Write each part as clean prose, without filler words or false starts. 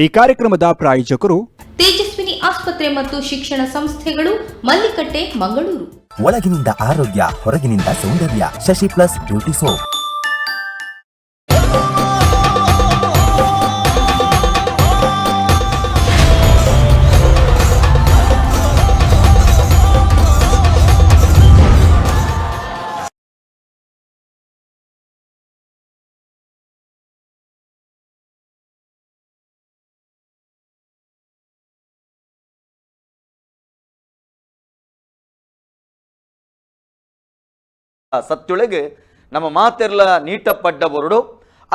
ಈ ಕಾರ್ಯಕ್ರಮದ ಪ್ರಾಯೋಜಕರು ತೇಜಸ್ವಿನಿ ಆಸ್ಪತ್ರೆ ಮತ್ತು ಶಿಕ್ಷಣ ಸಂಸ್ಥೆಗಳು, ಮಲ್ಲಿಕಟ್ಟೆ, ಮಂಗಳೂರು. ಒಳಗಿನಿಂದ ಆರೋಗ್ಯ, ಹೊರಗಿನಿಂದ ಸೌಂದರ್ಯ. ಶಶಿ ಪ್ಲಸ್ ಬ್ಯೂಟಿ ಸೋಪ್. ಸತ್ಯೊಳಗೆ ನಮ್ಮ ಮಾತೆರ್ಲ ನೀಟಪಡ್ಡ ಬೊರಡು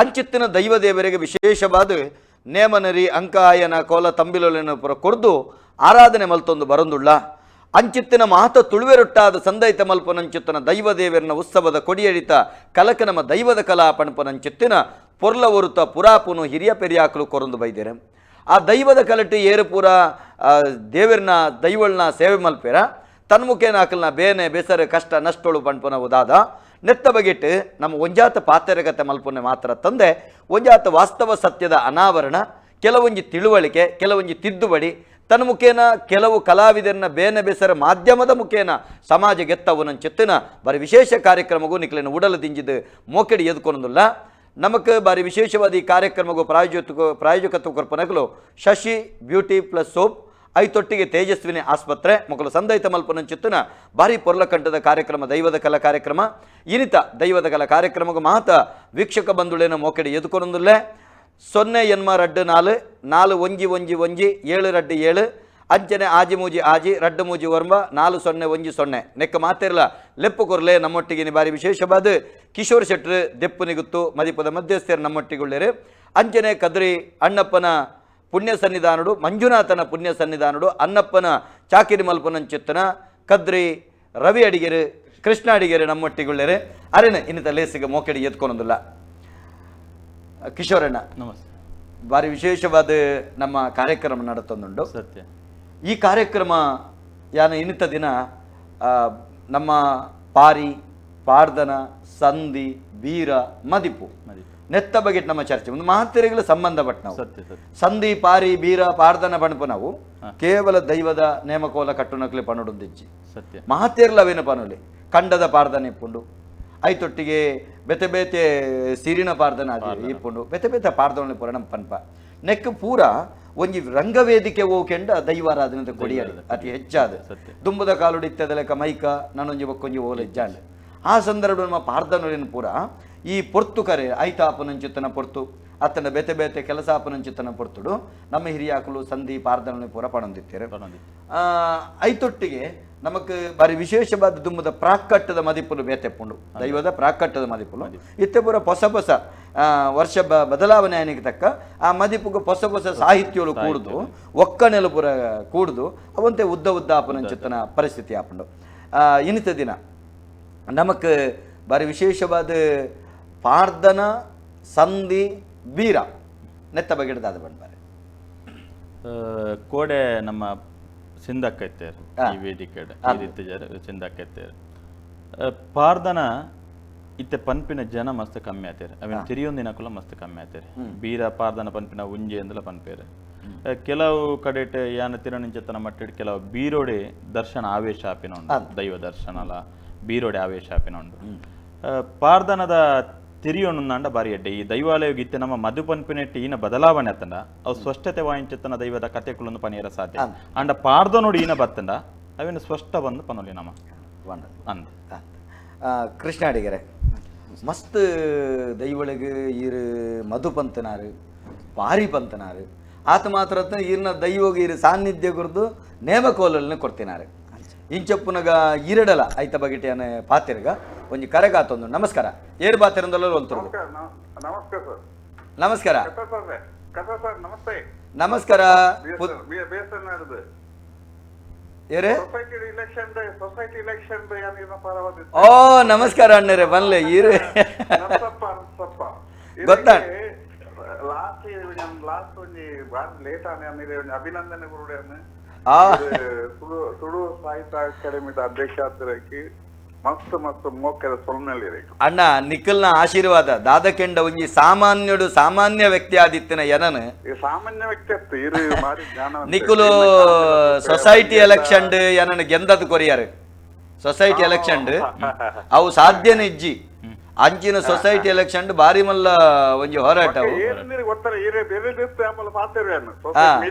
ಅಂಚಿತ್ತಿನ ದೈವದೇವರಿಗೆ ವಿಶೇಷವಾದ ನೇಮನರಿ ಅಂಕಾಯನ ಕೋಲ ತಂಬಿಲೊಲೆನ ಪುರ ಕೊರ್ದು ಆರಾಧನೆ ಮಲ್ತೊಂದು ಬರಂದುಳ್ಳ. ಅಂಚಿತ್ತಿನ ಮಾತ ತುಳುವೆರೊಟ್ಟಾದ ಸಂದೈತ ಮಲ್ಪನಂಚಿತ್ತನ ದೈವದೇವರನ ಉತ್ಸವದ ಕೊಡಿಯಡಿತ ಕಲಕ ನಮ್ಮ ದೈವದ ಕಲಾ ಪಣಪನಂಚಿತ್ತಿನ ಪೊರ್ಲ ಒರುತ ಪುರಾಪುನು ಹಿರಿಯ ಪೆರಿಯಾಕಲು ಕೊರೊಂದು ಬೈದೇರೆ. ಆ ದೈವದ ಕಲಟಿ ಏರು ಪೂರ ದೇವರನ್ನ ದೈವಳನ್ನ ಸೇವೆ ಮಲ್ಪೇರ ತನ್ಮುಖೇನ ಅಕಲ್ನ ಬೇನೆ ಬೆಸರು ಕಷ್ಟ ನಷ್ಟೊಳು ಪಣ್ಪುನ ಉದಾದ ನೆತ್ತ ಬಗೆಟ್ ನಮ್ಮ ಒಂಜಾತ ಪಾತೆರಗತೆ ಮಲ್ಪುನೆ ಮಾತ್ರ ತಂದೆ ಒಂಜಾತ ವಾಸ್ತವ ಸತ್ಯದ ಅನಾವರಣ, ಕೆಲವೊಂಜಿ ತಿಳುವಳಿಕೆ, ಕೆಲವೊಂಜಿ ತಿದ್ದುಪಡಿ ತನ್ನ ಮುಖೇನ ಕೆಲವು ಕಲಾವಿದರನ್ನ ಬೇನೆ ಬೆಸರ ಮಾಧ್ಯಮದ ಮುಖೇನ ಸಮಾಜ ಗೆತ್ತವು ಚಿತ್ತಿನ ಬಾರಿ ವಿಶೇಷ ಕಾರ್ಯಕ್ರಮಗೂ ನಿಕ್ಲಿನ ಉಡಲು ದಿಂಜಿದು ಮೋಕೆಡಿ ಎದ್ಕೊನೊಂದುಲ್ಲ. ನಮಕ್ ಬಾರಿ ವಿಶೇಷವಾದ ಈ ಕಾರ್ಯಕ್ರಮಗೂ ಪ್ರಾಯೋಜಕತ್ವ ಕೊರ್ಪನಕಲು ಶಶಿ ಬ್ಯೂಟಿ ಪ್ಲಸ್ ಸೋಪ್, ಐತೊಟ್ಟಿಗೆ ತೇಜಸ್ವಿನಿ ಆಸ್ಪತ್ರೆ ಮಕ್ಕಳು ಸಂದೈತ ಮಲ್ಪನಂಚಿತ್ತುನ ಭಾರಿ ಪೊರ್ಲಕಂಠದ ಕಾರ್ಯಕ್ರಮ ದೈವದ ಕಲಾ ಕಾರ್ಯಕ್ರಮ. ಇನಿತ ದೈವದ ಕಲಾ ಕಾರ್ಯಕ್ರಮಗೂ ಮಾತ ವೀಕ್ಷಕ ಬಂಧುಳೇನ ಮೋಕೆಡಿ ಎದುಕೊನೊಂದುಲ್ಲೆ. 0 8 2 4 4 1 1 1 7 2 7 ಅಂಚನೆ ಆಜಿ ಮೂಜಿ ಆಜಿ ರಡ್ಡು ಮೂಜಿ ಒರ್ಂಬ 4 0 1 0 ನೆಕ್ಕ ಮಾತಿರಲ ಲೆಪ್ಪು ಕೊರ್ಲೆ. ನಮ್ಮೊಟ್ಟಿಗೆ ಬಾರಿ ವಿಶೇಷವಾದ ಕಿಶೋರ್ ಶೆಟ್ರು ದೆಪ್ಪು ನಿಗುತ್ತು ಮದಿಪದ ಮಧ್ಯಸ್ಥರು ನಮ್ಮೊಟ್ಟಿಗುಳ್ಳೇರು. ಅಂಚನೆ ಕದ್ರಿ ಅಣ್ಣಪ್ಪನ ಪುಣ್ಯ ಸನ್ನಿಧಾನುಡು, ಮಂಜುನಾಥನ ಪುಣ್ಯ ಸನ್ನಿಧಾನುಡು, ಅಣ್ಣಪ್ಪನ ಚಾಕಿರಿ ಮಲ್ಪನಂಚಿತ್ತನ ಕದ್ರಿ ರವಿ ಅಡಿಗೆರು, ಕೃಷ್ಣ ಅಡಿಗೆರು ನಮ್ಮೊಟ್ಟಿಗುಳ್ಳೇರು. ಅರೆನ ಇನ್ನಿತ ಲೇಸಿಗೆ ಮೋಕೆಡಿ ಎತ್ಕೊನೊಂದಿಲ್ಲ. ಕಿಶೋರಣ್ಣ, ನಮಸ್ತೆ. ಭಾರಿ ವಿಶೇಷವಾದ ನಮ್ಮ ಕಾರ್ಯಕ್ರಮ ನಡತೊಂದುಂಡು. ಸತ್ಯ. ಈ ಕಾರ್ಯಕ್ರಮ ಯಾನ ಇನ್ನಿತ ದಿನ ನಮ್ಮ ಪಾರಿ ಪಾರ್ದನ ಸಂಧಿ ಬೀರ ಮದಿಪು ಮದಿಪು. ನೆತ್ತ ಬಗ್ಗೆ ನಮ್ಮ ಚರ್ಚೆ ಒಂದು ಮಹತ್ತೆರೆಗಳ ಸಂಬಂಧಪಟ್ಟ ನಾವು ಸತ್ಯ ಸತ್ಯ. ಸಂಧಿ ಪಾರಿ ಬೀರ ಪಾರ್ದನ ಪಣಪು ನಾವು ಕೇವಲ ದೈವದ ನೇಮಕೋಲ ಕಟ್ಟುನಕ್ಲೆ ಪನುಡೊಂದಿಜ್ಜಿ. ಸತ್ಯ. ಮಹತ್ತೇರ್ಲ ಅವೇನು ಪನುಲಿ ಕಂಡದ ಪಾರ್ದನ ಇಪ್ಪುಂಡು, ಐತೊಟ್ಟಿಗೆ ಬೇತೆ ಬೇತೆ ಸಿರಿನ ಪಾರ್ದನ ಇಪ್ಪುಂಡು, ಬೇತೆ ಬೇತೆ ಪಾರ್ದನ ಪೂರ ನಮ್ಮ ಪನ್ಪ ನೆಕ್ ಪೂರ ಒಂಜಿ ರಂಗವೇದಿಕೆ ಓಕೆಂಡ ದೈವಾರಾಧನೆ ಕೊಡಿಯಡಿ ಅತಿ ಹೆಚ್ಚಾದ ಸತ್ಯ. ದುಂಬುದ ಕಾಲುಡಿ ಇತ್ತದಲೆಕ್ಕ ಮೈಕ ನಾನೊಂಜಿ ಬೊಕ್ಕೊಂಜಿ ಓಲೆ ಇಜ್ಜಾಂಡ್. ಆ ಸಂದರ್ಭ ನಮ್ಮ ಪಾರ್ದನೊಲಿನ ಪೂರ ಈ ಪೊರ್ತು ಕರೆ ಐತಾಪನಂಚಿತ್ತನ ಪೊರ್ತು ಅತ್ತನ ಬೇತೆ ಬೇತೆ ಕೆಲಸ ಆಪನಂಚಿತ್ತನ ಪೊರ್ತುಡು ನಮ್ಮ ಹಿರಿಯಾಕಲು ಸಂಧಿ ಪಾರ್ದನ ಪೂರ ಪಣೊಂದಿತ್ತೇರು. ಪಣೊಂದಿತ್ತೇರು. ಐತೊಟ್ಟಿಗೆ ನಮಕ್ ಬಾರಿ ವಿಶೇಷವಾದ ದುಂಬುದ ಪ್ರಾಕ್ಕಟ್ಟದ ಮದಿಪುಲು ಬೇತೆಪ್ಪುಂಡು, ದೈವದ ಪ್ರಾಕ್ಕಟ್ಟದ ಮದಿಪುಲು ಇತ್ತೆ ಪೂರ ಹೊಸ ಹೊಸ ವರ್ಷ ಬದಲಾವಣೆ ಆನಿಗೆ ತಕ್ಕ ಆ ಮದಿಪುಗು ಹೊಸ ಹೊಸ ಸಾಹಿತ್ಯಗಳು ಕೂಡುದು ಒಕ್ಕಣೆಲು ಪೂರ ಕೂಡುದು ಅವಂತೆ ಉದ್ದ ಉದ್ದ ಆಪನಂಚಿತ್ತನ ಪರಿಸ್ಥಿತಿ ಆಪುಂಡು. ಇನ್ನಿತ ದಿನ ನಮಕ್ ಬಾರಿ ವಿಶೇಷವಾದ ಪಾರ್ದನ ಸಂಧಿ ಬೀರ ನೆತ್ತ ಬಗೆಡ್ದಾದ ಬಂಡ್ಬಾರೆ. ಕೋಡೆ ನಮ್ಮ ಸಿಂಧಕ್ಕ ಇತ್ತೇರು ಈ ವೇದಿಕೆ ಈ ರೀತಿ ಸಿಂಧಕ್ಕ ಇತ್ತೇರು. ಪಾರ್ದನ ಇತ್ತೆ ಪನ್ಪಿನ ಜನ ಮಸ್ತ್ ಕಮ್ಮಿ ಆತೇರು, ಅವಿನ ತಿರಿಯೊಂದಿನ ಕುಲ ಮಸ್ತ್ ಕಮ್ಮಿ ಆತೇರು. ಬೀರ ಪಾರ್ದನ ಪನ್ಪಿನ ಉಂಜೆ ಅಂದಲ ಪನ್ಪೇರು. ಕೆಲವು ಕಡೆಟ್ ಯಾನ ತಿರುನಿಂಚತನ ಮಟ್ಟಿಡ್ ಕೆಲವು ಬೀರೋಡೆ ದರ್ಶನ ಆವೇಶ ಆಪಿನ ಉಂಡು, ದೈವ ದರ್ಶನಲ ಬೀರೋಡೆ ಆವೇಶ ಆಪಿನ ಉಂಡು. ಪಾರ್ದನದ ತಿರಿಯೊಂದಾಂಡ ಬಾರಿ ಎಡ್ಡೆ. ಈ ದೈವಾಲಯ ಇತ್ತೆ ನಮ್ಮ ಮಧು ಪನ್ಪಿನೆಟ್ಟು ಈನ ಬದಲಾವಣೆ ಆತಂಡ ಅವು ಸ್ಪಷ್ಟತೆ ವಾಯಿಂಚತನ ದೈವದ ಕತೆಕುಲೊಂದು ಪನಿಯರ ಸಾಧ್ಯ. ಅಂಡ ಪಾರ್ದನೋಡು ಈನ ಬತ್ತಂಡ ಅವಿನ ಸ್ಪಷ್ಟ ಬಂದು ಪನೊಲಿ ನಮ್ಮ ಅಂದ. ಕೃಷ್ಣ ಅಡಿಗೆರೆ ಮಸ್ತ್ ದೈವಳಿಗೆ ಈರು ಮಧು ಪಂತನಾರು ಪಾರಿ ಪಂತನಾರು ಆತ ಮಾತ್ರ ಈರ್ನ ದೈವಗ ಈರು ಸಾನ್ನಿಧ್ಯ ಕುರಿತು ನೇಮಕೋಲನ್ನ ಕೊಡ್ತಿನಾರು. ಇಂಚಪ್ಪುನಗ ಈರಡಲ ಐತ ಬಗೆಟಿಯನ ಪಾತಿರ್ಗ ಒಂಜಿ ಕರೆಗಾತೊಂದು. ನಮಸ್ಕಾರ, ಏರು ಪಾತಿರಂದಲ್ಲ ಒಂತರು. ನಮಸ್ಕಾರ ಸರ್. ನಮಸ್ಕಾರ. ಸರ್ ನಮಸ್ತೆ. ನಮಸ್ಕಾರ. ಏರೇ ಓ ನಮಸ್ಕಾರ ಅಣ್ಣರೇ, ಬನ್ಲೆ ಈರು ಗೊತ್ತಾ? ಅಭಿನಂದನೆ ಗುರುಡೆ. ತುಳು ತುಳು ಸಾಹಿತ್ಯ ಅಕಾಡೆಮಿದ ಅಧ್ಯಕ್ಷ ಆತರಕ್ಕೆ ಮಸ್ತ್ ಮಸ್ತ್ ಮೋಕೆದ ಸೊಲ್ಮೆಲ್ ಅಣ್ಣ ನಿಖಲ್ನ ಆಶೀರ್ವಾದ ದಾದಕೆಂಡ ಒಂಜಿ ಸಾಮಾನ್ಯಡು ಸಾಮಾನ್ಯ ವ್ಯಕ್ತಿ ಆದಿತ್ತಿನ ಏನನು ಸಾಮಾನ್ಯ ವ್ಯಕ್ತಿ ನಿಖಲು ಸೊಸೈಟಿ ಎಲೆಕ್ಷನ್ ಏನನ್ನು ಗೆಂದದು ಕೊರಿಯಾರು ಸೊಸೈಟಿ ಎಲೆಕ್ಷನ್ ಅವು ಸಾಧ್ಯನೇ ಇಜ್ಜಿ ಅಂಚಿನ ಸೊಸೈಟಿ ಎಲೆಕ್ಷನ್ ಬಾರಿ ಮಲ್ಲ ಒಂಜಿ ಹೋರಾಟ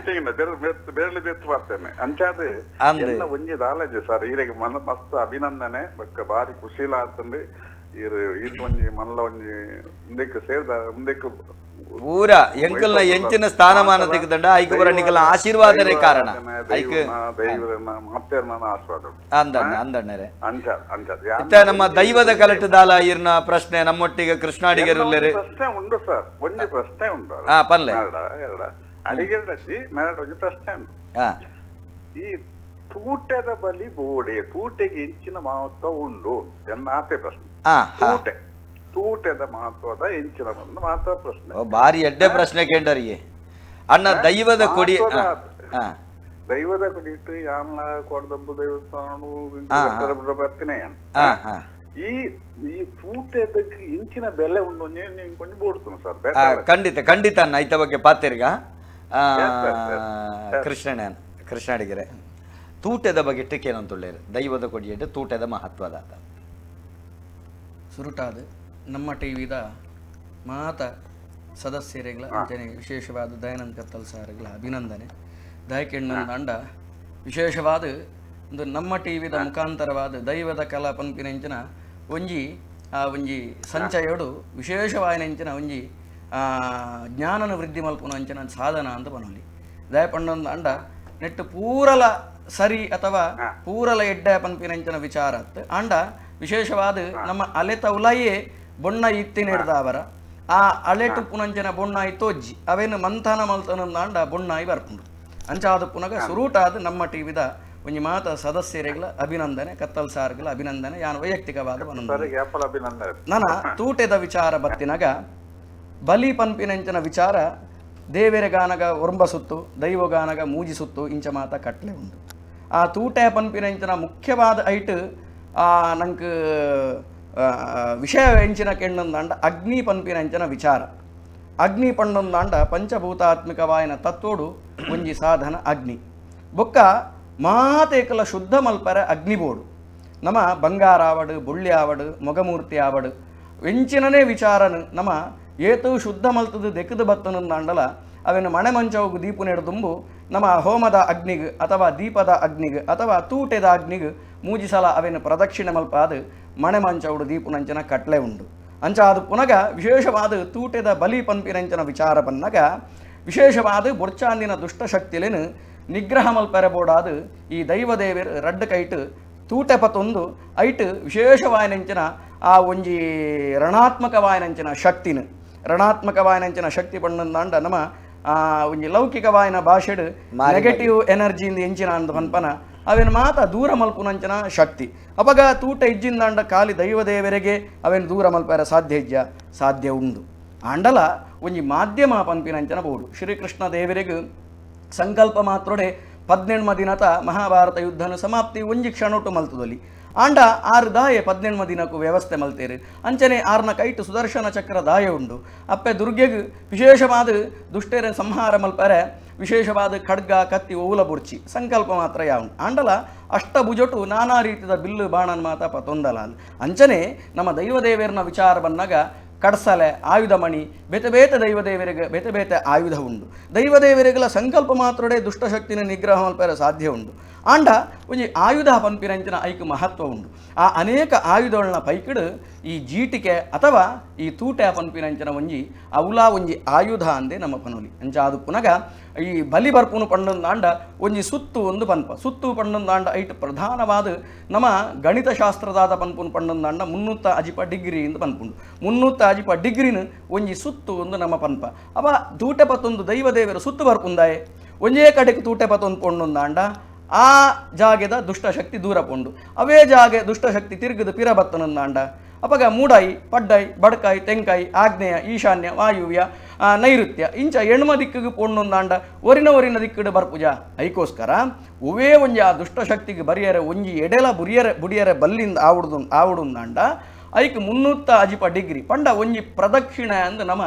ಒಂಜಿ ದಾಲಜಿ ಸರ್ ಈರೆಗೆ ಮನ ಮಸ್ತ್ ಅಭಿನಂದನೆ ಬೊಕ್ಕ ಬಾರಿ ಖುಷಿಲ ಆತಂದು ಒಂಜಿ ಮಲ್ಲ ಒಂಜಿ ಮುಂದಕ್ಕೆ ಸೇರ್ದ ಮುಂದಕ್ಕೆ ಪೂರ ಎಂಕಲ್ನ ಎಂಚಿನ ಸ್ಥಾನಮಾನ ತೆಗೆದಂಡ ಐಕ್ ಪೂರ ನಿಕಲ್ನ ಆಶೀರ್ವಾದನೇ ಕಾರಣ ಐಕ್ ಅಂದಣ್ಣ ಅಂದಣ್ಣರೇ ಇತ್ತ ನಮ್ಮ ದೈವದ ಕಲಟದಾಲ ಇರ್ನ ಪ್ರಶ್ನೆ ನಮ್ಮೊಟ್ಟಿಗೆ ಕೃಷ್ಣಾಡಿಗರು ಪ್ರಶ್ನೆ ಉಂಡು ಸರ್ ಒಂಜಿ ಪ್ರಶ್ನೆ ಉಂಡು ಪನ್ಲೆ ಅಡಿಗೆರಸಿ ಒಂಜಿ ಪ್ರಶ್ನೆ ಉಂಡು ಈ ತೂಟದ ಬಲಿ ಬೋಡೆ ತೂಟೆಗೆ ಎಂಚಿನ ಮಹತ್ವ ಉಂಡು ಎನ್ನ ಆತೆ ಪ್ರಶ್ನೆ ತೂಟೆ ತೂಟದ ಮಹತ್ವದ ಎಂಚಿನ ಮಹತ್ವ ಪ್ರಶ್ನೆ ಬಾರಿ ಎಡ್ಡೆ ಪ್ರಶ್ನೆ ಕೇಂಡರಿಗೆ ಅಣ್ಣ ದೈವದ ಕೊಡಿ ದೈವದ ಕೊಡಿ ಇಟ್ಟು ಯಾನ್ಲ ಕೊಡದಬ್ಬು ದೇವಸ್ಥಾನ ಬರ್ತೀನಿ ಈ ಈ ತೂಟದಕ್ಕೆ ಇಂಚಿನ ಬೆಲೆ ಉಂಡು ಕೊಂಚ ಬೋಡ್ತೀನಿ ಸರ್ ಖಂಡಿತ ಖಂಡಿತ ಅಣ್ಣ ಐತ ಬಗ್ಗೆ ಪಾತಿರ್ಗ ಕೃಷ್ಣಣ್ಣ ಕೃಷ್ಣಾಡಿಗೆರೆ ತೂಟದ ಬಗ್ಗೆ ಏನಂತೊಳ್ಳೇರು ದೈವದ ಕೊಡಿಯಟ್ಟು ತೂಟದ ಮಹತ್ವದ ಸುರುಟಾದ ನಮ್ಮ ಟಿ ವಿದ ಮಾತ ಸದಸ್ಯರುಗಳ ಅಂಚನೆ ವಿಶೇಷವಾದ ದಯಾನಂದ ಕತ್ತಲ್ ಸಾರುಗಳ ಅಭಿನಂದನೆ ದಯಕೆಣ್ಣನ ಅಂಡ ವಿಶೇಷವಾದ ಒಂದು ನಮ್ಮ ಟಿ ವಿದ ಮುಖಾಂತರವಾದ ದೈವದ ಕಲಾ ಪನ್ಪಿನೆಂಚಿನ ಒಂಜಿ ಆ ಒಂಜಿ ಸಂಚಯೋಡು ವಿಶೇಷವಾಯಿನೆಂಚಿನ ಒಂಜಿ ಜ್ಞಾನನ ವೃದ್ಧಿ ಮಲ್ಪುನ ಅಂಚಿನ ಸಾಧನ ಅಂತ ಪನೊಲಿ ದಯಪಂಡೊಂದು ಅಂಡ ನೆಟ್ಟು ಪೂರಲ ಸರಿ ಅಥವಾ ಪೂರಲ ಎಡ್ಡೆ ಪನ್ಪಿನೆಂಚಿನ ವಿಚಾರ ಅಂಡ ವಿಶೇಷವಾದ ನಮ್ಮ ಅಲೆತ ಉಲಯೇ ಬೊಣ್ಣ ಇತ್ತಿನಿಡ್ದಾವರ ಆ ಅಲೆಟು ಪುನಂಚಿನ ಬೊಣ್ಣಾಯಿ ತೋಜ್ಜಿ ಅವೇನು ಮಂಥನ ಮಲ್ತನಂದಾಂಡ ಬೊಣ್ಣಾಯಿ ಬರ್ಪುಂಡು ಅಂಚಾದ ಪುನಗ ಸುರೂಟಾದ ನಮ್ಮ ಟಿವಿದ ಒಂಜಿ ಮಾತ ಸದಸ್ಯರುಗಳ ಅಭಿನಂದನೆ ಕತ್ತಲ್ ಸಾರ್ಗಳ ಅಭಿನಂದನೆ ಯಾನು ವೈಯಕ್ತಿಕವಾದ ಅಭಿನಂದನೆ ನನ್ನ ತೂಟೆದ ವಿಚಾರ ಬತ್ತಿನಗ ಬಲಿ ಪನ್ಪಿನಂಚಿನ ವಿಚಾರ ದೇವೆರೆಗಾನಗ ಒರಂಬ ಸುತ್ತು ದೈವಗಾನಗ ಮೂಜಿ ಸುತ್ತು ಇಂಚ ಮಾತ ಕಟ್ಲೆ ಉಂಡು ಆ ತೂಟೆ ಪನ್ಪಿನಂಚಿನ ಮುಖ್ಯವಾದ ಐಟ್ ನಂಗೆ ವಿಷಯ ಎಂಚಿನ ಕೆಣ್ಣೊಂದಾಂಡ ಅಗ್ನಿ ಪನ್ಪಿನಂಚಿನ ವಿಚಾರ ಅಗ್ನಿ ಪಣ್ಣೊಂದಾಂಡ ಪಂಚಭೂತಾತ್ಮಿಕವಾಯನ ತತ್ವೋಡು ಒಂಜಿ ಸಾಧನ ಅಗ್ನಿ ಬೊಕ್ಕ ಮಾತೇಕಲ ಶುದ್ಧ ಮಲ್ಪರ ಅಗ್ನಿಬೋಡು ನಮ ಬಂಗಾರ ಆವಡು ಬೊಳ್ಳಿ ಆವಡು ಮೊಗಮೂರ್ತಿ ಆವಡು ಎಂಚಿನನೇ ವಿಚಾರನು ನಮ ಏತು ಶುದ್ಧ ಮಲ್ತದು ದೆಕ್ಕದು ಬತ್ತನಂದಾಂಡಲ ಅವೇನು ಮಣೆ ಮಂಚವು ದೀಪು ನೆಡುದುಂಬು ನಮ್ಮ ಹೋಮದ ಅಗ್ನಿಗ್ ಅಥವಾ ದೀಪದ ಅಗ್ನಿಗ್ ಅಥವಾ ತೂಟೆದ ಅಗ್ನಿಗ್ ಮೂಜಿ ಸಲ ಅವೇನು ಪ್ರದಕ್ಷಿಣೆ ಮಲ್ಪಾದ ಮಣೆ ಮಂಚವುಡು ದೀಪುನಂಚಿನ ಕಟ್ಲೆ ಉಂಡು ಅಂಚ ಅದು ಪುನಗ ವಿಶೇಷವಾದ ತೂಟೆದ ಬಲಿ ಪನ್ಪಿನಂಚಿನ ವಿಚಾರ ಬನ್ನಗ ವಿಶೇಷವಾದ ಬೊರ್ಚಾಂದಿನ ದುಷ್ಟಶಕ್ತಿಲೇನು ನಿಗ್ರಹ ಮಲ್ಪೆರಬೋಡಾದ ಈ ದೈವದೇವರು ರಡ್ಡು ಕೈಟು ತೂಟೆ ಪತೊಂದು ಐಟು ವಿಶೇಷವಾಯನಂಚಿನ ಆ ಒಂಜಿ ರಣಾತ್ಮಕವಾಯನಂಚಿನ ಶಕ್ತಿನ ರಣಾತ್ಮಕವಾಯನಂಚಿನ ಶಕ್ತಿ ಪಣ್ಣಂದಾಂಡ ನಮ್ಮ ಒಂಜಿ ಲೌಕಿಕವಾಯನ ಭಾಷೆಡು ನೆಗೆಟಿವ್ ಎನರ್ಜಿಯಿಂದ ಎಂಚಿನ ಅಂದ ಪನ್ಪನ ಅವೇನು ಮಾತ ದೂರ ಮಲ್ಪುನಂಚಿನ ಶಕ್ತಿ ಅಪಗ ತೂಟ ಇಜ್ಜಿಂದಾಂಡ ಖಾಲಿ ದೈವದೇವರಿಗೆ ಅವೇನು ದೂರ ಮಲ್ಪರ ಸಾಧ್ಯ ಇಜ್ಜ ಸಾಧ್ಯ ಉಂಡು ಆಂಡಲ ಒಂಜಿ ಮಾಧ್ಯಮ ಪನ್ಪಿನಂಚಿನ ಬೋಡು ಶ್ರೀಕೃಷ್ಣ ದೇವರಿಗೆ ಸಂಕಲ್ಪ ಮಾತ್ರೊಡೆ 18 ದಿನತ ಮಹಾಭಾರತ ಯುದ್ಧನ ಸಮಾಪ್ತಿ ಒಂಜಿ ಕ್ಷಣೊಟ್ಟು ಮಲ್ತದಲ್ಲಿ ಆಂಡ ಆರು ದಾಯೆ 18 ದಿನಕ್ಕೂ ವ್ಯವಸ್ಥೆ ಮಲ್ತೇರು ಅಂಚನೆ ಆರ್ನ ಕೈಟು ಸುದರ್ಶನ ಚಕ್ರ ದಾಯ ಉಂಡು ಅಪ್ಪೆ ದುರ್ಗೆಗ್ ವಿಶೇಷವಾದ ದುಷ್ಟೇರ ಸಂಹಾರ ಮಲ್ಪರೆ ವಿಶೇಷವಾದ ಖಡ್ಗ ಕತ್ತಿ ಓಲ ಬುರ್ಚಿ ಸಂಕಲ್ಪ ಮಾತ್ರ ಯಾವ ಆಂಡಲ ಅಷ್ಟಭುಜಟು ನಾನಾ ರೀತಿಯ ಬಿಲ್ಲು ಬಾಣನ್ ಮಾತ ಪತೊಂದಲ ಅಂಚನೆ ನಮ್ಮ ದೈವದೇವೇರ್ನ ವಿಚಾರ ಬಂದಾಗ ಕಡ್ಸಲೆ ಆಯುಧಮಣಿ ಬೇತೆ ಬೇತೆ ದೈವದೇವರಿಗೆ ಬೇತೆ ಬೇತೆ ಆಯುಧ ಉಂಡು ದೈವದೇವರಿಗಳ ಸಂಕಲ್ಪ ಮಾತ್ರಡೆ ದುಷ್ಟಶಕ್ತಿನ ನಿಗ್ರಹ ಮಲ್ಪೆರೆ ಸಾಧ್ಯ ಉಂಡು ಆಂಡ ಒಂಜಿ ಆಯುಧ ಪನ್ಪಿನಂಚಿನ ಐಕ್ ಮಹತ್ವ ಉಂಡು ಆ ಅನೇಕ ಆಯುಧಗಳನ್ನ ಪೈಕಿಡು ಈ ಜೀಟಿಕೆ ಅಥವಾ ಈ ತೂಟೆ ಪನ್ಪಿನಂಚಿನ ಒಂಜಿ ಅವುಲಾ ಒಂಜಿ ಆಯುಧ ಅಂದೆ ನಮ್ಮ ಪನೋಲಿ ಅಂಚ ಅದು ಪುನಗ ಈ ಬಲಿ ಬರ್ಪುನು ಪಂಡೊಂದಾಂಡ ಒಂಜಿ ಸುತ್ತು ಒಂದು ಪನ್ಪ ಸುತ್ತು ಪಂಡೊಂದಾಂಡ ಐಟ್ ಪ್ರಧಾನವಾದ ನಮ್ಮ ಗಣಿತಶಾಸ್ತ್ರದಾದ ಪನ್ಪುನು ಪಂಡೊಂದಾಂಡ 360 ಡಿಗ್ರಿ ಎಂದು ಪನ್ಪುಂಡು 360 ಡಿಗ್ರಿನ ಒಂಜಿ ಸುತ್ತು ಒಂದು ನಮ್ಮ ಪನ್ಪ ಅವ ತೂಟೆ ಪತ್ತೊಂದು ದೈವದೇವರು ಸುತ್ತು ಬರ್ಪುಂದಾಯೆ ಒಂಜೇ ಕಡೆಗೆ ತೂಟೆ ಪತ್ತೊಂದು ಪೊಂಡೊಂದಾಂಡ ಆ ಜಾಗೆದ ದುಷ್ಟಶಕ್ತಿ ದೂರ ಪೊಂಡು ಅವೇ ಜಾಗೆ ದುಷ್ಟಶಕ್ತಿ ತಿರುಗದು ಪಿರ ಬತ್ತನಂದಾಂಡ ಅಪಗ ಮೂಡಾಯಿ ಪಡ್ಡಾಯಿ ಬಡ್ಕಾಯಿ ತೆಂಕಾಯಿ ಆಗ್ನೇಯ ಈಶಾನ್ಯ ವಾಯುವ್ಯ ನೈಋತ್ಯ ಇಂಚ ಎಣ್ಮ ದಿಕ್ಕಿಗೆ ಪೋಂಡೊಂದಾಂಡ ಒರಿನ ಒರಿನ ದಿಕ್ಕಿಡು ಬರ್ಪುಜ. ಐಕೋಸ್ಕರ ಒವೇ ಒಂಜಿ ಆ ದುಷ್ಟಶಕ್ತಿಗೆ ಬರಿಯರೆ ಒಂಜಿ ಎಡೆಲ ಬುರಿಯರೆ ಬುಡಿಯರೆ ಬಲ್ಲಿಂದ ಆವುಡ್ದು ಆವುಡುಂದಾಂಡ ಐಕ್ 360 ಡಿಗ್ರಿ ಪಂಡ ಒಂಜಿ ಪ್ರದಕ್ಷಿಣೆ ಅಂದ್ ನಮ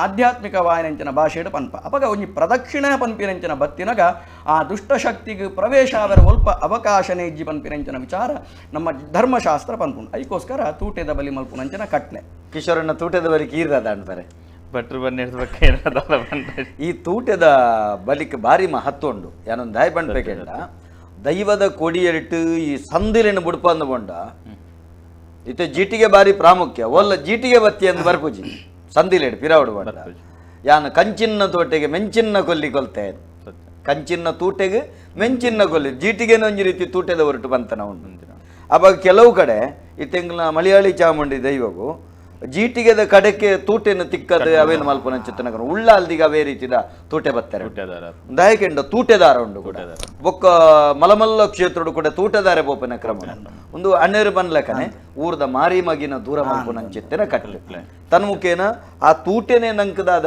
ಆಧ್ಯಾತ್ಮಿಕ ವಾಯನಂಚಿನ ಭಾಷೆಡ್ ಪನ್ಪ. ಅಪಗ ಒಂಜಿ ಪ್ರದಕ್ಷಿಣೆ ಪನ್ಪಿನಂಚಿನ ಬತ್ತಿನಗ ಆ ದುಷ್ಟಶಕ್ತಿಗೆ ಪ್ರವೇಶ ಅವರ ಒಲ್ಪ ಅವಕಾಶನೇ ಇಜ್ಜಿ ಪನ್ಪಿನಂಚಿನ ವಿಚಾರ ನಮ್ಮ ಧರ್ಮಶಾಸ್ತ್ರ ಪನ್ಪುಂಡು. ಐಕೋಸ್ಕರ ತೂಟೆದ ಬಲಿ ಮಲ್ಪುನಂಚಿನ ಕಟ್ಲೆ. ಕಿಶೋರಣ್ಣ ತೂಟೆದ ಬಲಿ ಕೀರ್ದ ಅನ್ಪರೆ ಭಟ್ರು ಬನ್ನಿ ಈ ತೂಟೆದ ಬಲಿಕ್ ಭಾರಿ ಮಹತ್ವ ಉಂಡು. ಯಾನೊಂದು ದಾಯಿ ಪನ್ಪೇಕೆಂಡ ದೈವದ ಕೊಡಿಯರಿಟ್ಟು ಈ ಸಂದಿಲಿನ ಬುಡ್ಪ ಅಂದ ಬೊಂಡ ಇತ್ತೆ ಜೀಟಿಗೆ ಬಾರಿ ಪ್ರಾಮುಖ್ಯ ಒಲ್ಲ ಜೀಟಿಗೆ ಬತ್ತಿ ಅಂದ್ ಬರ್ಪುಜಿ ಸಂದಿಲೇಡು ಪಿರಾವಡು ಬಂಡ ಯಾನು ಕಂಚಿನ್ನ ತೋಟೆಗೆ ಮೆಂಚಿನ್ನ ಕೊಲ್ಲಿ ಕೊಲ್ತೆ ಕಂಚಿನ್ನ ತೂಟೆಗೆ ಮೆಂಚಿನ್ನ ಕೊಲ್ಲಿ ಜೀಟಿಗೆನ ಒಂಜಿ ರೀತಿ ತೂಟೆದ ಹೊರಟು ಬಂತನ ಉಂಟು. ಅವಾಗ ಕೆಲವು ಕಡೆ ಇತ್ತೆಂಗ್ಲ ಮಲಯಾಳಿ ಚಾಮುಂಡಿ ದೈವಗು ಜೀಟಿಗೆದ ಕಡೆಗೆ ತೂಟೆನ ತಿಕ್ಕದ ಅವೇನು ಮಲ್ಪನ ಚಿತ್ತನಗರ ಉಳ್ಳ ಅಲ್ದಿಗೆ ಅವೇ ರೀತಿದ ತೂಟೆ ಬತ್ತಾರೆ ದಾಯಕೆಂಡ ತೂಟೆದಾರ ಉಂಡು ಕೂಡ ಬೊಕ್ಕ ಮಲಮಲ್ಲ ಕ್ಷೇತ್ರಡು ಕೂಡ ತೂಟೆದಾರೆ ಬೋಪನ ಕ್ರಮ ಒಂದು ಅಣ್ಣೇರು ಬನ್ಲಕನೆ ಊರ್ದ ಮಾರಿ ಮಗಿನ ದೂರ ಮಲ್ಪನ ಚಿತ್ತನ ಕಟ್ಲೆ ತನ್ಮುಖೇನ ಆ ತೂಟೆನೆ ನಂಕದಾದ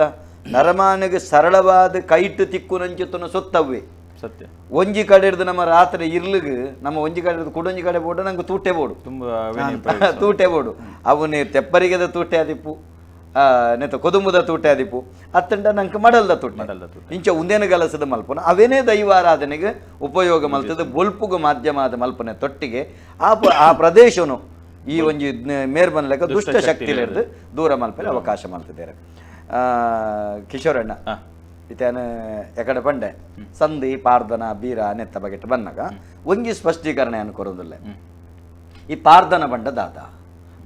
ನರಮಾನಿಗೆ ಸರಳವಾದ ಕೈಟು ತಿಕ್ಕು ನಂಚಿತ್ತನ ಸೊತ್ತವ್ವೆ ಸತ್ಯ. ಒಂಜಿ ಕಡೆ ಹಿಡ್ದು ನಮ್ಮ ರಾತ್ರಿ ಇರ್ಲಿಗ್ ನಮ್ಮ ಒಂಜಿ ಕಡೆ ಹಿಡ್ದು ಕುಡೊಂಜಿ ಕಡೆ ಬೋಡು ನಂಗೆ ತೂಟೆ ಬೋಡು ತೂಟೆ ಬೋಡು ಅವನೇ ತೆಪ್ಪರಿಗೆದ ತೂಟೆ ಆದಿಪ್ಪು ನೆತ್ತ ಕೊದುಂಬುದ ತೂಟೆ ಆದಿಪ್ಪು ಅತ್ತಂಡ ನಂಗೆ ಮಡಲ್ದ ತೂಟೆ ಇಂಚ ಉಂದೇನ ಗಲಸದ ಮಲ್ಪನ ಅವೇನೇ ದೈವಾರಾಧನೆಗೆ ಉಪಯೋಗ ಮಲ್ತದ ಬೊಲ್ಪುಗು ಮಾಧ್ಯಮ ಆದ ಮಲ್ಪನೆ ತೊಟ್ಟಿಗೆ ಆ ಆ ಪ್ರದೇಶನು ಈ ಒಂಜಿ ಮೇರ್ಬನ್ ಲೆಕ್ಕ ದುಷ್ಟ ಶಕ್ತಿ ದೂರ ಮಲ್ಪನೆ ಅವಕಾಶ ಮಲ್ತಿದ್ದಾರೆ. ಕಿಶೋರಣ್ಣ ಇತೇನ ಎಕಡೆ ಪಂಡೆ ಸಂಧಿ ಪಾರ್ದನ ಬೀರ ನೆತ್ತ ಬಗೆಟ್ ಬನ್ನಗ ಒಂಜಿ ಸ್ಪಷ್ಟೀಕರಣ ಕೊರೊಂದುಲ್ಲೆ. ಈ ಪಾರ್ದನ ಪಂಡ ದಾದ,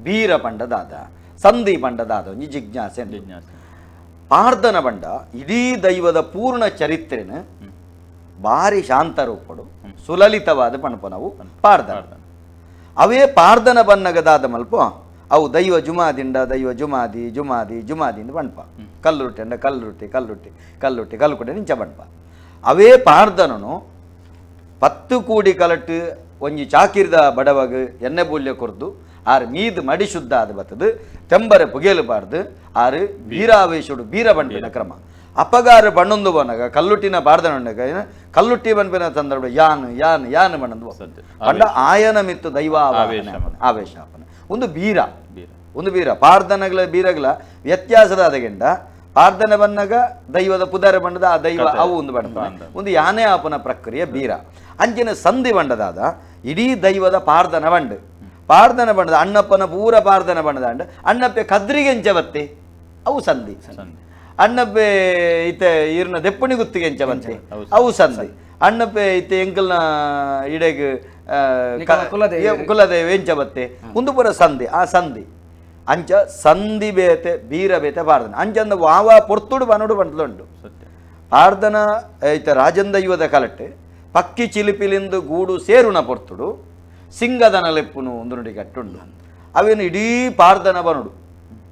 ಬೀರ ಪಂಡ ದಾದ, ಸಂಧಿ ಪಂಡ ದಾದ ಒಂಜಿ ಜಿಜ್ಞಾಸೆ. ಪಾರ್ದನ ಪಂಡ ಇಡೀ ದೈವದ ಪೂರ್ಣ ಚರಿತ್ರೆನ ಭಾರಿ ಶಾಂತ ರೂಪಡು ಸುಲಲಿತವಾದ ಪಣಪನವು ಪಾರ್ದನ. ಅವೇ ಪಾರ್ದನ ಬನ್ನಗ ದಾದ ಮಲ್ಪ ಅವು ದೈವ ಜುಮಾದಿಂಡ ದೈವ ಜುಮಾದಿ ಜುಮಾದಿ ಜುಮಾದಿಂದ ಬಣ್ಪ ಕಲ್ಲುರೊಟ್ಟಿ ಅಂಡ ಕಲ್ಲುರೊಟ್ಟಿ ಕಲ್ಲುರೊಟ್ಟಿ ಕಲ್ಲುರೊಟ್ಟಿ ಕಲ್ಲುಕುಡೆ ನಿಂಚ ಬಣ್ಪ. ಅವೇ ಪಾರ್ದನನು 10 ಕೂಡಿ ಕಲಟ್ಟು ಒಂಜಿ ಚಾಕಿರ್ದ ಬಡವಗ ಎಣ್ಣೆ ಬೂಲ್ಯ ಕೊರ್ದು ಆರು ಮೀದ್ ಮಡಿ ಶುದ್ಧ ಆದ ಬತ್ತದು ತೆಂಬರೆ ಪುಗೇಲು ಬಾರ್ದು ಆರು ಬೀರಾವೇಶುಡು ಬೀರ ಬಣ್ಪಿನ ಕ್ರಮ. ಅಪಗಾರ ಬಣ್ಣೊಂದು ಬನ್ನಗ ಕಲ್ಲುಟ್ಟಿನ ಪಾರ್ದನ ಕಲ್ಲುಟ್ಟಿ ಬಣ್ಪಿನ ಸಂದರ್ಭ ಯಾನ್ ಯಾನ್ ಯಾನ್ ಬಣ್ಣಂದು ಪಂಡ ಆಯನ ಮಿತ್ತು ದೈವ ಆವೇಶ ಒಂದು ಬೀರ ಒಂದು ಬೀರ ಪಾರ್ದನಗಳ ಬೀರಗಳ ವ್ಯತ್ಯಾಸದ ಅದಗೆಂಡ ಪಾರ್ದನ ಬನ್ನಗ ದೈವದ ಪುದರ ಬಣ್ಣದ ಆ ದೈವ ಅವು ಒಂದು ಬಣ್ಣ ಒಂದು ಯಾನೆ ಆಪನ ಪ್ರಕ್ರಿಯೆ ಬೀರ. ಅಂಚಿನ ಸಂಧಿ ಬಣ್ಣದಾದ ಇಡೀ ದೈವದ ಪಾರ್ದನ ಬಂಡು ಪಾರ್ದನ ಬಣ್ಣದ ಅಣ್ಣಪ್ಪನ ಪೂರ ಪಾರ್ದನ ಬಣ್ಣದ ಅಂಡ ಅಣ್ಣಪ್ಪೆ ಕದ್ರಿಗೆ ಎಂಚ ಬತ್ತೆ ಅವು ಸಂಧಿ. ಅಣ್ಣಪ್ಪೆ ಇತ್ತೆ ಈರ್ನ ದೆಪ್ಪಣಿ ಗುತ್ತಿಗೆ ಎಂಚ ಬತ್ತೆ ಅವು ಸಂಧಿ. ಅಣ್ಣಪ್ಪೆ ಇತ್ತೆ ಎಂಕಲ್ನ ಇಡೆಗ್ ಕುಲದೇವ ಎಂಚ ಬತ್ತೆ ಒಂದು ಪೂರ ಸಂಧಿ. ಆ ಸಂಧಿ ಅಂಚ ಸಂಧಿ ಬೇತೆ ಬೀರ ಬೇತೆ ಪಾರ್ದನ ಅಂಚಂದ ವಾವ ಪೊರ್ತುಡು ಬನೋಡು ಬಂಟ್ಲುಂಡು ಪಾರ್ದನ ಐತ ರಾಜಂದೈವದ ಕಲಟ್ಟೆ ಪಕ್ಕಿ ಚಿಲಿಪಿಲಿಂದು ಗೂಡು ಸೇರುಣ ಪೊರ್ತುಡು ಸಿಂಗದನ ಲೆಪ್ಪುನು ಒಂದು ನುಡಿ ಕಟ್ಟುಂಡು ಅವೇನು ಇಡೀ ಪಾರ್ದನ ಬನುಡು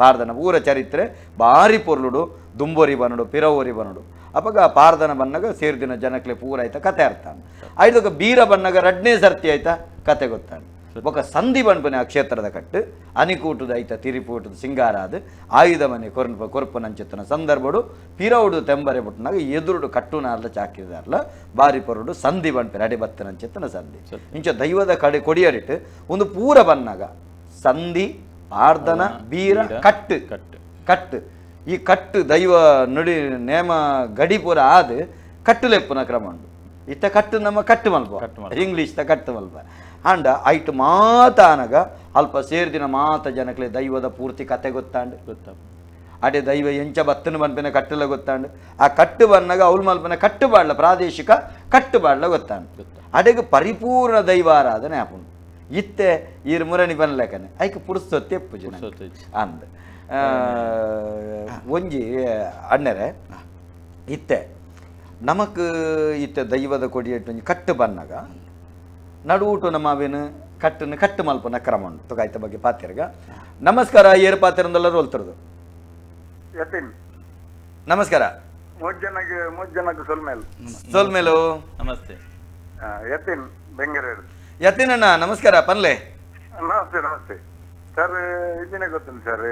ಪಾರ್ದನ ಪೂರ ಚರಿತ್ರೆ ಭಾರಿ ಪೊರ್ಲುಡು ದುಂಬೋರಿ ಬನುಡು ಪಿರವೋರಿ ಬನುಡು. ಅಪಗ ಪಾರ್ದನ ಬನ್ನಗ ಸೇರ್ದಿನ ಜನಕ್ಲೆ ಪೂರ ಆಯ್ತ ಕತೆ ಅರ್ಥ ಆಯ್ತು. ಬೀರ ಬನ್ನಗ ರಡ್ನೇ ಸರ್ತಿ ಆಯ್ತಾ ಕತೆ ಗೊತ್ತಾನೆ. ಬೊಕ ಸಂಧಿ ಬಣ್ಪನೆ ಆ ಕ್ಷೇತ್ರದ ಕಟ್ಟು ಅನಿಕೂಟದ ಐತ ತಿರಿಪೂಟದ ಸಿಂಗಾರ ಅದು ಆಯುಧ ಮನೆ ಕೊರ್ಪ ಕೊರ್ಪನಂಚಿತ್ತನ ಸಂದರ್ಭಡು ಪಿರೌಡು ತೆಂಬರೆ ಬಿಟ್ಟನಾಗ ಎದುರುಡು ಕಟ್ಟುನಾರ್ಲ ಚಾಕಿದಾರ್ಲ ಬಾರಿ ಪೊರುಡು ಸಂಧಿ ಬಣ್ಪೆ ಅಡಿ ಬತ್ತನಂಚಿತ್ತನ ಸಂಧಿ. ಇಂಚ ದೈವದ ಕಡೆ ಕೊಡಿಯರಿಟ್ಟು ಒಂದು ಪೂರ ಬನ್ನಾಗ ಸಂಧಿ ಪಾರ್ದನ ಬೀರ ಕಟ್ಟು ಕಟ್ಟು ಈ ಕಟ್ಟು ದೈವ ನುಡಿ ನೇಮ ಗಡಿಪುರ ಆದ ಕಟ್ಟುಲೆಪ್ಪುನ ಕ್ರಮ ಉಂಡು. ಇತ್ತ ಕಟ್ಟು ನಮ್ಮ ಕಟ್ಟು ಮಲ್ಪ ಇಂಗ್ಲೀಷ್ ತ ಕಟ್ಟು ಮಲ್ಪ ಅಂಡ ಐಟ್ ಮಾತ ಆನಗ ಅಲ್ಪ ಸೇರ್ದಿನ ಮಾತ ಜನಕ್ಲೆ ದೈವದ ಪೂರ್ತಿ ಕತೆ ಗೊತ್ತಾಂಡು ಗೊತ್ತ ಅಡೆ ದೈವ ಎಂಚ ಬತ್ತನ ಬನ್ಪಿನ ಕಟ್ಟುಲ ಗೊತ್ತಾಂಡು ಆ ಕಟ್ಟು ಬನ್ನಾಗ ಅವಳು ಮಲ್ಪನ ಕಟ್ಟು ಬಾಡ್ಲ ಪ್ರಾದೇಶಿಕ ಕಟ್ಟು ಬಾಡ್ಲ ಗೊತ್ತಾಂಡು ಅಡೆಗೆ ಪರಿಪೂರ್ಣ ದೈವಾರಾಧನೆ ಆಪುಂಡು. ಇತ್ತೆ ಈರ್ ಮುರಣಿ ಬನ್ಲಕನೆ ಐಕ್ ಪುರುಸೊತ್ತೆ ಪೂಜೆ ಅಂದ್ ಒಂಜಿ ಅಣ್ಣರೆ ಇತ್ತೆ ನಮಕ್ ಇತ್ತೆ ದೈವದ ಕೊಡಿಯಟ್ಟು ಒಂಜಿ ಕಟ್ಟು ಬನ್ನಾಗ ನಡುವುಟು ನಮ್ಮ ಅವೇನು ಕಟ್ಟನ್ನು ಕಟ್ಟು ಮಲ್ಪನ ಕ್ರಮ ಉಂಟು ತುಗಾಯ್ತ ಬಗ್ಗೆ ಪಾತಿರ್ಗ. ನಮಸ್ಕಾರ ಏರು ಪಾತಿರಂದೆಲ್ಲ ರೋಲ್ತಿರೋದು. ನಮಸ್ಕಾರ ಸೊಲ್ಮೇಲು ನಮಸ್ತೆ ಯತಿನ್ ಬೆಂಗಳೂರು. ಯತಿನ್ ಅಣ್ಣ ನಮಸ್ಕಾರ ಪನ್ಲೆ. ನಮಸ್ತೆ ನಮಸ್ತೆ ಸರ್, ಇದನ್ನೇ ಗೊತ್ತುಂಟು ಸರ್,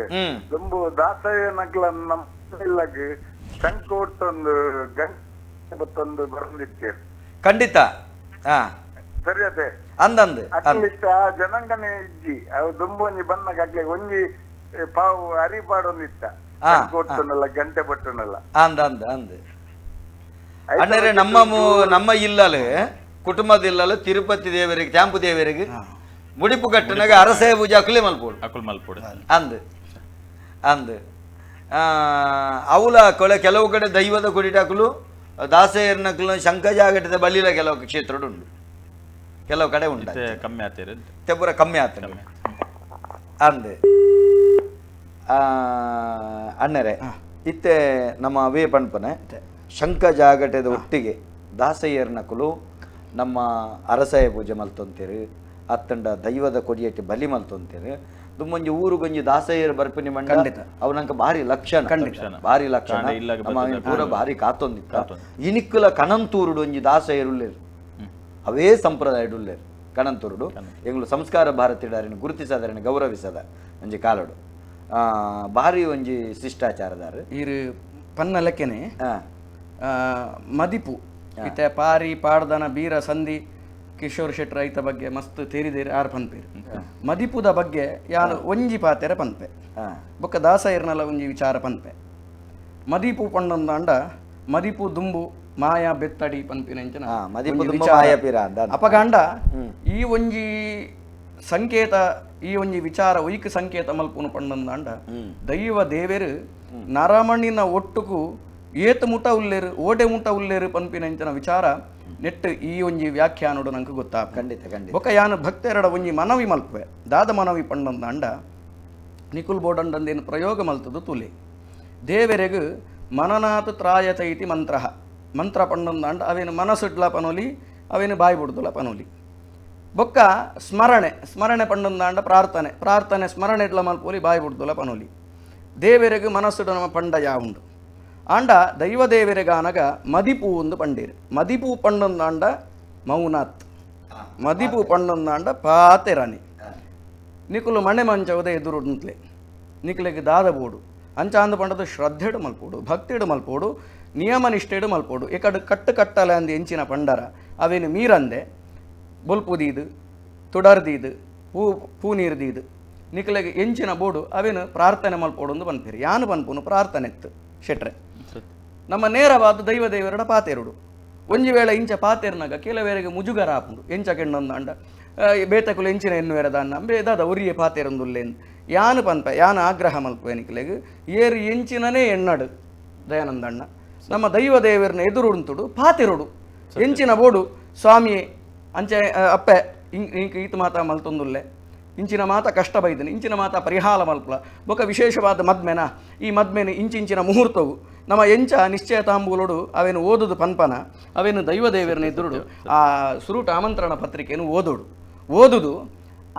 ದುಂಬು ದಾಸಯ್ಯ ನಕ್ಲ ನಮ್ಮ ಇಲ್ಲಗ್ ಶಂಕೋರ್ತೊಂದು ಗಂಟೆ ಬತ್ತೊಂದು ಬರಂದಿತ್ತೇರು. ಖಂಡಿತ. ಸರಿ ಅದೇ ಅಂದಂದು ಅಟ್ಲೀಸ್ಟ್ ಆ ಜನಾಂಗನೇ ಇಜ್ಜಿ ಅವು ದುಂಬು ಒಂಜಿ ಬನ್ನಗ ಅಗ್ಲೆ ಒಂಜಿ ಪಾವು ಅರಿಪಾಡೊಂದಿತ್ತ ಶಂಕೋರ್ತನಲ್ಲ ಗಂಟೆ ಬಟ್ಟನಲ್ಲ ಅಂದ ಅಂದ ಅಂದ ಅಣ್ಣರೇ ನಮ್ಮ ನಮ್ಮ ಇಲ್ಲಲು ಕುಟುಂಬದ ಇಲ್ಲಲು ತಿರುಪತಿ ದೇವರಿಗೆ ತ್ಯಾಂಪು ದೇವರಿಗೆ ಮುಡಿಪು ಕಟ್ಟನಾಗ ಅರಸೆ ಪೂಜೆ ಅಕುಲೆ ಮಲ್ಪೋಡು ಅಕುಲ್ ಮಲ್ಪೋಡು ಅಂದ್ ಅಂದ್ ಅವಲ ಕೊಳೆ ಕೆಲವು ಕಡೆ ದೈವದ ಕೊಡಿಟಾಕಲು ದಾಸೆಯರ್ನಕಲು ಶಂಖ ಜಾಗಟದ ಬಳಿಲ ಕೆಲವು ಕ್ಷೇತ್ರಡು ಉಂಡು ಕೆಲವು ಕಡೆ ಉಂಟು ಕಮ್ಮಿ ಆತೀರ ತೆಪುರ ಕಮ್ಮಿ ಆತದೆ ಅಂದ್ ಅಣ್ಣರೇ ಇತ್ತೆ ನಮ್ಮ ಅವೇ ಪಣ್ಪನೆ ಶಂಖ ಜಾಗಟದ ಒಟ್ಟಿಗೆ ದಾಸಯ್ಯರ್ನಕುಲು ನಮ್ಮ ಅರಸಾಯ ಪೂಜೆ ಮಲ್ತೊಂತೀರು ಅತ್ತಂಡ ದೈವದ ಕೊಡಿಯಟ್ಟಿ ಬಲಿ ಮಲ್ತೊಂತೀರು ದುಮ್ಮೊಂಜಿ ಊರುಗೊಂಜಿ ದಾಸಯ್ಯರು ಬರ್ಪಿನಿ ಮಂಡ ಅವನಂಕ ಭಾರಿ ಲಕ್ಷಣ ಭಾರಿ ಲಕ್ಷಣ ನಮ್ಮ ಪೂರ ಭಾರಿ ಕಾತೊಂದಿತ್ತ ಇನಿಕ್ಕುಲ ಕಣಂತೂರುಡು ಒಂಜಿ ದಾಸಯ್ಯರುಲ್ಲೇರು ಅವೇ ಸಂಪ್ರದಾಯಡುಲ್ಲೇರು ಕಣಂತೂರುಡು ಎಂಗ್ಲು ಸಂಸ್ಕಾರ ಭಾರತಿಡಾರಿನ ಗುರುತಿಸದಾರಿನ ಗೌರವಿಸದ ಒಂಜಿ ಕಾಲಡು ಭಾರಿ ಒಂಜಿ ಶಿಷ್ಟಾಚಾರದಾರು ಈರು ಪನ್ನ ಲೆಕ್ಕನೆ ಮದಿಪು ಇತ್ತೆ ಪಾರಿ ಪಾಡ್ದನ ಬೀರ ಸಂಧಿ ಕಿಶೋರ್ ಶೆಟ್ಟರ್ ಐತ ಬಗ್ಗೆ ಮಸ್ತ್ ತೇರಿದೇರಿ ಆರ್ ಪನ್ಪೇರು ಮದಿಪುದ ಬಗ್ಗೆ ಯಾನು ಒಂಜಿ ಪಾತೆರ ಪನ್ಪೆ ಬೊಕ್ಕ ದಾಸಯ್ಯರ್ನಲ ಒಂಜಿ ವಿಚಾರ ಪನ್ಪೆ ಮದಿಪು ಪಂಡೊಂದಾಂಡ ಮದಿಪು ದುಂಬು ಮಾಯಾ ಬೆತ್ತಡಿ ಪನ್ಪಿನ ಅಪಗಾಂಡ ಈ ಒಂಜಿ ಸಂಕೇತ ಈ ಒಂಜಿ ವಿಚಾರ ಒಯ್ಕ್ ಸಂಕೇತ ಮಲ್ಪುನು ಪಂಡೊಂದಾಂಡ ದೈವ ದೇವೆರು ನರಮಣಿನ ಒಟ್ಟುಕು ಏತು ಮುಟ ಉಲ್ಲೇರು ಓಡೆ ಮುಟ ಉಲ್ಲೇರು ಪನ್ಪಿನಂಚಿನ ವಿಚಾರ ನೆಟ್ಟು ಈ ಒಂಜಿ ವ್ಯಾಖ್ಯಾನೋಡು ನಂಗೆ ಗೊತ್ತಾ ಖಂಡಿತ ಖಂಡಿತ ಬೊಕ್ಕ ಯಾನು ಭಕ್ತೆರಡ ಒಂಜಿ ಮನವಿ ಮಲ್ಪುವೆ ದಾದ ಮನವಿ ಪಂಡೊಂದಾಂಡ ನಿಕುಲ್ ಬೋಡಂಡಂದೇನು ಪ್ರಯೋಗ ಮಲ್ತದು ತುಲೆ ದೇವೆರೆಗು ಮನನಾಥ ತ್ರಾಯತೈತಿ ಮಂತ್ರ ಮಂತ್ರ ಪಂಡೊಂದಾಂಡ ಅವೇನು ಮನಸ್ಸುಡ್ಲ ಪನೋಲಿ ಅವೇನು ಬಾಯಿ ಬುಡ್ದುಲ ಪನೋಲಿ ಬೊಕ್ಕ ಸ್ಮರಣೆ ಸ್ಮರಣೆ ಪಂಡೊಂದಾಂಡ ಪ್ರಾರ್ಥನೆ ಪ್ರಾರ್ಥನೆ ಸ್ಮರಣೆ ಇಡ್ಲ ಮಲ್ಪೋಲಿ ಬಾಯಿ ಬುಡ್ದುಲ ಪನೋಲಿ ದೇವೆರೆಗು ಮನಸ್ಸುಡ ನಮ್ಮ ಪಂಡ ಯಾವುಂಡು ಆಂಡ ದೈವ ದೇವೆರೆಗಾನಗ ಮದಿಪು ಒಂದು ಪಂಡೀರು ಮದಿಪು ಪಂಡೊಂದಾಂಡ ಮೌನಾತ್ ಮದಿಪು ಪಂಡೊಂದಾಂಡ ಪಾತೆರಾನಿ ನಿಕುಲು ಮಣೆ ಮಂಚವದ ಎದುರುಂತ್ಲೆ ನಿಕುಲೆಗ್ ದಾದ ಬೋಡು ಅಂಚ ಅಂದ ಪಂಡದು ಶ್ರದ್ಧೆಡು ಮಲ್ಪೋಡು ಭಕ್ತಿಡು ಮಲ್ಪೋಡು ನಿಯಮ ನಿಷ್ಠೆಡು ಮಲ್ಪೋಡು ಎಕಡು ಕಟ್ಟು ಕಟ್ಟಲೆ ಅಂದು ಎಂಚಿನ ಪಂಡರ ಅವೇನು ಮೀರಂದೆ ಬೊಲ್ಪುದೀದು ತುಡರ್ದೀದು ಪೂ ಪೂ ನೀರ್ದೀದು ನಿಕುಲೆಗ್ ಎಂಚಿನ ಬೋಡು ಅವೇನು ಪ್ರಾರ್ಥನೆ ಮಲ್ಪೋಡು ಅಂದು ಪನ್ಪೇರು ಯಾನು ಪನ್ಪುನು ಪ್ರಾರ್ಥನೆ ಇತ್ತು ಶೆಟ್ರೆ ನಮ್ಮ ನೇರವಾದ ದೈವ ದೇವರಡ ಪಾತೆರುಡು ಒಂಜಿ ವೇಳೆ ಇಂಚ ಪಾತೆರ್ನಾಗ ಕೆಲವೇರಿಗೆ ಮುಜುಗರ ಆಪುಂಡು ಎಂಚ ಕೆಂಡೊಂದಾಂಡ ಬೇತಕುಲು ಎಂಚಿನ ಎನ್ನುವೆರದಾನ್ನ ಬೇದಾದ ಒರಿಯೆ ಪಾತೆರೊಂದುಲ್ಲೇನ್ ಯಾನು ಪನ್ಪ ಯಾನು ಆಗ್ರಹ ಮಲ್ಪುವೆ ನಿಕಲೆಗ್ ಏರು ಎಂಚಿನನೇ ಎಣ್ಣಡು ದಯಾನಂದಣ್ಣ ನಮ್ಮ ದೈವ ದೇವರನ್ನ ಎದುರುಂತುಡು ಪಾತೆರುಡು ಎಂಚಿನ ಬೋಡು ಸ್ವಾಮಿ ಅಂಚೆ ಅಪ್ಪೆ ಇಂಕ್ ಈತ ಮಾತ ಮಲ್ತೊಂದುಲ್ಲೆ ಇಂಚಿನ ಮಾತ ಕಷ್ಟ ಬೈದನೆ ಇಂಚಿನ ಮಾತ ಪರಿಹಾರ ಮಲ್ಪಲ ಬೊಕ ವಿಶೇಷವಾದ ಮದ್ಮೆನ ಈ ಮದ್ಮೆನ ಇಂಚಿಂಚಿನ ಮುಹೂರ್ತವು ನಮ್ಮ ಎಂಚ ನಿಶ್ಚಯ ತಾಂಬೂಲೋಡು ಅವೇನು ಓದುದು ಪನ್ಪನ ಅವೇನು ದೈವ ದೇವರನ್ನ ಎದುರುಡು ಆ ಸುರುಟ ಆಮಂತ್ರಣ ಪತ್ರಿಕೆಯನ್ನು ಓದೋಡು ಓದುದು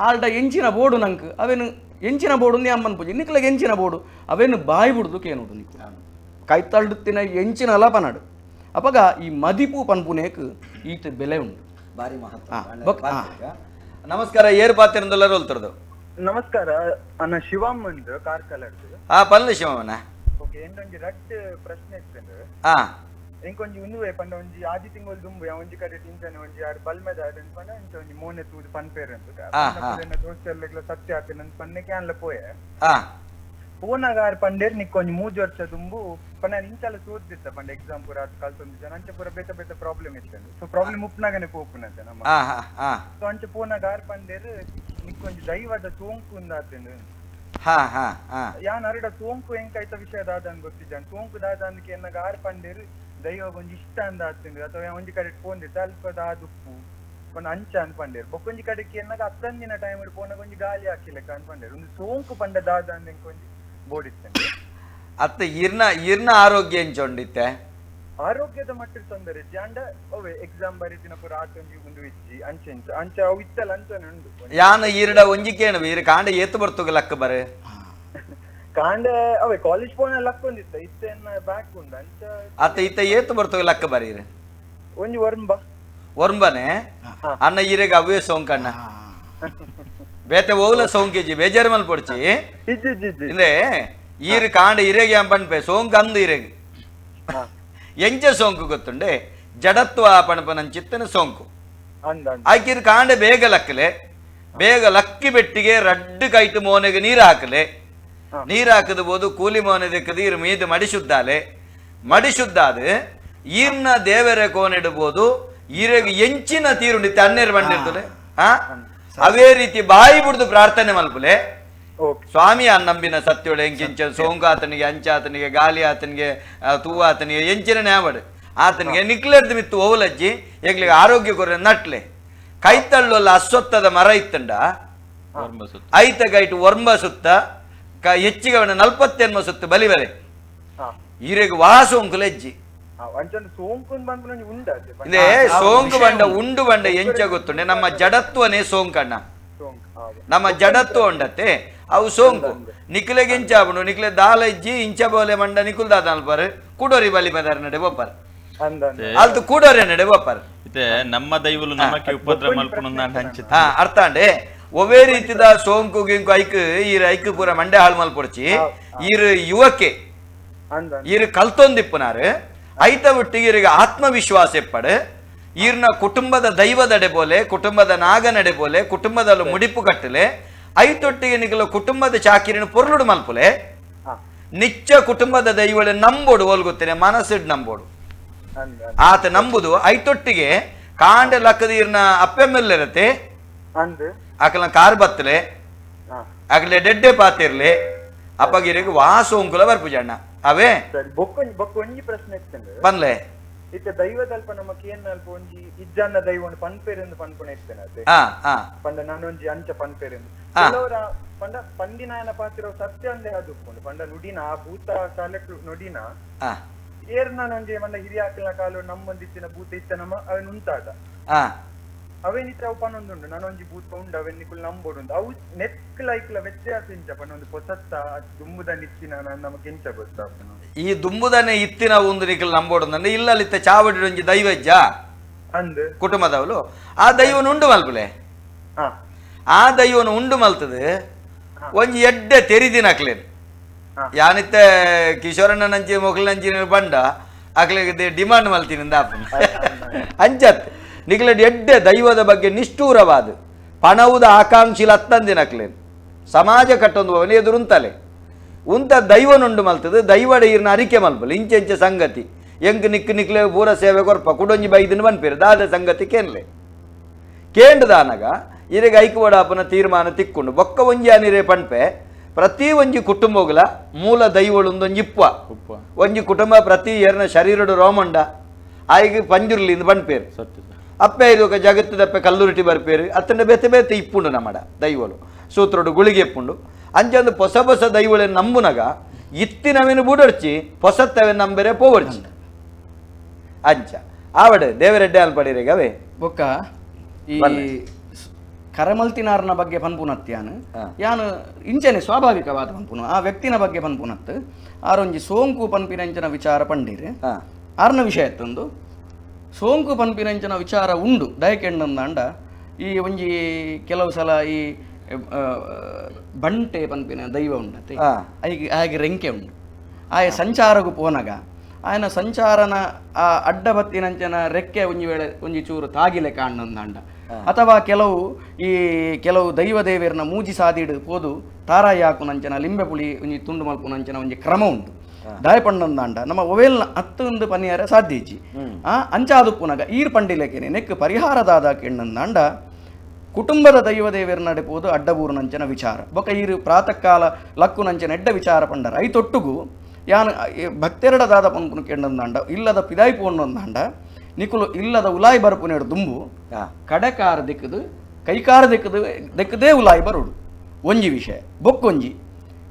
ಆಲ್ಡ ಎಂಚಿನ ಬೋಡು ನಂಕ್ ಅವೇನು ಎಂಚಿನ ಬೋಡು ಅಮ್ಮನ ಪೂಜೆ ನಿಕ್ಲಗೆ ಎಂಚಿನ ಬೋಡು ಅವೇನು ಬಾಯಿ ಬಿಡುದು ಕೇನೋಡು ನಿಕ್ಕು ಕೈತಳ್ಳುತ್ತಿನ ಎಂಚಿನ ಅಲಪನಾಡು ಅಪಗ ಈ ಮದಿಪು ಪನ್ಪುನೇಕ್ ಈತ ಬೆಲೆ ಉಂಟು ಭಾರಿ ಮಹತ್ವ. ನಮಸ್ಕಾರ, ಏರ್ ಪಾತಿರಂದೆಲ್ಲರೂ ಹೋಲ್ತಿರೋದು. ನಮಸ್ಕಾರ ಅಣ್ಣ, ಶಿವಮ್ ಅಂದು ಕಾರ್ಕಳ. ಹಾ ಪಲ್ಲೆ ಶಿವಮ್ಮನ. ಓಕೆ, ಎಂದೊಂಜಿ ರಡ್ಡ್ ಪ್ರಶ್ನೆ ಇತ್ತು. ಇಂಕೊಂಜಿ ಉಂದುವೆ ಪಂಡ ಒಂಜಿ ಆದಿ ತಿಂಗಳು ದುಂಬು ಒಂಜಿ ಕಡೆ ಇಂಚನೆ ಒಂಜಿ ಆರು ಬಲ್ಮೆದ ಪಂಡ ಇಂಚ ಒಂಜಿ ಮೋನೆ ತೂದು ಪನ್ಪೇರ್ ಅಂತ ದೋಸ್ತೆಲ್ಲ ಸತ್ಯ ಆಪಿನ ಪನ್ನೆಕ್ಕೆ ಅನ್ಲ ಪೋಯೆ ಪೋನಾಗ ಆರು ಪಂಡೇರ್ ನಿಕ್ಕೊಂಜಿ 3 ವರ್ಷ ದುಂಬು ಪಂಡ ಇಂಚಲ ತೂದಿತ್ತ ಪಂಡ ಎಕ್ಸಾಮ್ ಪೂರ ಅದು ಕಲ್ತೊಂದಿದ್ದ ಅಂಚೆ ಪೂರ ಬೇತೆ ಬೇತೆ ಪ್ರಾಬ್ಲಮ್ ಇತ್ತು. ಸೊ ಪ್ರಾಬ್ಲಮ್ ಉಪ್ಪನಾಗನೆ ಪೋಪುನಂತೆ ನಮ್ಮ. ಸೊ ಅಂಚೆ ಪೋನಾಗ ಆರು ಪಂಡೇರ್ ನಿಕ್ಕೊಂಜಿ ದೈವದ ಸೋಂಕು ಉಂದಾತಂದು. ಯಾನ್ ಅರಡ ಸೋಂಕು ಎಂಕೈತ ವಿಷಯ ದಾದ ಗೊತ್ತಿದ್ದಾನೆ ಸೋಂಕು ದಾದ ಅಂದಕ್ಕೆ ಎನ್ನಾಗ ಆರು ಪಂಡೇರ್ ದೈವ ಒಂಜಿ ಇಷ್ಟ ಅಂದ ಆತಂದು ಅಥವಾ ಒಂಜಿ ಕಡೆ ಪೋಂದಿತ್ತ ಅಲ್ಪ ದಾದುಪ್ಪು ಪಂಡ ಅಂಚ ಅನ್ಪಂಡೇರು ಬೊಕ್ಕೊಂಜಿ ಕಡೆಗೆ ಎನ್ನಾಗ ಹತ್ತೊಂದಿನ ಟೈಮ್ ಪೋನಾಗ ಒಂಜಿ ಗಾಲಿ ಹಾಕಿಲೆಕ್ಕ ಅನ್ಪಂಡೇರು ಒಂದು ಸೋಂಕು ಪಂಡ ದಾದ ಅಂದ ಎಂಕೊಂಜಿ ಬೋಡಿತ್ತಂಗೆ. ಅತ್ತ ಇರ್ನ ಇರ್ನ ಆರೋಗ್ಯ ಎಂಚೊಂಡಿತ್ತೆ? ಆರೋಗ್ಯದ ಮಟ್ಟಿಗೆ ತೊಂದರೆ ಜಾಂಡ ಅವೇ ಎಕ್ಸಾಮ್ ಬರೀತಿನ ಪೂರ ಆತೊಂಜಿ ಒಂದು ಇಜ್ಜಿ ಅಂಚೆ ಇಂಚ ಅಂಚ ಅವು ಇತ್ತಲ್ಲ ಅಂಚನೆ ಉಂಡು. ಯಾನ ಈರಡ ಒಂಜಿಕೇಣ ಈರ ಕಾಂಡ ಏತು ಬರ್ತುಗ ಲಕ್ಕ ಬರೆ ಕಾಂಡ ಅವೇ ಕಾಲೇಜ್ ಪೋನ ಲಕ್ಕ ಒಂದಿತ್ತ ಇತ್ತ ಬ್ಯಾಕ್ ಉಂಡು ಅಂಚ ಅತ್ತ ಇತ್ತ ಏತು ಬರ್ತುಗ ಲಕ್ಕ ಬರೀರ ಒಂಜಿ ವರ್ಂಬ ವರ್ಂಬನೆ ಅಣ್ಣ ಈರೆಗೆ ಅವೇ ಸೋಂಕಣ್ಣ ಬೇತೆ ಹೋಗ್ಲ ಸೋಂಕಿಜಿ ಬೇಜಾರು ಮಲ್ ಪೊಡ್ಚಿ. ಅಂದ್ರೆ ಈರು ಕಾಂಡ ಇರೆಗೆ ಪನ್ಪೆ ಸೋಂಕು ಅಂದು ಇರೆಗೆ ಎಂಚ ಸೋಂಕು ಗೊತ್ತುಂಡೆ ಜಡತ್ವ ಪಣಪನಂಚಿತ್ತನ ಸೋಂಕು ಆಕಿರು ಕಾಂಡ ಬೇಗ ಲಕ್ಕಲೆ ಬೇಗ ಲಕ್ಕಿ ಬೆಟ್ಟಿಗೆ ರಡ್ಡು ಕೈಟು ಮೋನೆಗೆ ನೀರು ಹಾಕಲೆ ನೀರು ಹಾಕದ ಬೋದು ಕೂಲಿ ಮೋನೆ ದಿಕ್ಕದು ಇರು ಮೀದು ಮಡಿಶುದ್ದಾಲೆ ಮಡಿಶುದ್ದಾದ ಈರ್ನ ದೇವರ ಕೋನೆಡ್ಬೋದು ಈರೆಗೆ ಎಂಚಿನ ತೀರುಂಡಿತ್ತೆ ಅನ್ನೇರು ಬಂಡಿರ್ತದೆ ಅವೇ ರೀತಿ ಬಾಯಿ ಬಿಡ್ದು ಪ್ರಾರ್ಥನೆ ಮಲ್ಪುಲೆ ಸ್ವಾಮಿ ನಂಬಿನ ಸತ್ಯೋಳೆ ಎಂಕಿಂಚ ಸೋಂಕು ಆತನಿಗೆ ಅಂಚಾತನಿಗೆ ಗಾಲಿ ಆತನಿಗೆ ತೂವ ಆತನಿಗೆ ಎಂಚಿನ ನ್ಯಾವಡು ಆತನಿಗೆ ನಿಕ್ಲೆರ್ದು ಮಿತ್ತು ಓವಲಜ್ಜಿ ಎಂಗ್ಲಿಗೆ ಆರೋಗ್ಯ ಕೊರ ನಟ್ಲೆ ಕೈತಳ್ಳೊಲ್ಲ ಅಸ್ವತ್ತದ ಮರ ಇತ್ತಂಡ ಐತ ಕೈಟು ವರ್ಮ ಸುತ್ತ ಹೆಚ್ಚಿಗೆ ಅವನ 40 ಸುತ್ತ ಬಲಿ ಬಲೆ ಈರೆಗೆ ವಾ ಸೋಂಕು ಲಜ್ಜಿ ಇದೇ ಸೋಂಕು ಬಂಡ ಉಂಡು ಬಂಡ ಎಂಚ ಗೊತ್ತುಂಡೆ ನಮ್ಮ ಜಡತ್ವನೇ ಸೋಂಕಣ್ಣ ನಮ್ಮ ಜಡತ್ವ ಉಂಡತ್ತೆ ಅವು ಸೋಂಕು ನಿಕ್ಲೆಗೆ ಇಂಚ ಆಪುಂಡು ನಿಕ್ಲೆ ದಾಲ ಇಜ್ಜಿ ಇಂಚ ಬೋಲೆ ಮಂಡ ನಿಕುಲ್ ದಾದ ಅಲ್ಪಾರು ಕೂಡೋರಿ ಬಲಿ ಬದಾರ ನಡೆ ಬೊಪ್ಪಾರು ಅಲ್ತು ಕೂಡೋರಿ ನಡೆ ಬೊಪ್ಪಾರು ನಮ್ಮ ದೈವಲು ನಮಕ್ಕೆ ಉಪದ್ರ ಮಲ್ಪುನ ಅರ್ಥ ಅಂಡೆ ಒವೇ ರೀತಿದ ಸೋಂಕು ಗಿಂಕು ಐಕ್ ಈರು ಐಕ್ ಪೂರ ಮಂಡೆ ಹಾಳು ಮಲ್ಪೊಡ್ಚಿ ಈರು ಯುವಕೆ ಈರು ಕಲ್ತೊಂದಿಪ್ಪುನಾರು ಐತ ಬಿಟ್ಟಿಗೆ ಈರಿಗೆ ಆತ್ಮವಿಶ್ವಾಸ ಎಪ್ಪಡು ಈರ್ನ ಕುಟುಂಬದ ದೈವದಡೆ ಬೋಲೆ ಕುಟುಂಬದ ನಾಗನಡೆ ಬೋಲೆ ಕುಟುಂಬದಲ್ಲೂ ಮುಡಿಪು ಕಟ್ಟಲೆ ಐತೊಟ್ಟಿಗೆ ನಿಗಲ ಕುಟುಂಬದ ಚಾಕಿರಿನ ಪೊರ್ಲುಡು ಮಲ್ಪುಲೆ ನಿಚ್ಚ ಕುಟುಂಬದ ದೈವಳೆ ನಂಬೋಡು ಒಲ್ಗುತ್ತೇನೆ ಮನಸ್ಸಿಡ್ ನಂಬೋಡು ಆತ ನಂಬುದು ಐತೊಟ್ಟಿಗೆ ಕಾಂಡ ಲಕ್ಕದ ಈರ್ನ ಅಪ್ಪೆಮ್ಮೆಲ್ಲಿರತ್ತೆ ಆಕಲ ಕಾರ್ ಬತ್ತಲೆ ಆಕಲೆ ಡೆಡ್ಡೆ ಪಾತಿರ್ಲಿ ಅಪ್ಪಗಿರಿಗೆ ವಾಸೋಂಕುಲ ಬರ್ಪುಜಣ್ಣ ಅವೇ ಬೊಕ್ಕೊಂಜಿ ಪ್ರಶ್ನೆ ಬನ್ಲೆ ಇತ್ತೆ ದೈವದಲ್ಪ ನಮ್ಮ ಕೇನ್ನಲ್ಪ ಒಂಜಿ ಇಜ್ಜನ್ನ ದೈವನು ಪನ್ಪೇರೆಂದು ಪನ್ಪುಣ ಇತ್ತೇನೆ ಅದೇ ಪಂಡ ನಾನೊಂಜಿ ಅಂಚ ಪನ್ಪೇರೆಂದು ಕೆಲವರ ಪಂಡ ಪಂಡಿನಾಯನ ಪಾತಿರೋ ಸತ್ಯ ಅಂದೇ ಅದು ಪಂಡ ನುಡಿನ ಆ ಭೂತ ಕಾಲಕ್ಕೆ ನುಡಿನ ಏರ್ ನಾನೊಂಜಿ ಮಂಡ ಹಿರಿಯಾಕಲ್ನ ಕಾಲು ನಮ್ಮೊಂದಿತ್ತಿನ ಭೂತ ಇತ್ತ ನಮ್ಮ ಅವನ್ ಉಂಟಾದ ಅವೇನಿತ್ತ ಅವು ಪನೊಂದುಂಡು ನಾನೊಂಜಿ ಭೂತ ಉಂಡು ಅವೇನ್ ನಿಕುಲ್ ನಂಬೋಡು ಅವು ನೆಕ್ ಲೈಕ್ಲ ವ್ಯತ್ಯಾಸ ಇಂಚ ಪನ್ನೊಂದು ಪೊಸತ್ತ ದುಂಬುದ ನಿತ್ತಿನ ನಮಗೆ ಇಂಚ ಗೊತ್ತಾಪುನು ಈ ದುಂಬುದನೆ ಇತ್ತಿನ ಒಂದು ನಿಕಲ್ ನಂಬೋಡು ಅಂದ್ರೆ ಇಲ್ಲಲ್ಲಿತ್ತ ಚಾವಡಿ ಒಂಜಿ ದೈವಜ್ಜ ಅಂದ್ ಕುಟುಂಬದವಳು ಆ ದೈವನ ಉಂಡು ಮಲ್ಪುಲೆ ಆ ದೈವನ ಉಂಡು ಮಲ್ತದೆ ಒಂಜಿ ಎಡ್ಡೆ ತೆರಿದಿನ ಅಕ್ಲೇನ್ ಯಾನಿತ್ತೆ ಕಿಶೋರಣ್ಣ ನಂಚಿ ಮೊಗಲ್ ನಂಚಿ ಬಂಡ ಅಕ್ಲಿಗೆ ಡಿಮಾಂಡ್ ಮಲ್ತೀನಿ ಅಂಚತ್ ನಿಕ್ಲೆಡ್ ಎಡ್ಡೆ ದೈವದ ಬಗ್ಗೆ ನಿಷ್ಠೂರವಾದ ಪಣವುದ ಆಕಾಂಕ್ಷಿಲ ಅತ್ತಂದಿನ ಅಕ್ಲೇನ್ ಸಮಾಜ ಕಟ್ಟೊಂದು ಅವನೇ ಎದುರುಂತಲೆ ಉಂತ ದೈವನುಂಡು ಮಲ್ತದೆ ದೈವಡ ಈರ್ನ ಅರಿಕೆ ಮಲ್ಪಲು ಇಂಚೆ ಇಂಚೆ ಸಂಗತಿ ಎಂಕ್ ನಿಕ್ ನಿಕ್ಲೆ ಪೂರ ಸೇವೆ ಕೊರ್ಪ ಕುಡೊಂಜಿ ಬೈದಿನ ಬನ್ಪೇರು ದಾದ ಸಂಗತಿ ಕೇನ್ಲೆ ಕೇಂದ್ರದಾನಗ ಇರೆಗೆ ಐಕುವಡಾಪನ ತೀರ್ಮಾನ ತಿಕ್ಕೊಂಡು ಬೊಕ್ಕ ಒಂಜಿ ಅನಿರೆ ಪನ್ಪೆ ಪ್ರತಿ ಒಂಜಿ ಕುಟುಂಬಗಳ ಮೂಲ ದೈವಳೊಂದೊಂಜಿ ಇಪ್ಪ ಒಂಜಿ ಕುಟುಂಬ ಪ್ರತಿ ಏರ್ನ ಶರೀರಡು ರೋಮಂಡ ಆಯ್ಗೆ ಪಂಜುರ್ಲಿಂದ ಬನ್ಪೇರು ಅಪ್ಪೆ ಇದು ಜಗತ್ತದಪ್ಪೆ ಕಲ್ಲುರುಟಿ ಬರ್ಪೇರು ಅತ್ತಂಡ ಬೇತೆ ಬೇತೆ ಇಪ್ಪುಂಡು ನಮ್ಮಡ ದೈವಳು ಸೂತ್ರಡು ಗುಳಿಗೆ ಇಪ್ಪುಂಡು ಅಂಚಂದು ಹೊಸ ಹೊಸ ದೈವಳೆ ನಂಬುನಗ ಇತ್ತಿನವೇನು ಬೂಡರ್ಚಿ ಹೊಸತ್ತವೆ ನಂಬರೆ ಪೋವರ್ಚಿ ಅಂಚ ಆವಡೆ ದೇವರೆಡ್ಡೆ ಅಲ್ಪಡಿರೇಗವೇ ಬೊಕ್ಕ ಈ ಕರಮಲ್ತಿನಾರನ ಬಗ್ಗೆ ಪನ್ಪುನತ್ ಯಾನು ಯಾನು ಇಂಚನೆ ಸ್ವಾಭಾವಿಕವಾದ ಪನ್ಪುನು ಆ ವ್ಯಕ್ತಿನ ಬಗ್ಗೆ ಪನ್ಪುನತ್ ಆರೊಂಜಿ ಸೋಂಕು ಪನ್ಪಿನಂಚನ ವಿಚಾರ ಪಂಡಿರೆ ಆರ್ನ ವಿಷಯ ಎತ್ತೊಂದು ಸೋಂಕು ಪನ್ಪಿನಂಚನ ವಿಚಾರ ಉಂಡು ದಯಕೆಂಡಂದಾಂಡ ಈ ಒಂಜಿ ಕೆಲವು ಸಲ ಈ ಬಂಟೆ ಪನ್ಪಿನ ದೈವ ಉಂಡತೆ ಐಗೆ ಹಾಗೆ ರೆಂಕೆ ಉಂಡು ಆಯ ಸಂಚಾರಗು ಪೋನಗ ಆಯನ ಸಂಚಾರನ ಆ ಅಡ್ಡ ಬತ್ತಿನಂಚನ ರೆಕ್ಕೆ ಒಂಜಿ ವೇಳೆ ಒಂಜಿ ಚೂರು ತಾಗಿಲೆ ಕಾಣ್ಣಂದಾಂಡ ಅಥವಾ ಕೆಲವು ಈ ಕೆಲವು ದೈವ ದೇವರನ್ನ ಮೂಜಿ ಸಾದಿಡು ಪೋದು ತಾರಾಯಿ ಹಾಕುನಂಚನ ಲಿಂಬೆ ಪುಳಿ ಒಂಜಿ ತುಂಡು ಮಲ್ಪುನಂಚನ ಒಂಜಿ ಕ್ರಮ ಉಂಟು ದಾಯಪಣ್ಣಂದಾಂಡ ನಮ್ಮ ಒವೇಲ್ನ ಹತ್ತೊಂದು ಪನಿಯಾರ ಸಾಧ್ಯ ಇಜ್ಜಿ ಅಂಚಾದುಪ್ಪುನಗ ಈರ್ ಪಂಡಿಲೆಕೆನೆ ನೆಕ್ ಪರಿಹಾರದಾದ ಕೆಣ್ಣಂದಾಂಡ ಕುಟುಂಬದ ದೈವ ದೇವರ ನಡೆಪೋದು ಅಡ್ಡಬೂರುನಂಚನ ವಿಚಾರ ಬೊಕ ಈರು ಪ್ರಾತಃ ಕಾಲ ಲಕ್ಕುನಂಚನ ಎಡ್ಡ ವಿಚಾರ ಪಂಡರ ಐತೊಟ್ಟುಗು ಯಾನು ಭಕ್ತೆರಡದಾದ ಪಂಪುನು ಕೆಂಡಂದಾಂಡ ಇಲ್ಲದ ಪಿದಾಯಿ ಪೋಣ್ಣಂದಾಂಡ ನಿಕುಲು ಇಲ್ಲದ ಉಲಾಯಿ ಬರಪುನೇಡು ದುಂಬು ಕಡೆಕಾರ ದಿಕ್ಕದು ಕೈಕಾರ ದಿಕ್ಕದು ದಿಕ್ಕದೇ ಉಲಾಯಿ ಬರುಡು ಒಂಜಿ ವಿಷಯ ಬೊಕ್ಕೊಂಜಿ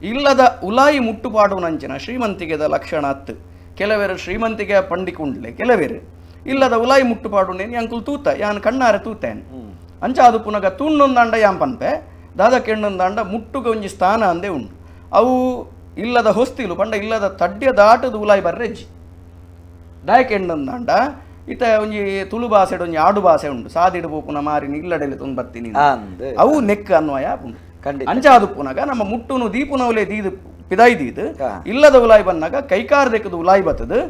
ಇಲ್ಲದ ಉಲಾಯಿ ಮುಟ್ಟುಪಾಡುನಂಚಿನ ಶ್ರೀಮಂತಿಗೆದ ಲಕ್ಷಣ ಅತ್ತು ಕೆಲವರು ಶ್ರೀಮಂತಿಗೆ ಪಂಡಿಕುಂಡ್ಲೆ ಕೆಲವರು ಇಲ್ಲದ ಉಲಾಯಿ ಮುಟ್ಟುಪಾಡುನೇನು ಅಂಕುಲ್ ತೂತ ಯಾನ್ ಕಣ್ಣಾರೆ ತೂತೇನು ಅಂಚ ಅದು ಪುನಗ ತೂಣ್ಣೊಂದಾಂಡ ಯಾನ್ ಪನ್ಪೆ ದಾದ ಕೆಣ್ಣೊಂದಾಂಡ ಮುಟ್ಟುಗ ಒಂಜಿ ಸ್ಥಾನ ಅಂದೇ ಉಂಡು ಅವು ಇಲ್ಲದ ಹೊಸ್ತಿಲು ಪಂಡ ಇಲ್ಲದ ತಡ್ಯ ದಾಟದ ಉಲಾಯಿ ಬರ್ರೆಜ್ಜಿ ದಾಯಕೆಣ್ಣೊಂದಾಂಡ ಇತ ಒಂಜಿ ತುಳು ಭಾಷೆ ಒಂಜಿ ಆಡು ಭಾಷೆ ಉಂಡು ಸಾದಿಡು ಪೋಪುನ ಮಾರಿನ ಇಲ್ಲಡೆಲೆ ತೊಂದು ಬರ್ತೀನಿ ಅವು ನೆಕ್ ಅನ್ವಯ ಉಂಡು ಅಂಚ ಅದು ಪುನಗ ನಮ್ಮ ಮುಟ್ಟುನು ದೀಪುನವಲೇ ದೀದು ಪಿದಾಯ್ದೀದು ಇಲ್ಲದ ಉಲಾಯಿ ಬಂದಾಗ ಕೈಕಾರ್ ದೆಕ್ಕದ ಉಲಾಯಿ ಬತ್ತದು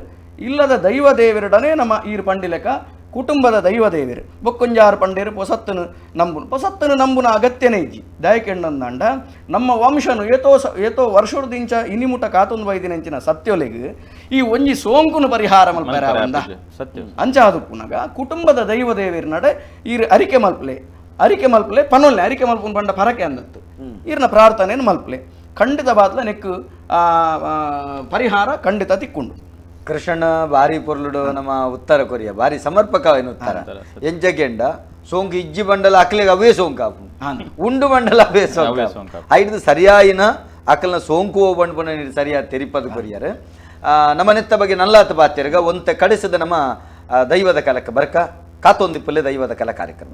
ಇಲ್ಲದ ದೈವ ದೇವರಡನೆ ನಮ್ಮ ಈರು ಪಂಡಿಲೆಕ ಕುಟುಂಬದ ದೈವ ದೇವರು ಬೊಕ್ಕೊಂಜಾರು ಪಂಡೇರು ಪೊಸತ್ತನು ನಂಬುನು ಪೊಸತ್ತನು ನಂಬುನ ಅಗತ್ಯನೇ ಇಜ್ಜಿ ದಯಕೆಣ್ಣಂದಾಂಡ ನಮ್ಮ ವಂಶನು ಏತೋ ಏತೋ ವರ್ಷದಿಂಚ ಇನಿಮುಟ ಕಾತೊಂದು ಬೈದಿನಂಚಿನ ಸತ್ಯೊಲೆಗ್ ಈ ಒಂಜಿ ಸೋಂಕುನು ಪರಿಹಾರ ಮಲ್ಪರ ಸತ್ಯ ಅಂಚಾದು ಪುನಗ ಕುಟುಂಬದ ದೈವ ದೇವರ ನಡೆ ಈರು ಅರಿಕೆ ಮಲ್ಪಲೆ ಅರಿಕೆ ಮಲ್ಪಲೆ ಪನೊಲ್ಲೆ ಅರಿಕೆ ಮಲ್ಪುನ್ ಪಂಡ ಪರಕೆ ಅಂದತ್ತು ಈರ್ನ ಪ್ರಾರ್ಥನೆಯನ್ನು ಮಲ್ಪಲೆ ಖಂಡಿತ ಬಾತ್ಲ ನೆಕ್ಕು ಪರಿಹಾರ ಖಂಡಿತ ತಿಕ್ಕೊಂಡು. ಕೃಷ್ಣ ಬಾರಿ ಪೊರ್ಲುಡು ನಮ್ಮ ಉತ್ತರ ಕೊರಿಯ ಬಾರಿ ಸಮರ್ಪಕವಾಯಿನ ಉತ್ತರ ಎಂಜಗೆಂಡ ಸೋಂಕು ಇಜ್ಜಿ ಬಂಡಲ ಅಕ್ಲಿಗೆ ಅವೇ ಸೋಂಕು ಉಂಡು ಬಂಡಲ ಅವೇ ಸೋಂಕು ಐದು ಸರಿಯಾಯಿನ ಅಕಲ್ನ ಸೋಂಕು ಬಂಡ್ಪುನ ಸರಿಯಾದ ತೆರಿಪದು ಕೊರಿಯರು ನಮ್ಮ ನೆತ್ತ ಬಗ್ಗೆ ನಲ್ಲಾತ ಬಾತ್ಯರ್ಗ ಒಂತೆ ಕಡಿಸಿದ ನಮ್ಮ ದೈವದ ಕಾಲಕ್ಕೆ ಬರ್ಕ ಕಾತೊಂದಿಪ್ಪಲ್ಲೇ ದೈವದ ಕಾಲ ಕಾರ್ಯಕ್ರಮ.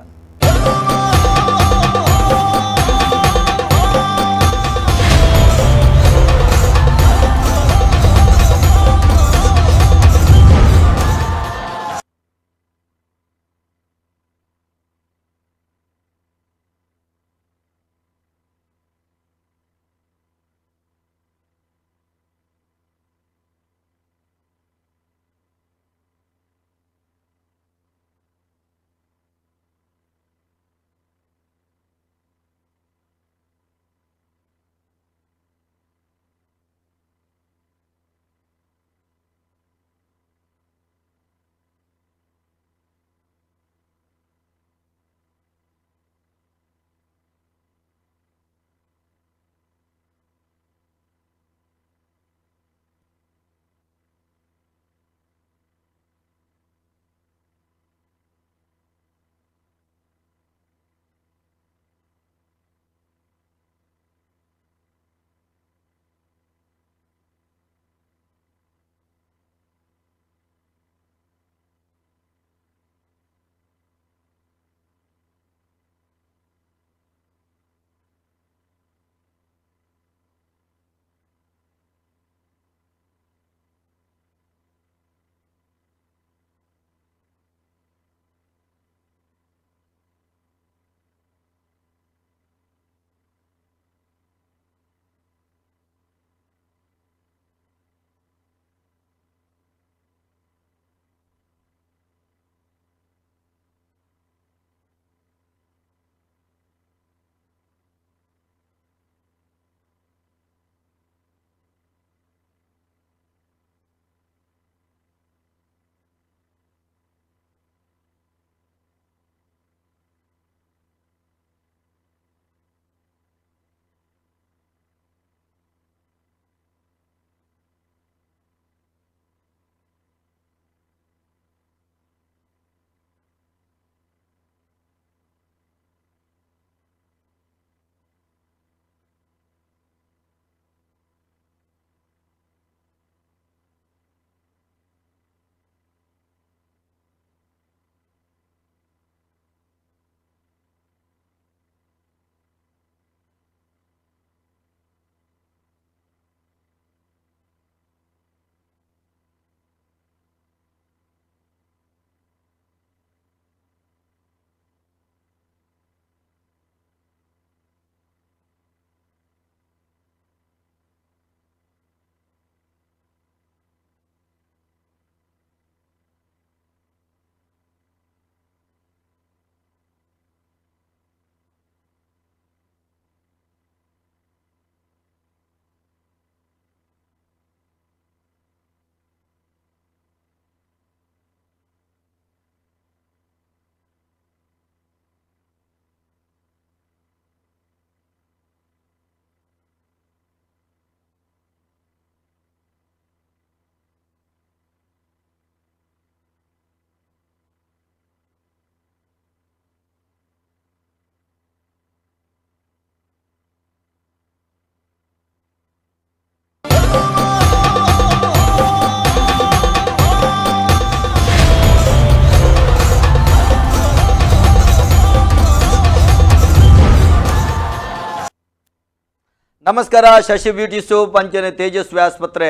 ನಮಸ್ಕಾರ. ಶಶಿ ಬ್ಯೂಟಿ ಸೋಪ್ ಅಂಚನೆ ತೇಜಸ್ವಿ ಆಸ್ಪತ್ರೆ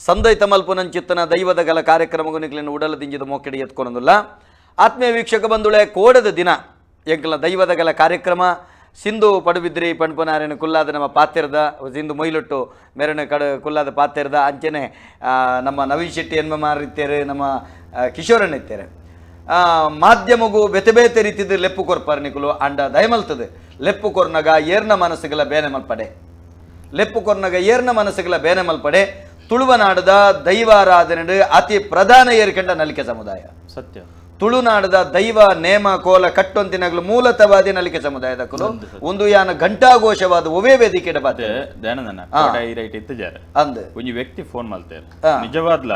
ಸಂದೈತ ಮಲ್ಪುನಂಚಿತ್ತನ ದೈವದ ಗಲ ಕಾರ್ಯಕ್ರಮಗೂ ಉಡಲ ದಿಂಜಿದ ಮೋಕೆಡಿ ಎತ್ಕೊನೊಂದುಲ್ಲ. ಆತ್ಮೀಯ ವೀಕ್ಷಕ ಬಂಧುಳೆ, ಕೋಡದ ದಿನ ಎಂಕಲ್ನ ದೈವದ ಗಲ ಕಾರ್ಯಕ್ರಮ Sindhu Padubidri ಪಣ್ಪನಾರಿನ ಕುಲ್ಲಾದ ನಮ್ಮ ಪಾತೆರ್ದ ಸಿಂಧು ಮೊಯ್ಲುಟ್ಟು ಮೇರನ ಕಡ ಕುಲ್ಲಾದ ಪಾತೆರ್ದ ಅಂಚನೆ ನಮ್ಮ ನವೀನ್ ಶೆಟ್ಟಿ ಎನ್ಮ ಇತ್ತೇರೆ ನಮ್ಮ ಕಿಶೋರಣ್ಣ ಇತ್ತೇರೆ ಮಾಧ್ಯಮಗೂ ಬೇತೆ ಬೇತೆ ರೀತಿದ ಲೆಪ್ಪು ಕೊರ್ಪಾರ್ ನಿಕುಲು ಅಂಡ ದಯಮಲ್ತದೆ ಲೆಪ್ಪು ಕೊರ್ನಗ ಏರ್ನ ಮನಸ್ಸುಗಳ ಬೇನೆ ಮಲ್ಪಡೆ ಲೆಪ್ಪು ಕೊರ್ನಗ ಏರ್ನ ಮನಸ್ಸುಗಳ ಬೇನೆ ಮಲ್ಪಡೆ ತುಳುವನಾಡದ ದೈವಾರಾಧನೆ ಅತಿ ಪ್ರಧಾನ ಏರ್ಕಂಡ ನಲಿಕೆ ಸಮುದಾಯ ಸತ್ಯ ತುಳುನಾಡದ ದೈವ ನೇಮ ಕೋಲ ಕಟ್ಟೊಂತಿನಗಲು ಮೂಲತವಾದಿ ನಲಿಕೆ ಸಮುದಾಯದ ಕುಲು ಒಂದು ಯಾನ ಘಂಟಾಘೋಷವಾದ ಒವೇ ವೇದಿಕೆ ಅಂದ್ ಒಂಜಿ ವ್ಯಕ್ತಿ ಫೋನ್ ಮಲ್ತೇರು ನಿಜವಾದ್ಲ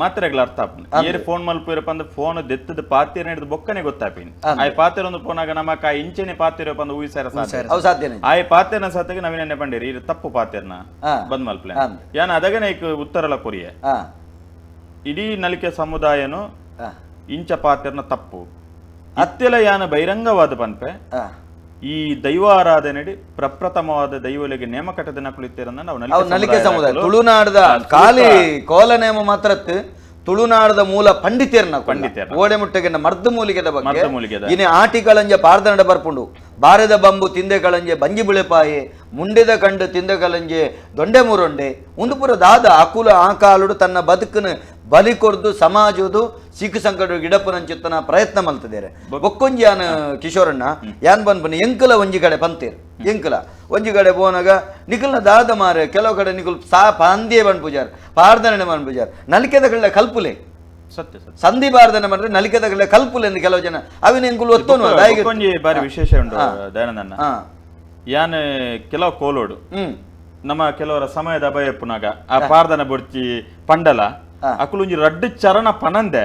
ಮಾತ್ರೆಗಳ ಅರ್ಥ ಆಪುಂಡು ಏರ್ ಫೋನ್ ಮಲ್ಪುರಪ್ಪ ಅಂದ್ರೆ ಫೋನ್ ದೆತ್ತದ ಪಾತಿರ ಹಿಡಿದು ಬೊಕ್ಕನೆ ಗೊತ್ತಾಪಿನಿ ಆ ಪಾತಿರ ಒಂದು ಫೋನ್ ಆಗ ನಮಕ ಆ ಇಂಚೆನೆ ಪಾತಿರಪ್ಪ ಅಂದ್ರೆ ಊಹಿಸಾರ ಸಾಧ್ಯ ಆ ಪಾತಿರನ ಸಾತೆಗೆ ನವೀನ ಪಂಡೇರಿ ಇದು ತಪ್ಪು ಪಾತಿರ್ನ ಬಂದ್ ಮಲ್ಪಲೆ ಯಾನ ಅದಗನೆ ಉತ್ತರಲ ಕೊರಿಯ ಇಡೀ ನಲಿಕೆ ಸಮುದಾಯನು ಇಂಚ ಪಾತಿರ್ನ ತಪ್ಪು ಅತ್ತೆಲ ಯಾನ ಬಹಿರಂಗವಾದ ಪನ್ಪೆ ಈ ದೈವ ಆರಾಧನೆ ಪ್ರಪ್ರಥಮವಾದ ದೈವಗಳಿಗೆ ನೇಮ ಕಟ್ಟದ ನಾವು ನಲಿಕೆ ಸಮುದಾಯ ತುಳುನಾಡದ ಖಾಲಿ ಕೋಲ ನೇಮ ಮಾತ್ರ ತುಳುನಾಡದ ಮೂಲ ಪಂಡಿತೇರ್ನ ಪಂಡಿತೇರ್ ಓಡೆ ಮುಟ್ಟೆಗೆ ಮರ್ದು ಮೂಲಿಗೆದ ಬಗ್ಗೆ ಇನ್ನು ಆಟಿ ಕಳಂಜೆ ಪಾರ್ದನಡ ಬರ್ಪುಂಡು ಬಾರದ ಬಂಬು ತಿಂದೆ ಕಳಂಜೆ ಬಂಜಿ ಬಿಳೆಪಾಯಿ ಮುಂಡೆದ ಕಂಡು ತಿಂದೆ ಕಳಂಜೆ ದೊಂಡೆ ಮೂರೊಂಡೆ ಒಂದು ಪುರ ದಾದ ಅಕುಲ ಆ ಕಾಲುಡು ತನ್ನ ಬದುಕನ್ನು ಬಲಿ ಕೊರ್ದು ಸಮಾಜದು ಸಿಕ್ಕ ಸಂಕಟ ಗಿಡಪ್ಪನಂಚಿತ್ತನ ಪ್ರಯತ್ನ ಮಲ್ತದೇರೆ ಬೊಕ್ಕೊಂಜಿ ಯಾನ್ ಕಿಶೋರಣ್ಣ ಯಾನ್ ಬನ್ಪನ ಎಂಕಲ ಒಂಜಿ ಕಡೆ ಪಂತೇರ್ ಎಂಕಲ ಒಂಜಿ ಕಡೆ ಪೋನಾಗ ನಿಕಲ್ನ ದಾದ ಮಾರೆ ಕೆಲವು ಕಡೆ ನಿಕುಲ್ ಸಾ ಪಾಂದಿಯೇ ಬನ್ ಪೂಜಾರ್ ಪಾರ್ದನೆ ಬನ್ ಪೂಜಾರ್ ನಲಿಕೆದ ಕಡೆ ಕಲ್ಪುಲೆ ಸತ್ಯ ಸಂಧಿ ಬಾರ್ದನೆ ಬಂದ್ರೆ ನಲಿಕೆದ ಕಡೆ ಕಲ್ಪುಲೆ ಎಂದು ಕೆಲವು ಜನ ಅವಿನ ಎಂಕುಲು ಒತ್ತೋನು ಒಂಜಿ ಬಾರಿ ವಿಶೇಷ ಉಂಟು ದಯಾನಂದಣ್ಣ ಯಾನ್ ಕೆಲವು ಕೋಲೋಡು ನಮ್ಮ ಕೆಲವರ ಸಮಯದ ಅಭಯಪ್ಪುನಾಗ ಆ ಪಾರ್ದನ ಬೊಡ್ಚಿ ಪಂಡಲ ಅಕುಲು ಒಂಜಿ ರಡ್ಡು ಚರಣ ಪನಂದೆ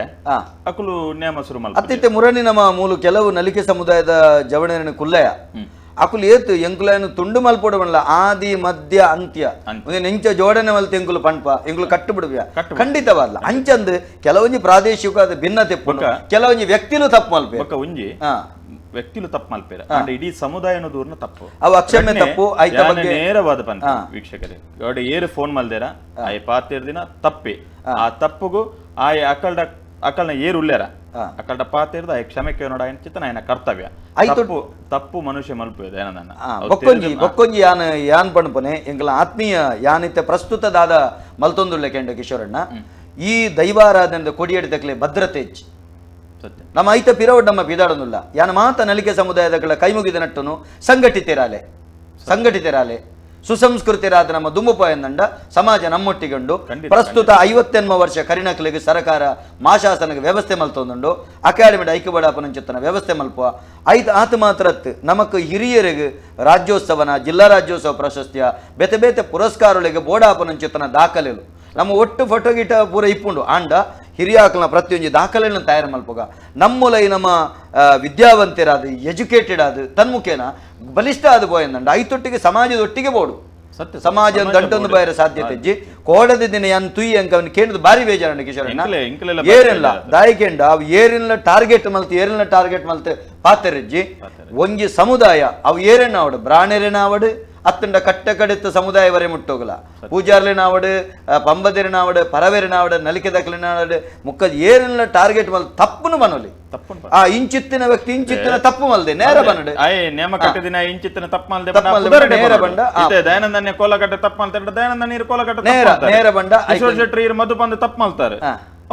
ಅಕುಲು ನೇಮ ಶುರು ಮಲ್ಪುಜೆರ್. ಅತ್ತಿತ್ತೆ ಮುರಣಿ ನಮ್ಮ ಮೂಲು ಕೆಲವು ನಲಿಕೆ ಸಮುದಾಯದ ಜವಣೆಯನ್ನು ಕುಲ್ಲಯ ಅಕುಲು ಏತು ಎಂಕುಲನ್ನು ತುಂಡು ಮಲ್ಪೊಡವಲ್ಲ ಆದಿ ಮಧ್ಯ ಅಂತ್ಯ ನೆಂಚ ಜೋಡಣೆ ಮಲ್ತು ಎಂಕುಲು ಪಂಪ ಎಂಕುಲು ಕಟ್ಟು ಬಿಡುವ ಖಂಡಿತವಾದ್ಲ ಅಂಚಂದು ಕೆಲವೊಂಜಿ ಪ್ರಾದೇಶಿಕ ಅದು ಭಿನ್ನತೆ ಕೆಲವೊಂಜಿ ವ್ಯಕ್ತಿಲು ತಪ್ಪು ಮಲ್ಪೆ ಒಂಜಿ ವ್ಯಕ್ತಿಲು ತಪ್ಪು ಮಲ್ಪೇರ ಅಂಡ್ ಇಡೀ ಸಮುದಾಯನ ದೂರನ ತಪ್ಪು ಅವು ಅಕ್ಷಮ್ಯ ತಪ್ಪು ಐತ ಬಗ್ಗೆ ನೇರವಾದ ಪಂಪ ವೀಕ್ಷಕರೇ ಗಾಡಿ ಏರು ಫೋನ್ ಮಲ್ದೇರ ಆಯ್ ಪಾತಿರ್ ದಿನ ತಪ್ಪಿ ಆ ತಪ್ಪುಗು ಆಯ್ ಅಕಲ್ಡ ಅಕಲ್ನ ಏರು ಉಲ್ಲೇರ ಅಕಲ್ಡ ಪಾತಿರ್ದ ಆಯ್ ಕ್ಷಮೆ ಕೇಳೋಡ ಚಿತ್ತನ ಆಯ್ನ ಕರ್ತವ್ಯ ತಪ್ಪು ತಪ್ಪು ಮನುಷ್ಯ ಮಲ್ಪುವೆ ನನ್ನ ಬೊಕ್ಕೊಂಜಿ ಬೊಕ್ಕೊಂಜಿ ಯಾನ್ ಯಾನ್ ಪಣಪನೆ ಎಂಕಲ ಆತ್ಮೀಯ ಯಾನಿತ್ತೆ ಪ್ರಸ್ತುತ ದಾದ ಮಲ್ತೊಂದುಳ್ಳೆ ಕೆಂಡ ಕಿಶೋರಣ್ಣ ಈ ದೈವಾರಾಧನೆ ಕೊಡಿಯಡಿ ತಕ್ಲೆ ಭದ್ರತೆ ಹೆಚ್ಚು ನಮ್ಮ ಐತ ಪಿರವಡ್ ನಮ್ಮ ಪಿದಾಡೊಂದುಲ್ಲ ಯಾನ ಮಾತ ನಲಿಕೆ ಸಮುದಾಯದ ಕೈ ಮುಗಿದ ನಟ್ಟನು ಸಂಘಟಿತರಾಲೆ ಸಂಘಟಿತರಾಲೆ ಸುಸಂಸ್ಕೃತಿರಾದ ನಮ್ಮ ದುಮ್ಮುಪಾಯಂದಂಡ ಸಮಾಜ ನಮ್ಮೊಟ್ಟಿಗೊಂಡು ಪ್ರಸ್ತುತ 58 ವರ್ಷ ಕರಿನಕಲಿಗೆ ಸರ್ಕಾರ ಮಾಶಾಸನಕ್ಕೆ ವ್ಯವಸ್ಥೆ ಮಲ್ತೊಂದುಂಡು ಅಕಾಡೆಮಿ ಐಕ್ಯಬಡಾಪನಂಚಿತ್ತನ ವ್ಯವಸ್ಥೆ ಮಲ್ಪುವ ಐತ ಆತ ಮಾತ್ರತ್ ನಮಕ್ ಹಿರಿಯರಿಗೆ ರಾಜ್ಯೋತ್ಸವನ ಜಿಲ್ಲಾ ರಾಜ್ಯೋತ್ಸವ ಪ್ರಶಸ್ತಿಯ ಬೇತೆ ಬೇತೆ ಪುರಸ್ಕಾರಗಳಿಗೆ ಬೋಡಾಪನಂಚಿತ್ತನ ದಾಖಲೆಲು ನಮ್ಮ ಒಟ್ಟು ಫೋಟೋ ಗೀಟ ಪೂರ ಇಪ್ಪುಂಡು ಆಂಡ ಹಿರಿಯಾಕಲ್ನ ಪ್ರತಿಯೊಂದು ದಾಖಲೆಯನ್ನು ತಯಾರು ಮಲ್ಪುಗ ನಮ್ಮೂಲ ನಮ್ಮ ವಿದ್ಯಾವಂತರಾದ ಎಜುಕೇಟೆಡ್ ಆದ ತನ್ಮುಖೇನ ಬಲಿಷ್ಠ ಆದ ಬೋಯಂದಂಡ ಐತೊಟ್ಟಿಗೆ ಸಮಾಜದೊಟ್ಟಿಗೆ ಬೋಡು ಸತ್ಯ ಸಮಾಜ ದಂಟೊಂದು ಬಾಯಿರ ಸಾಧ್ಯತೆ ಇಜ್ಜಿ ಕೋಡದ ದಿನ ಯಾನ್ ತುಯಿ ಅಂಕ ಅವನು ಕೇಂದ್ರ ಬಾರಿ ಬೇಜಾರಣ್ಣ ಕಿಶೋರಣ್ಣ ಏರಿಲ್ಲ ದಾಯಿಕೆಂಡ ಅವು ಏರಿನ ಟಾರ್ಗೆಟ್ ಮಲ್ತು ಏರಿನ ಟಾರ್ಗೆಟ್ ಮಲ್ತು ಪಾತೆರಜ್ಜಿ ಒಂಜಿ ಸಮುದಾಯ ಅವು ಏರೇನ ಅವಡು ಬ್ರಾಣೇರೇನ ಅವಡು ಅತ್ತಂಡ ಕಟ್ಟ ಕಡಿತ ಸಮುದಾಯವರೇ ಮುಟ್ಟೋಗಲ ಪೂಜಾರ್ಲಿನಾವಡು ಪಂಬದಿರಿನಾವಡು ಪರವೇರಿನಾವಡು ನಲಿಕೆ ದಕ್ಕಲಿನಾವಡು ಮುಕ್ಕ ಏರಿನ ಟಾರ್ಗೆಟ್ ಮಲ್ ತಪ್ಪುನು ಮನೋಲಿ ಆ ಇಂಚಿತ್ತಿನ ವ್ಯಕ್ತಿ ಇಂಚಿತ್ತಿನ ತಪ್ಪು ಮಲ್ದೆ ನೇರ ಬನ್ನಡು ನೇಮ ಕಟ್ಟದಿನ ಇಂಚಿತ್ತಿನ ತಪ್ಪು ಮಲ್ದೆ ನೇರ ಬಂಡ ದಯಾನಂದನ್ಯ ಕೋಲಕಟ್ಟೆ ತಪ್ಪು ಮಲ್ತಾರೆ ದಯಾನಂದ ನೀರು ಕೋಲಕಟ್ಟೆ ನೇರ ನೇರ ಬಂಡ ಕಿಶೋರ್ ಶೆಟ್ಟಿ ನೀರು ಮಧು ಬಂದು ತಪ್ಪು ಮಲ್ತಾರೆ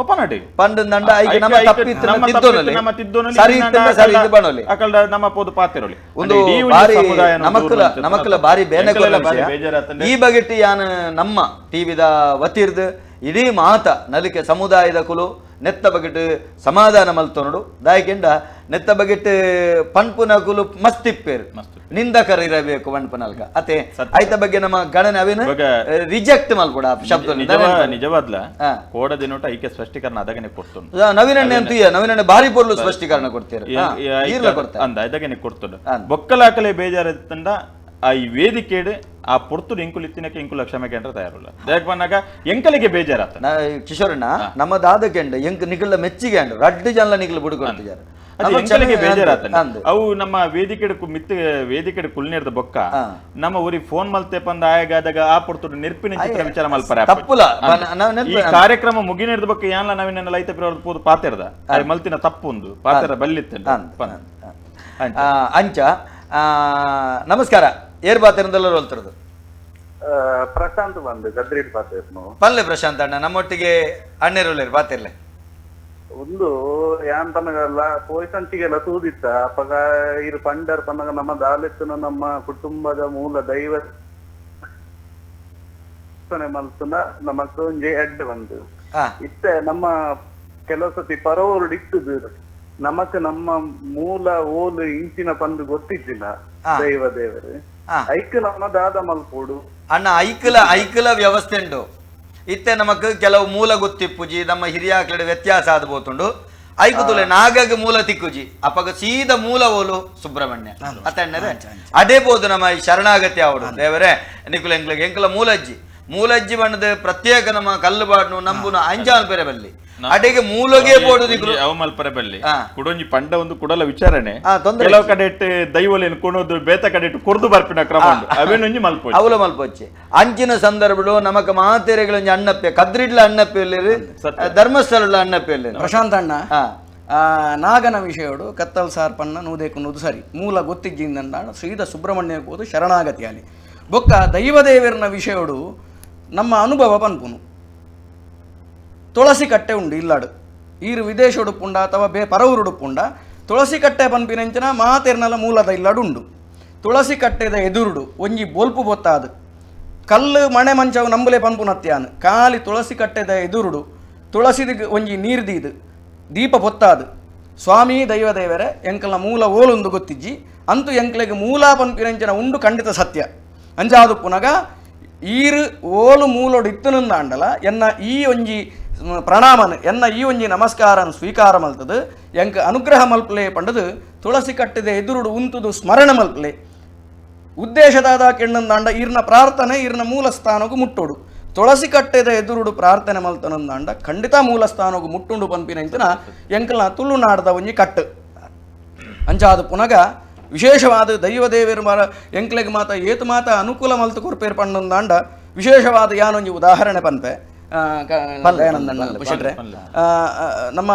ಒಪ್ಪನಾಟಿ ಪಂಡಂದಂಡ ಐಕೆ ನಮ್ಮ ತಪ್ಪಿತ್ತು ನಮ್ಮ ತಿದ್ದೋನಲ್ಲಿ ಸರಿ ಇತ್ತಂಡ ಸರಿ ಇದು ಬನ್ನೋಲಿ ಅಕಲ್ಡ ನಮ್ಮ ಪೋದು ಪಾತಿರೋಲಿ ಒಂದು ಬಾರಿ ನಮಕ್ಕಲ ನಮಕ್ಕಲ ಬಾರಿ ಬೇನೆ ಈ ಬಗೆಟ್ಟಿ ಯಾನ್ ನಮ್ಮ ಟಿವಿದ ವತಿರ್ದು ಇಡೀ ಮಾತ ನಲಿಕೆ ಸಮುದಾಯದ ಕುಲು ನೆತ್ತ ಬಗೆಟ್ ಸಮಾಧಾನ ಮಲ್ತೊನಡು ದಾಯಕೆಂಡ ನೆತ್ತ ಬಗೆಟ್ ಪನ್ಪುನ ಕುಲು ಮಸ್ತಿಪ್ಪೇರು ನಿಂದಕರ ಇರಬೇಕು ಪನ್ಪುನಲ್ಕ ಅತೆ ಐತ ಬಗ್ಗೆ ನಮ್ಮ ಗಣನೆ ಅವೇನು ರಿಜೆಕ್ಟ್ ಮಲ್ಪಡ ಶಬ್ದ ನಿಜವಾದ್ಲ ಕೋಡ ದಿನೋಟ ಐಕೆ ಸ್ಪಷ್ಟೀಕರಣ ಅದಗನೆ ಕೊಡ್ತು ನವೀನಣ್ಣೆ ಅಂತ ನವೀನಣ್ಣೆ ಬಾರಿ ಪೊರ್ಲು ಸ್ಪಷ್ಟೀಕರಣ ಕೊಡ್ತೀರ ಅಂದ ಅದಗನೆ ಕೊಡ್ತು ಬೊಕ್ಕಲಾಕಲೆ ಬೇಜಾರ ಆ ಈ ವೇದಿಕೆಡು ಆ ಪೊರ್ತುಡು ಎಂಕುಲು ಇತ್ತಿನಕ್ಕೆ ಎಂಕುಲ ಕ್ಷಮೆ ಕೇಂದ್ರ ತಯಾರುಲ್ಲ ದಾಯಕ್ ಬಂದಾಗ ಎಂಕಲಿಗೆ ಬೇಜಾರಾತ ಕಿಶೋರಣ್ಣ ನಮ್ಮ ದಾದಕೆಂಡ ಎಂಕ್ ನಿಕಲ ಮೆಚ್ಚಿಗೆ ಅಂಡ ರಡ್ಡು ಜನಲ ನಿಕಲ ಬುಡುಕೊಡ್ತಿದ್ದಾರೆ ಎಂಕಲಿಗೆ ಬೇಜಾರಾತ ಅವು ನಮ್ಮ ವೇದಿಕೆಡು ಮಿತ್ತ ವೇದಿಕೆಡು ಕುಲ್ನೇರ್ದ ಬೊಕ್ಕ ನಮ್ಮ ಊರಿ ಫೋನ್ ಮಲ್ತೆ ಪಂದ ಆಯಗಾದಾಗ ಆ ಪೊರ್ತುಡು ನಿರ್ಪಿನ ಚಿತ್ರ ವಿಚಾರ ಮಲ್ಪರ ತಪ್ಪುಲ ಈ ಕಾರ್ಯಕ್ರಮ ಮುಗಿನೇರ್ದ ಬೊಕ್ಕ ಯಾನ್ಲ ನವೀನ ಲೈತ ಪೋದು ಪಾತೆರ್ದ ಮಲ್ತಿನ ತಪ್ಪುಂದು ಪಾತೆರ ಬಲ್ಲಿತ್ತ. ಅಂಚ ನಮಸ್ಕಾರ ಏರ್ ಬಾತಿರಂದೆಲ್ಲರೂ ಹೋಲ್ತಿರೋದು ಪ್ರಶಾಂತ್ ಬಂದು ಗದ್ರಿಡ್ ಬಾತಿರ್ನು ಪಲ್ಲೆ ಪ್ರಶಾಂತ್ ಅಣ್ಣ ನಮ್ಮೊಟ್ಟಿಗೆ ಅಣ್ಣೇರುಳ್ಳೇರು ಬಾತಿರ್ಲೆ ಒಂದು ಯಾನ್ ಪನಗಲ್ಲ ಪೋಯ್ಸಂಚಿಗೆಲ್ಲ ತೂದಿತ್ತ ಅಪಗ ಇರು ಪಂಡರ್ ಪನಗ ನಮ್ಮ ದಾಲೆತ್ತನ ನಮ್ಮ ಕುಟುಂಬದ ಮೂಲ ದೈವ ಮಲ್ತನ ನಮಕ್ ಒಂಜಿ ಎಡ್ಡೆ ಬಂದು ಇತ್ತೆ ನಮ್ಮ ಕೆಲವು ಸತಿ ಪರವರುಡು ಇತ್ತದು ನಮಕ್ ನಮ್ಮ ಮೂಲ ಓಲು ಇಂಚಿನ ಪಂದು ಗೊತ್ತಿದ್ದಿಲ್ಲ ದೈವ ದೇವರು ಐಕ್ ನಮ್ಮ ದಾದ ಮಲ್ಪೋಡು ಅಣ್ಣ ಐಕಲ ಐಕಲ ವ್ಯವಸ್ಥೆ ಉಂಡು ಇತ್ತೆ ನಮಕ್ ಕೆಲವು ಮೂಲ ಗೊತ್ತಿಪ್ಪುಜಿ ನಮ್ಮ ಹಿರಿಯಾಕ್ಲೆಡ್ ವ್ಯತ್ಯಾಸ ಆದ ಬೋತುಂಡು ಐಕುತುಲೆ ನಾಗಗ್ ಮೂಲ ತಿಕ್ಕುಜಿ ಅಪಗ ಸೀದ ಮೂಲ ಓಲು ಸುಬ್ರಹ್ಮಣ್ಯ ಅತ್ತಣ್ಣರೆ ಅದೇ ಬೋದು ನಮ್ಮ ಈ ಶರಣಾಗತಿ ಅವರು ದೇವರೇ ನಿಕುಲ ಎಂಕ್ಲೆಗ್ ಎಂಕಲ ಮೂಲಜ್ಜಿ ಮೂಲಜ್ಜಿ ಬಣ್ಣದ ಪ್ರತ್ಯೇಕ ನಮ್ಮ ಕಲ್ಲು ಬಾಡ್ನು ನಂಬುನ ಅಂಜಾನ್ ಪೆರೆ ಬಲ್ಲಿ ಅಡೆಗೆ ಮೂಲಗೆ ಬೋಡು ನಿಕುಲು ಅವ ಮಲ್ಪರೆ ಬಲ್ಲಿ ಕುಡೊಂಜಿ ಪಂಡ ಒಂದು ಕುಡಲ ವಿಚಾರಣೆ ಕೆಲವು ಕಡೆ ದೈವಲೇನು ಕೊಣೋದು ಬೇತ ಕಡೆ ಕುರ್ದು ಬರ್ಪಿನ ಕ್ರಮ ಅವೇನೊಂಜಿ ಮಲ್ಪೊಚ್ಚಿ ಅವಲ ಮಲ್ಪೊಚ್ಚಿ ಅಂಚಿನ ಸಂದರ್ಭಡು ನಮಕ ಮಾತೆರೆಗಳೊಂಜಿ ಅಣ್ಣಪ್ಪೆ ಕದ್ರಿಡ್ಲ ಅಣ್ಣಪ್ಪೆ ಇಲ್ಲೇರು ಧರ್ಮಸ್ಥಳ ಅಣ್ಣಪ್ಪೆ ಇಲ್ಲೇರು ಪ್ರಶಾಂತ್ ಅಣ್ಣ ನಾಗನ ವಿಷಯಡು ಕತ್ತಲ್ ಸಾರ್ ಪನ್ನ ನೂದೇಕು ಸರಿ ಮೂಲ ಗೊತ್ತಿಜ್ಜಿಂದ ಶ್ರೀದ ಸುಬ್ರಹ್ಮಣ್ಯ ಹೋದು ಶರಣಾಗತಿಯಾಲಿ ಬೊಕ್ಕ ದೈವದೇವರನ ವಿಷಯಡು ನಮ್ಮ ಅನುಭವ ಪನ್ಪುನು ತುಳಸಿ ಕಟ್ಟೆ ಉಂಡು ಇಲ್ಲಾಡು ಈರು ವಿದೇಶೊಡುಪ್ಪುಂಡ ಅಥವಾ ಬೇ ಪರವೂರುಡುಪ್ಪುಂಡ ತುಳಸಿ ಕಟ್ಟೆ ಪನ್ಪಿನಂಚಿನ ಮಾತೆರ್ನಲ ಮೂಲದ ಇಲ್ಲಾಡು ಉಂಡು ತುಳಸಿ ಕಟ್ಟೆದ ಎದುರುಡು ಒಂಜಿ ಬೊಲ್ಪು ಬೊತ್ತಾದು ಕಲ್ಲು ಮಣೆ ಮಂಚವು ನಂಬುಲೆ ಪನ್ಪುನತ್ಯಾನು ಖಾಲಿ ತುಳಸಿ ಕಟ್ಟೆದ ಎದುರುಡು ತುಳಸಿದ ಒಂಜಿ ನೀರ್ದೀದು ದೀಪ ಬೊತ್ತಾದು ಸ್ವಾಮಿ ದೈವ ದೇವರೇ ಎಂಕಲ್ನ ಮೂಲ ಓಲೊಂದು ಗೊತ್ತಿಜ್ಜಿ ಅಂತೂ ಎಂಕ್ಲೆಗ್ ಮೂಲ ಪನ್ಪಿನಂಚಿನ ಉಂಡು ಖಂಡಿತ ಸತ್ಯ ಅಂಚಾದು ಪುನಗ ಈರು ಓಲು ಮೂಲೊಡು ಇತ್ತನಂದಾಂಡಲ ಎನ್ನ ಈ ಒಂಜಿ ಪ್ರಣಾಮನ್ ಎನ್ನ ಈ ಒಂಜಿ ನಮಸ್ಕಾರನ್ ಸ್ವೀಕಾರ ಮಲ್ತದು ಎಂಕ್ ಅನುಗ್ರಹ ಮಲ್ಪಲೆ ಪಂಡದು ತುಳಸಿ ಕಟ್ಟಿದ ಎದುರುಡು ಉಂತುದು ಸ್ಮರಣೆ ಮಲ್ಪಲೆ ಉದ್ದೇಶದಾದ ಕೆಣ್ಣಂದಾಂಡ ಈರ್ನ ಪ್ರಾರ್ಥನೆ ಈರ್ನ ಮೂಲ ಸ್ಥಾನಗೂ ಮುಟ್ಟೋಡು ತುಳಸಿ ಕಟ್ಟೆದ ಎದುರುಡು ಪ್ರಾರ್ಥನೆ ಮಲ್ತನಂದಾಂಡ ಖಂಡಿತ ಮೂಲ ಸ್ಥಾನಗೂ ಮುಟ್ಟುಂಡು ಪನ್ಪಿನ ಎಂಕಲ್ನ ತುಳುನಾಡದ ಒಂಜಿ ಕಟ್ಟು ಅಂಚಾದ ಪುನಗ ವಿಶೇಷವಾದ ದೈವದೇವರು ಮರ ಎಂಕ್ಲೆಗ್ ಮಾತ ಏತು ಮಾತ ಅನುಕೂಲ ಮಲ್ತು ಕೊರ್ಪೇರ್ ಪಣ್ಣಂದಾಂಡ ವಿಶೇಷವಾದ ಯಾನೊಂಜಿ ಉದಾಹರಣೆ ಪನ್ಪೆ ದಯಾನಂದಣ್ಣ ನಮ್ಮ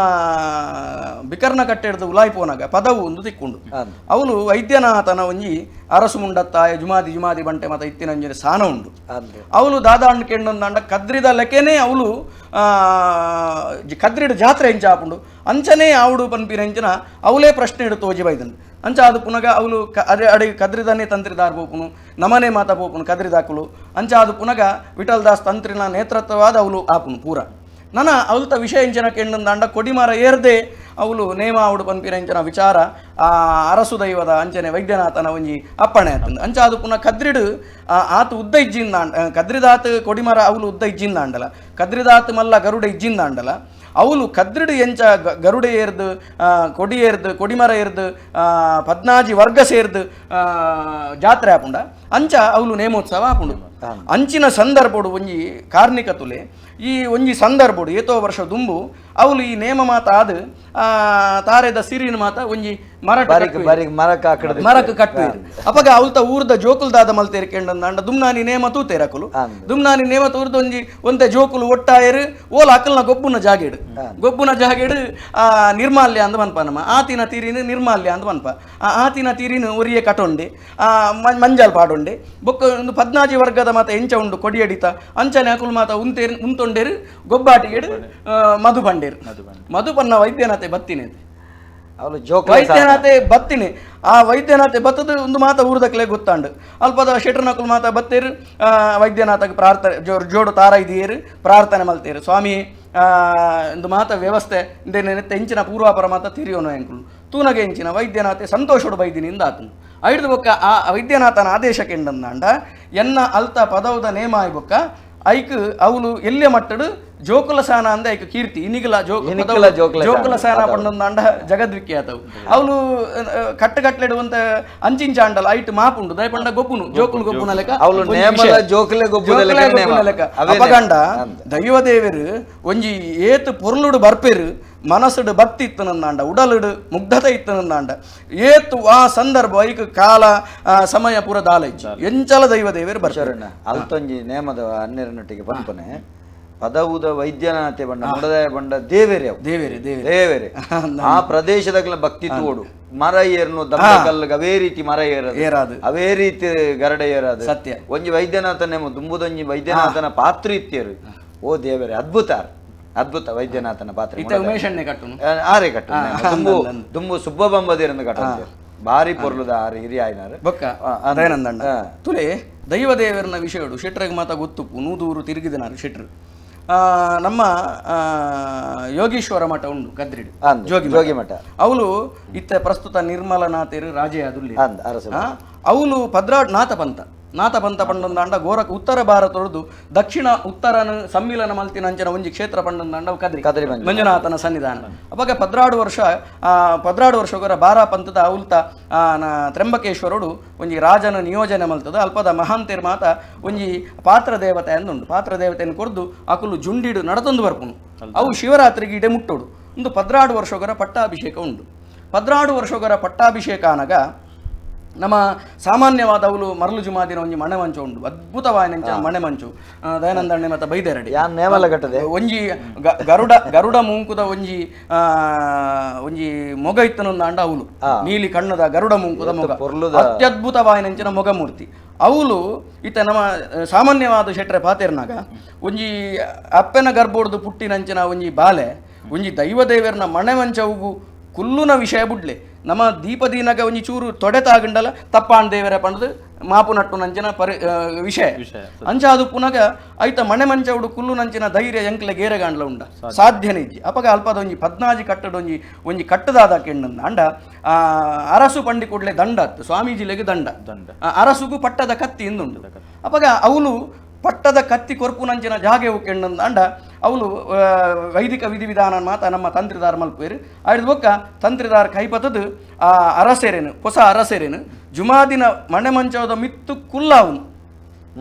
ಬಿಕರ್ನ ಕಟ್ಟೆಡ್ದು ಉಲಾಯಿ ಪೋನಾಗ ಪದವು ಒಂದು ತಿಕ್ಕೊಂಡು ಅವನು ವೈದ್ಯನಾಥನ ಒಂಜಿ ಅರಸು ಮುಂಡತ್ತಾಯ ಜುಮಾದಿ ಜುಮಾದಿ ಬಂಟೆ ಮತ ಇತ್ತಿನಂಜಿನ ಸಾನ ಉಂಡು ಅವಳು ದಾದಾಂಡ್ ಕೆಂಡೊಂದಾಂಡ ಕದ್ರಿದ ಲೆಕ್ಕೇನೆ ಅವಳು ಕದ್ರಿಡ ಜಾತ್ರೆ ಎಂಚಾಪುಂಡು ಅಂಚನೇ ಆವುಡು ಪನ್ಪಿನಂಚಿನ ಅವಳೇ ಪ್ರಶ್ನೆ ಇಡು ತೋಜಿ ಬೈದನು ಅಂಚ ಅದು ಪುನಗ ಅವಳು ಅರೆ ಅಡಿ ಕದ್ರಿದನೇ ತಂತ್ರಿದಾರ್ ಪೋಪುನು ನಮನೆ ಮಾತಾ ಪೋಪುನು ಕದ್ರಿದಾಕುಲು ಅಂಚ ಅದು ಪುನಗ ವಿಠಲ್ ದಾಸ್ ತಂತ್ರಿನ ನೇತೃತ್ವವಾದ ಅವಳು ಆಪುನು ಪೂರ ನನ ಅವಲ್ತ ವಿಷಯ ಎಂಚಿನ ಕೆಂಡಂದಾಂಡ ಕೊಡಿಮರ ಏರ್ದೆ ಅವಳು ನೇಮ ಆವುಡು ಪನ್ಪಿನ ಎಂಚಿನ ವಿಚಾರ ಆ ಅರಸು ದೈವದ ಅಂಚನೆ ವೈದ್ಯನಾಥನ ಒಂಜಿ ಅಪ್ಪಣೆ ಆತಂದು ಅಂಚ ಅದು ಪುನಃ ಕದ್ರಿಡು ಆತ ಉದ್ದ ಇಜ್ಜಿಂದಾಂಡ ಕದ್ರಿದಾತ ಕೊಡಿಮರ ಅವಳು ಉದ್ದ ಇಜ್ಜಿಂದಾಂಡಲ ಕದ್ರಿದಾತ ಮಲ್ಲ ಗರುಡ ಇಜ್ಜಿಂದಾಂಡಲ ಅವಳು ಕದ್ರಿಡು ಎಂಚ ಗರುಡೆ ಏರ್ದು ಕೊಡಿ ಏರ್ದು ಕೊಡಿಮರ ಏರ್ದು ಪದ್ನಾಜಿ ವರ್ಗ ಸೇರ್ದು ಜಾತ್ರೆ ಆಪುಂಡ ಅಂಚ ಅವಳು ನೇಮೋತ್ಸವ ಆಪುಂಡು ಅಂಚಿನ ಸಂದರ್ಭಡು ಒಂಜಿ ಕಾರ್ಣಿಕ ತುಲೆ ಈ ಒಂಜಿ ಸಂದರ್ಭಡು ಏತೋ ವರ್ಷ ದುಂಬು ಅವಳು ಈ ನೇಮ ಮಾತ ಆದು ತಾರೆದ ಸಿರಿನ ಮಾತ ಒಂಜಿ ಮರ ಮರಕ್ಕೆ ಕಟ್ಟು ಅಪಗ ಅವಲ್ತ ಊರ್ದ ಜೋಕುಲ್ದಾದ ಮಲ್ತೇರ್ ಕೆಂಡಂದಾಂಡ ದುಮ್ನಾನಿ ನೇಮ ತೂತೇರಕುಲು ದುಮ್ನಾನಿ ನೇಮ ತೂರ್ದ ಒಂಜಿ ಒಂತೆ ಜೋಕುಲು ಒಟ್ಟಾಯರು ಓಲ ಅಕಲ್ನ ಗೊಬ್ಬುನ ಜಾಗೇಡು ಗೊಬ್ಬುನ ಜಾಗೇಡು ಆ ನಿರ್ಮಾಲ್ಯ ಅಂದ್ ಪನ್ಪ ನಮ್ಮ ಆತಿನ ತೀರಿನ ನಿರ್ಮಾಲ್ಯ ಅಂದ್ ಪನ್ಪ ಆ ಆತಿನ ತೀರಿನ ಒರಿಯೆ ಕಟೊಂಡೆ ಆ ಮಂಜಲ್ ಪಾಡೊಂಡೆ ಬೊಕ್ಕ ಒಂದು ಪದ್ನಾಜಿ ವರ್ಗದ ಮಾತ ಎಂಚ ಉಂಡು ಕೊಡಿಯಡಿತ ಅಂಚನೆ ಅಕುಲು ಮಾತ ಉಂತೇರು ಉಂತೊಂಡೇರು ಗೊಬ್ಬಾಟಿಗೇಡು ಮಧು ಬಂಡೇರು ಮಧು ಪನ್ನ ವೈದ್ಯನಾಥೆ ಬತ್ತಿನೇ ವೈದ್ಯನಾಥೆ ಬತ್ತಿನಿ ಆ ವೈದ್ಯನಾಥೆ ಬತ್ತದ ಒಂದು ಮಾತ ಊರ್ದಕ್ಲೆ ಗೊತ್ತಾಂಡು ಅಲ್ಪದ ಶೆಟ್ರನಕುಲು ಮಾತ ಬತ್ತೇರು ವೈದ್ಯನಾಥಗೆ ಪ್ರಾರ್ಥನೆ ಜೋಡು ತಾರ ಇದೆಯೇರು ಪ್ರಾರ್ಥನೆ ಮಲ್ತೇರು ಸ್ವಾಮಿ ಒಂದು ಮಾತ ವ್ಯವಸ್ಥೆ ಇಂದೇನೆ ಎಂಚಿನ ಪೂರ್ವಾಪರ ಮಾತ ತಿರಿಯೋನು ಎಂಕುಲು ತೂನಗೆ ಎಂಚಿನ ವೈದ್ಯನಾಥೆ ಸಂತೋಷೋಡು ಬೈದಿನಿಂದ ಆತನು ಐದು ಬೊಕ್ಕ ಆ ವೈದ್ಯನಾಥನ ಆದೇಶಕ್ಕೆ ಎಂಡಂದಾಂಡ ಎನ್ನ ಅಲ್ತ ಪದವುದ ನೇಮ ಆಯ್ಬೊಕ್ಕ ಐಕ್ ಅವಳು ಎಲ್ಲೆ ಮಟ್ಟಡು ಜೋಕುಲ ಸಾನ ಅಂದೆ ಐಕ್ ಕೀರ್ತಿ ಇನಿಗಲ ಜೋಕುಲ ಸಾನ ಪಂಡೊಂದಾಂಡ ಜಗದ್ವಿಖ್ಯಾತವು ಅವಳು ಕಟ್ಟು ಕಟ್ಲೆಡುವಂತ ಅಂಚಿಂಚಾಂಡಲ ಐಟ್ ಮಾಪುಂಡು ದಯಪಂಡ ಗೊಬ್ಬುನು ಜೋಕುಲು ಗೊಬ್ಬುನ ಲೆಕ್ಕ ಲೆಕ್ಕ ಅಪಗಂಡ ದೈವದೇವರು ಒಂಜಿ ಏತು ಪೊರ್ಲುಡು ಬರ್ಪೇರು ಮನಸ್ಸುಡು ಭಕ್ತಿ ಇತ್ತನಂದಾಂಡ ಉಡಲುಡು ಮುಗ್ಧತೆ ಇತ್ತನಂದಾಂಡ ಏತು ಆ ಸಂದರ್ಭ ಐಕ್ ಕಾಲ ಸಮಯ ಪೂರ ದಾಲ ಎಂಚಲ ದೈವ ದೇವರು ಬರ್ತಾರೆ ಅಲ್ತೊಂಜಿ ನೇಮದ ಅನ್ನೆರನೊಟ್ಟಿಗೆ ಪನ್ಪನೆ ಪದವುದ ವೈದ್ಯನಾಥೆ ಬಂಡ ಮುಡದಾಯ ಬಂಡ ದೇವೇರೆ ದೇವೇರೆ ದೇವೇರೆ ಆ ಪ್ರದೇಶದ ಭಕ್ತಿ ತೋಡು ಮರ ಏರ್ನು ದಬ್ಬಕಲ್ಲು ಅವೇ ರೀತಿ ಮರ ಏರದು ಅವೇ ರೀತಿ ಗರಡ ಏರದು ಸತ್ಯ. ಒಂಜಿ ವೈದ್ಯನಾಥನ ದುಂಬುದೊಂಜಿ ವೈದ್ಯನಾಥನ ಪಾತ್ರ ಇತ್ತೇರು. ಓ ದೇವರೇ, ಅದ್ಭುತ ಅದ್ಭುತ ವೈದ್ಯನಾಥನ ಪಾತ್ರ. ಉಮೇಶಣ್ಣೆ ಕಟ್ಟುನು ಆರೆ ಕಟ್ಟು ದುಂಬು ದುಂಬು ಸುಬ್ಬಬಂಬದೇರನ್ನು ಕಟ್ಟು ಭಾರಿ ಪೊರ್ಲುದ ಆರು ಹಿರಿಯ ಆಯ್ನಾರು ಬೊಕ್ಕ ದಯಾನಂದಣ್ಣ ತುಲೆ ದೈವದೇವರನ ವಿಷಯಡು ಶೆಟ್ರಿಗೆ ಮಾತ ಗೊತ್ತುಪ್ಪು ನೂದೂರು ತಿರುಗಿದನಾರು ಶೆಟ್ರು. ನಮ್ಮ ಯೋಗೀಶ್ವರ ಮಠ ಉಂಡು ಕದ್ರಿಡು ಜೋಗಿ ಮಠ. ಅವಳು ಇತ್ತ ಪ್ರಸ್ತುತ ನಿರ್ಮಲನಾಥೇರು ರಾಜೇ ಅದುಲ್ಲಿ ಅವಳು ಪದ್ರಾಡ್ ನಾಥಪಂಥ ನಾಥಪಂಥ ಪಂಡೊಂದಾಂಡ ಗೋರಖ ಉತ್ತರ ಭಾರತೊಡ್ದು ದಕ್ಷಿಣ ಉತ್ತರನ ಸಮ್ಮಿಲನ ಮಲ್ತಿನಂಚನ ಒಂಜಿ ಕ್ಷೇತ್ರ ಪಂಡೊಂದಾಂಡ ಕದ್ರಿ ಕದ್ರಿ ಮಂಜುನಾಥನ ಸನ್ನಿಧಾನ. ಅವಾಗ 12 ವರ್ಷ 12 ವರ್ಷಗೊರ ಬಾರಾ ಪಂಥದ ಅವಲ್ತ ತ್ರಂಬಕೇಶ್ವರುಡು ಒಂಜಿ ರಾಜನ ನಿಯೋಜನೆ ಮಲ್ತದ ಅಲ್ಪದ ಮಹಾಂತೇರ್ ಮಾತ ಒಂಜಿ ಪಾತ್ರ ದೇವತೆ ಅಂದುಂಡು. ಪಾತ್ರ ದೇವತೆಯನ್ನು ಕೊರ್ದು ಅಕುಲು ಜುಂಡಿಡು ನಡತೊಂದು ಬರ್ಪುನು. ಅವು ಶಿವರಾತ್ರಿಗೆ ಇಡೆ ಮುಟ್ಟೋಡು. ಒಂದು 12 ವರ್ಷಗೊರ ಪಟ್ಟಾಭಿಷೇಕ ಉಂಡು. 12 ವರ್ಷಗೊರ ಪಟ್ಟಾಭಿಷೇಕ ಆನಗ ನಮ್ಮ ಸಾಮಾನ್ಯವಾದ ಅವಳು ಮರಳು ಜುಮಾದಿನ ಒಂಜಿ ಮಣೆ ಮಂಚು ಉಂಡು, ಅದ್ಭುತವಾದ ಮಣೆ ಮಂಚು. ದಯಾನಂದಣ್ಣೆ ಮತ್ತು ಬೈದೆರಡಿ ಒಂಜಿ ಗರುಡ ಗರುಡ ಮೂಂಕುದ ಒಂಜಿ ಒಂಜಿ ಮೊಗ ಇತ್ತನೊಂದು ಅಂಡ ಅವಳು ನೀಲಿ ಕಣ್ಣದ ಗರುಡ ಮೂಂಕುದ ಮೊಗ, ಅತ್ಯದ್ಭುತವಾಯಿನಂಚಿನ ಮೊಗ ಮೂರ್ತಿ ಅವಳು. ಇತ್ತ ನಮ್ಮ ಸಾಮಾನ್ಯವಾದ ಶೆಟ್ರೆ ಪಾತೇರ್ನಾಗ ಒಂಜಿ ಅಪ್ಪನ ಗರ್ಭೋಡ್ದು ಪುಟ್ಟಿನಂಚಿನ ಒಂಜಿ ಬಾಲೆ ಒಂಜಿ ದೈವ ದೇವರನ ಮಣೆ ಮಂಚವುಗು ಕುಲ್ಲುನ ವಿಷಯ ಬುಡ್ಲೆ ನಮ್ಮ ದೀಪದೀನಗ ಒಂಜಿ ಚೂರು ತೊಡೆ ತಾಗಂಡಲ ತಪ್ಪಾಣ್ ದೇವರ ಪಂಡದು ಮಾಪು ನಟ್ಟು ನಂಚಿನ ಪರಿ ವಿಷಯ ಅಂಚಾದು ಪುನಗ ಐತ ಮಣೆ ಮಂಚವುಡು ಕುಲ್ಲು ನಂಚಿನ ಧೈರ್ಯ ಎಂಕ್ಲೆ ಗೇರೆಗಾಂಡ್ಲ ಉಂಡ ಸಾಧ್ಯನೇ ಇಜ್ಜಿ. ಅಪಗ ಅಲ್ಪದ ಒಂಜಿ ಪದ್ನಾಜಿ ಕಟ್ಟಡ ಒಂಜಿ ಒಂಜಿ ಕಟ್ಟದಾದ ಕೆಣ್ಣಂದ ಅಂಡ ಅರಸು ಪಂಡಿ ಕೂಡಲೇ ದಂಡ ಅತ್ತು ಸ್ವಾಮೀಜಿಲೆಗೆ ದಂಡ ಅರಸುಗು ಪಟ್ಟದ ಕತ್ತಿ ಇಂದುಂಡು. ಅಪಗ ಅವಳು ಪಟ್ಟದ ಕತ್ತಿ ಕೊರ್ಪುನಂಚಿನ ಜಾಗೆ ಕೆಣ್ಣಂದ ಅಂಡ ಅವಳು ವೈದಿಕ ವಿಧಿವಿಧಾನ ಮಾತ ನಮ್ಮ ತಂತ್ರಿದಾರ ಮಲ್ಪೇರು ಆಯ್ದು ಬೊಕ್ಕ ತಂತ್ರಿದಾರ ಕೈಪತದು ಆ ಅರಸೇರೇನು ಹೊಸ ಅರಸೇರೇನು ಜುಮಾದಿನ ಮಣೆ ಮಂಚವದ ಮಿತ್ತು ಕುಲ್ಲಾವನು.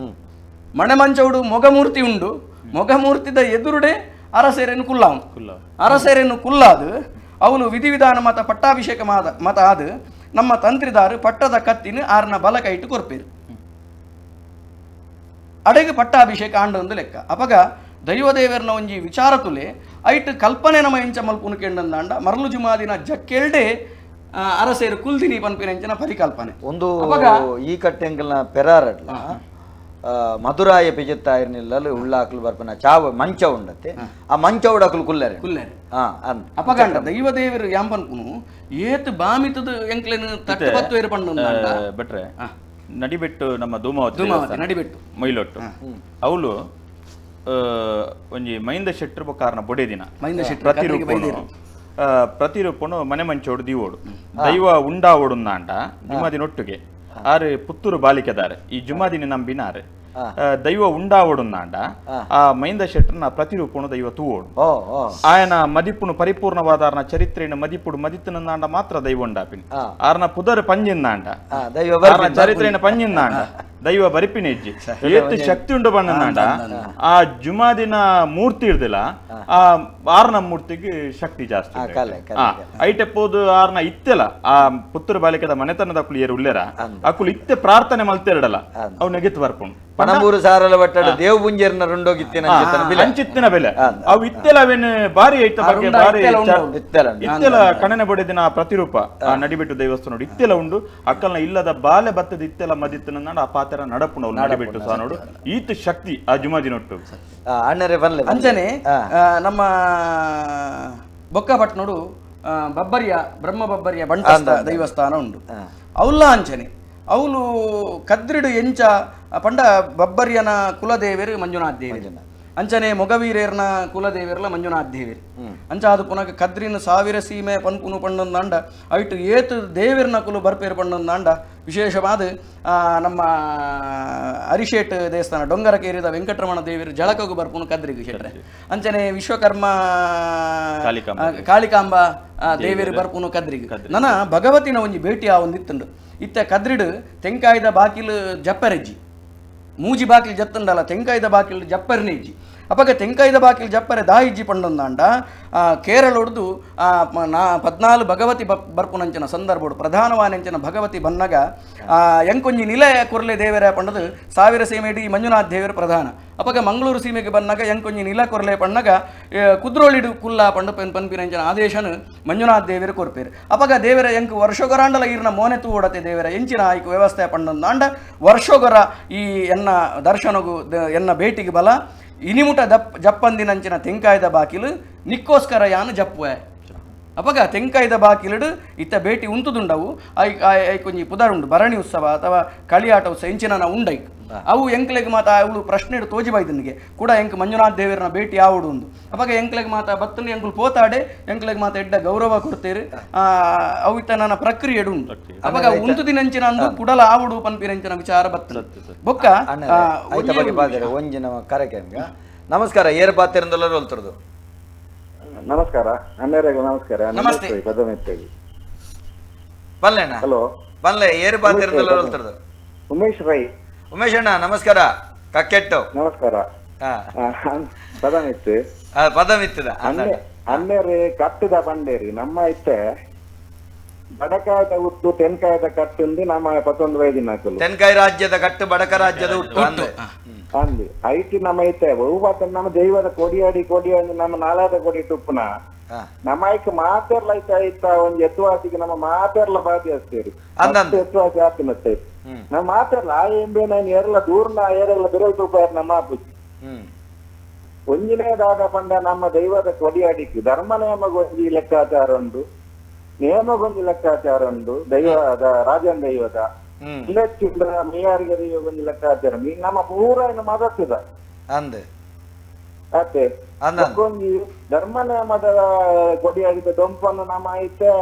ಮಣೆ ಮಂಚವುಡು ಮೊಗಮೂರ್ತಿ ಉಂಡು, ಮೊಗಮೂರ್ತಿದ ಎದುರುಡೆ ಅರಸೇರೇನು ಕುಲ್ಲಾವನು. ಅರಸೇರೇನು ಕುಲ್ಲಾದು ಅವಳು ವಿಧಿವಿಧಾನ ಮಾತ ಪಟ್ಟಾಭಿಷೇಕ ಮಾತ ಆದು ನಮ್ಮ ತಂತ್ರಿದಾರು ಪಟ್ಟದ ಕತ್ತಿನ ಆರ್ನ ಬಲ ಕೈಟ್ಟು ಕೊರ್ಪೇರು. ಅಡೆಗೆ ಪಟ್ಟಾಭಿಷೇಕ ಆಂಡೊಂದು ಲೆಕ್ಕ. ಅಪಗ ದೈವದೇವರನ ಒಂಜಿ ವಿಚಾರ ತುಲೆ ಐಟ್ ಕಲ್ಪನೆ ನಮ್ಮ ಎಂಚ ಮಲ್ಪುನು ಕೆಂಡಂದಾಂಡ ಮರಳು ಜುಮಾದಿನ ಜಕ್ಕೆಲ್ಡೆ ಅರಸೇರು ಕುಲ್ದಿನಿ ಪನ್ಪಿನ ಪರಿಕಲ್ಪನೆ ಒಂದು. ಈ ಕಟ್ಟೆಂಕಲ್ನ ಪೆರಾರಡ್ಲ ಮಧುರಾಯ ಪಿಜತ್ತಾಯಿರ್ನಿಲ್ಲಲು ಉಳ್ಳಾಕ್ಲು ಬರ್ಪನ ಚಾವ ಮಂಚ ಉಂಡತ್ತೆ ಆ ಮಂಚ ಉಡಕಲು ಕುಲ್ಲರೆ ಕುಲ್ಲರೆ ಅಪಗಂಡ ದೈವದೇವರು ಯಾಂಪನ್ಪುನು ಏತ್ ಬಾಮಿತದ ಎಂಕ್ಲೆನ್ ತಟ್ಟು ಪತ್ತು ಪಂಡ ಬಟ್ರೆ ನಡಿಬೆಟ್ಟು ನಮ್ಮ ಧೂಮಾವತಿ ನಡಿಬೆಟ್ಟು ಮೈಲೊಟ್ಟು ಅವಳು ಒಂಜಿ ಮೈಂದ ಶೆಟ್ರು ಬೊಕ್ಕಾರನ ಬೊಡೆ ದಿನ ಪ್ರತಿರೂಪನು ಪ್ರತಿರೂಪನು ಮನೆ ಮಂಚೋಡು ದೀವೋಡು ದೈವ ಉಂಡಾವೋಡುಂದಾಂಡ ಜುಮಾದಿನೊಟ್ಟಿಗೆ ಆರು ಪುತ್ತೂರು ಬಾಲಿಕೆದಾರೆ ಈ ಜುಮಾದಿನ ನಂಬಿನಾರೆ ದೈವ ಉಂಡಾವೋಡುಂದಾಂಡ ಆ ಮೈಂದ ಶೆಟ್ರನ ಪ್ರತಿರೂಪನು ದೈವ ತೂವೋಡು ಆಯನ ಮದಿಪುನು ಪರಿಪೂರ್ಣವಾದ ಚರಿತ್ರೆಯನ್ನು ಮದಿಪುಡು ಮದಿತನಂದಾಂಡ ಮಾತ್ರ ದೈವ ಉಂಡಾಪಿನ ಆರ್ನ ಪುದರ್ ಪಂಜಿಂದಾಂಡ ಚರಿತ್ರೆಯನ್ನು ಪಂಜಿಂದಾಂಡ ದೈವ ಬರಿಪಿನೆಜ್ಜಿ ಏತ್ ಶಕ್ತಿ ಉಂಡು ಬಣ್ಣಂದಾಂಡ ಆ ಜುಮಾದಿನ ಮೂರ್ತಿ ಇರ್ದಿಲ್ಲ ಆ ಆರ್ನ ಮೂರ್ತಿಗೆ ಶಕ್ತಿ ಜಾಸ್ತಿ. ಐಟೆ ಪೋದು ಆರ್ನ ಇತ್ತೆಲ ಆ ಪುತ್ತೂರು ಬಾಲಿಕದ ಮನೆತನದ ಅಕುಲು ಏರು ಉಲ್ಲೇರ ಅಕುಲು ಇತ್ತೆ ಪ್ರಾರ್ಥನೆ ಮಲ್ತೆರಡಲ್ಲ ಅವು ನೆಗೆತ್ ಬರ್ಪುಂಡು. ಪಣಂಬೂರು ಸಾರಲ ಬಟ್ಟಡ ದೇವಪುಂಜರ್ನ ರುಂಡೋಗಿತ್ತಿನ ಅಂಚಿತ್ತಿನ ಬೆಲೆ ಅವು ಇತ್ತೆಲ ಅವೇನು ಬಾರಿ ಐತ ಬಗ್ಗೆ ಬಾರಿ ಇತ್ತೆಲ ಕಣನೆ ಬಡಿದಿನ ಪ್ರತಿರೂಪ ಆ ನಡಿಬಿಟ್ಟು ದೇವಸ್ಥಾನ ಇತ್ತೆಲ ಉಂಡು. ಅಕ್ಕಲ್ನ ಇಲ್ಲದ ಬಾಲೆ ಬತ್ತದ ಇತ್ತೆಲ ಮದಿತ್ತನ ಆ ಪಾತ್ರ ನಡಪುಂಡು ನಡಿಬಿಟ್ಟು ಸಹ ನೋಡು ಈತ ಶಕ್ತಿ ಆ ಜುಮಾದಿನೊಟ್ಟು. ಅಂಚನೆ ನಮ್ಮ ಬೊಕ್ಕಪಟ್ನೋಡು ಬಬ್ಬರಿಯ ಬ್ರಹ್ಮ ಬಬ್ಬರಿಯ ಬಂಟ ದೈವಸ್ಥಾನ ಉಂಡು. ಅವಲ್ಲ ಅಂಚನೆ ಅವಳು ಕದ್ರಿಡು ಎಂಚ ಪಂಡ ಬಬ್ಬರಿಯನ ಕುಲದೇವರು ಮಂಜುನಾಥ್ ದೇವರು, ಅಂಚನೆ ಮೊಗವೀರೇರ್ನ ಕುಲದೇವರ್ಲ ಮಂಜುನಾಥ್ ದೇವರು. ಅಂಚ ಅದು ಪುನಃ ಕದ್ರಿನ ಸಾವಿರ ಸೀಮೆ ಪನ್ಪುನು ಪಂಡೊಂದಾಂಡ ಐಟು ಏತು ದೇವಿರ್ನ ಕುಲು ಬರ್ಪೇರು ಪಂಡೊಂದಾಂಡ ವಿಶೇಷವಾದ ನಮ್ಮ ಅರಿಶೇಟ್ ದೇವಸ್ಥಾನ ಡೊಂಗರಕೇರಿದ ವೆಂಕಟರಮಣ ದೇವರು ಜಳಕಗು ಬರ್ಪುನು ಕದ್ರಿಗು ಶೆಟ್ರೆ. ಅಂಚನೆ ವಿಶ್ವಕರ್ಮ ಕಾಳಿಕಾಂಬ ದೇವರು ಬರ್ಪುನು ಕದ್ರಿಗು. ನನ್ನ ಭಗವತಿನ ಒಂಜಿ ಭೇಟಿ ಆ ಒಂದಿತ್ತುಂಡು. ಇತ್ತ ಕದ್ರಿಡು ತೆಂಕಾಯ್ದ ಬಾಕಿಲು ಜಪ್ಪರೆಜ್ಜಿ ಮೂಜಿ ಬಾಕಿಲು ಜತ್ತಂಡಲ್ಲ ತೆಂಕಾಯ್ದ ಬಾಕಿಲು ಜಪ್ಪರ್ನೆಜ್ಜಿ. ಅಪಗ ತೆಂಕಾಯ್ದ ಬಾಕಿಲ್ ಜಪ್ಪರೆ ದಾಯಿಜ್ಜಿ ಪಂಡೊಂದಾಂಡ ಕೇರಳೊಡ್ದು ನಾ 14 ಭಗವತಿ ಬರ್ಪುನಂಚಿನ ಸಂದರ್ಭಡು ಪ್ರಧಾನವಾನಂಚಿನ ಭಗವತಿ ಬನ್ನಗ ಎಂಕೊಂಜಿ ನಿಲಯ ಕೊರ್ಲೆ ದೇವರ ಪಂಡದು ಸಾವಿರ ಸೀಮೆಡಿ ಮಂಜುನಾಥ್ ದೇವರ ಪ್ರಧಾನ. ಅಪಗ ಮಂಗಳೂರು ಸೀಮೆಗೆ ಬನ್ನಗ ಎಂಕೊಂಜಿ ನಿಲ ಕೊರ್ಲೆ ಪಣ್ಣಗ ಕುದ್ರೋಳಿಡು ಕುಲ್ಲ ಪಂಡ ಪನ್ಪಿನಂಚಿನ ಆದೇಶನ ಮಂಜುನಾಥ್ ದೇವರ ಕೊರ್ಪೇರು. ಅಪಗ ದೇವರ ಎಂಕ್ ವರ್ಷಗೊರಾಂಡಲ ಈರ್ನ ಮೋನೆ ತೂವಡತೆ ದೇವರ ಎಂಚಿನ ಆಯ್ಕು ವ್ಯವಸ್ಥೆ ಪಂಡೊಂದಾಂಡ ವರ್ಷಗೊರ ಈ ಎನ್ನ ದರ್ಶನಗು ಎನ್ನ ಭೇಟಿಗೆ ಬಲ ಇನಿಮುಟ ಜಪ್ಪಂದಿನಂಚಿನ ತೆಂಕಾಯ್ದ ಬಾಕಿಲು ನಿಕ್ಕೋಸ್ಕರ ಯಾನು ಜಪ್ಪುವೆ. ಅಪಗ ತೆಂಕಾಯ್ದ ಬಾಕಿಲುಡು ಇತ್ತ ಭೇಟಿ ಉಂತುದುಂಡವು ಐಕೊಂಜಿ ಪುದರುಂಡು ಭರಣಿ ಉತ್ಸವ ಅಥವಾ ಕಳಿಯಾಟ ಉತ್ಸವ ಎಂಚಿನ ಉಂಡೈಕ್ ಅವು ಎಂಕ್ಲೆಗ್ ಮಾತ ಅವಳು ಪ್ರಶ್ನೆ ತೋಜಿ ಬೈದನಿಗೆ ಕೂಡ ಎಂಕ್ ಮಂಜುನಾಥ್ ದೇವರನ ಭೇಟಿ ಆವುಡು ಉಂದು. ಅಪಗ ಎಂಕ್ಲೆಗ್ ಮಾತ ಬತ್ತನು ಎಂಕುಲು ಪೋತಾಡೆ ಎಂಕ್ಲೆಗ್ ಮಾತ ಎಡ್ಡ ಗೌರವ ಕೊಡ್ತೇರು ಅವು ಇತ್ತ ನನ್ನ ಪ್ರಕ್ರಿಯೆ ಉಂಟು. ಅಪಗ ಉಂತುದಿನಂಚಿನ ಅಂದು ಕುಡಲ ಆವುಡು ಪನ್ಪಿನಂಚಿನ ವಿಚಾರ ಬತ್ತನು ಬೊಕ್ಕ. ನಮಸ್ಕಾರ, ಏರ್ ಪಾತಿರಂದೆಲ್ಲರೂ ಹೋಲ್ತಿರೋದು. ನಮಸ್ಕಾರ ಅಣ್ಣರಿಗೆ, ನಮಸ್ಕಾರ. ನಮಸ್ತೆ. ಬಲ್ಲೆ ಅಣ್ಣ. ಹಲೋ ಬಲ್ಲೆ, ಏರ್ ಪಾತಿರಂದೆಲ್ಲರೂ ಹೋಲ್ತಿರೋದು. ಉಮೇಶ್ ರೈ. ಉಮೇಶ್ ಅಣ್ಣ ನಮಸ್ಕಾರ. ಕಕ್ಕೆಟ್ಟು ನಮಸ್ಕಾರ. ಪದಮಿತ್ತು ಪದಮಿತ್ತದ ಅನ್ನೇರಿ ಕಟ್ಟದ ಬಂಡೇರಿ ನಮ್ಮ ಇತ್ತೆ ಬಡಕಾಯದ ಹುಟ್ಟು ತೆನ್ಕಾಯದ ಕಟ್ಟುಂದು ನಮ್ಮ 19 ವಯದಿನ ತೆನ್ಕಾಯಿ ರಾಜ್ಯದ ಕಟ್ಟು ಬಡಕ ರಾಜ್ಯದ ಹುಟ್ಟು ಅಂದು ಐತಿ ನಮ್ಮ ಐತೆ ಬಹುಪಾತ ನಮ್ಮ ದೈವದ ಕೊಡಿಯಾಡಿ ಕೊಡಿಯಾಡಿ ನಮ್ಮ ನಾಲಾದ ಕೊಡಿ ತುಪ್ಪನ ನಮ್ಮ ಐಕ್ ಮಾತೆರ್ಲ ಐತ ಐತ ಒಂದ್ ಎತ್ತುವಾಸಿಗೆ ನಮ್ಮ ಮಾತೆರ್ಲ ಬಾಧಿ ಹಚ್ತೀರಿ ಎತ್ತುವಾಸಿ ಆತಿ ಮತ್ತೆ ನಮ್ಮ ಮಾತೆರ್ಲ ಆ ಎಂಬೆ ನಾನು ಏರಲ್ಲ ದೂರ್ನ ಏರಲ್ಲ ಬಿರಲ್ ತುಪ್ಪ ನಮ್ಮ ಅಪ್ಪುಜಿ. ಒಂಜಿನೇದಾದ ಪಂಡ ನಮ್ಮ ದೈವದ ಕೊಡಿಯಾಡಿக்கு ಧರ್ಮ ನೇಮಗೊಂಜಿ ಲೆಕ್ಕಾಚಾರ ಉಂಟು, ನೇಮಗೊಂಜಿ ಲೆಕ್ಕಾಚಾರ ಉಂಟು ದೈವದ ರಾಜನ್ ದೈವದ ಮೇಯಾರಿಗೆ ದೈವಗೊಂಜಿ ಲೆಕ್ಕಾಚಾರ ನಮ್ಮ ಪೂರ ಮದತ್ತದ ಅತ್ತೆ ಒಂಜಿ ಧರ್ಮ ನೇಮದ ಕೊಡಿಯಾಡಿದ ದೊಂಪನ್ನು ನಮ್ಮ ಐತೆ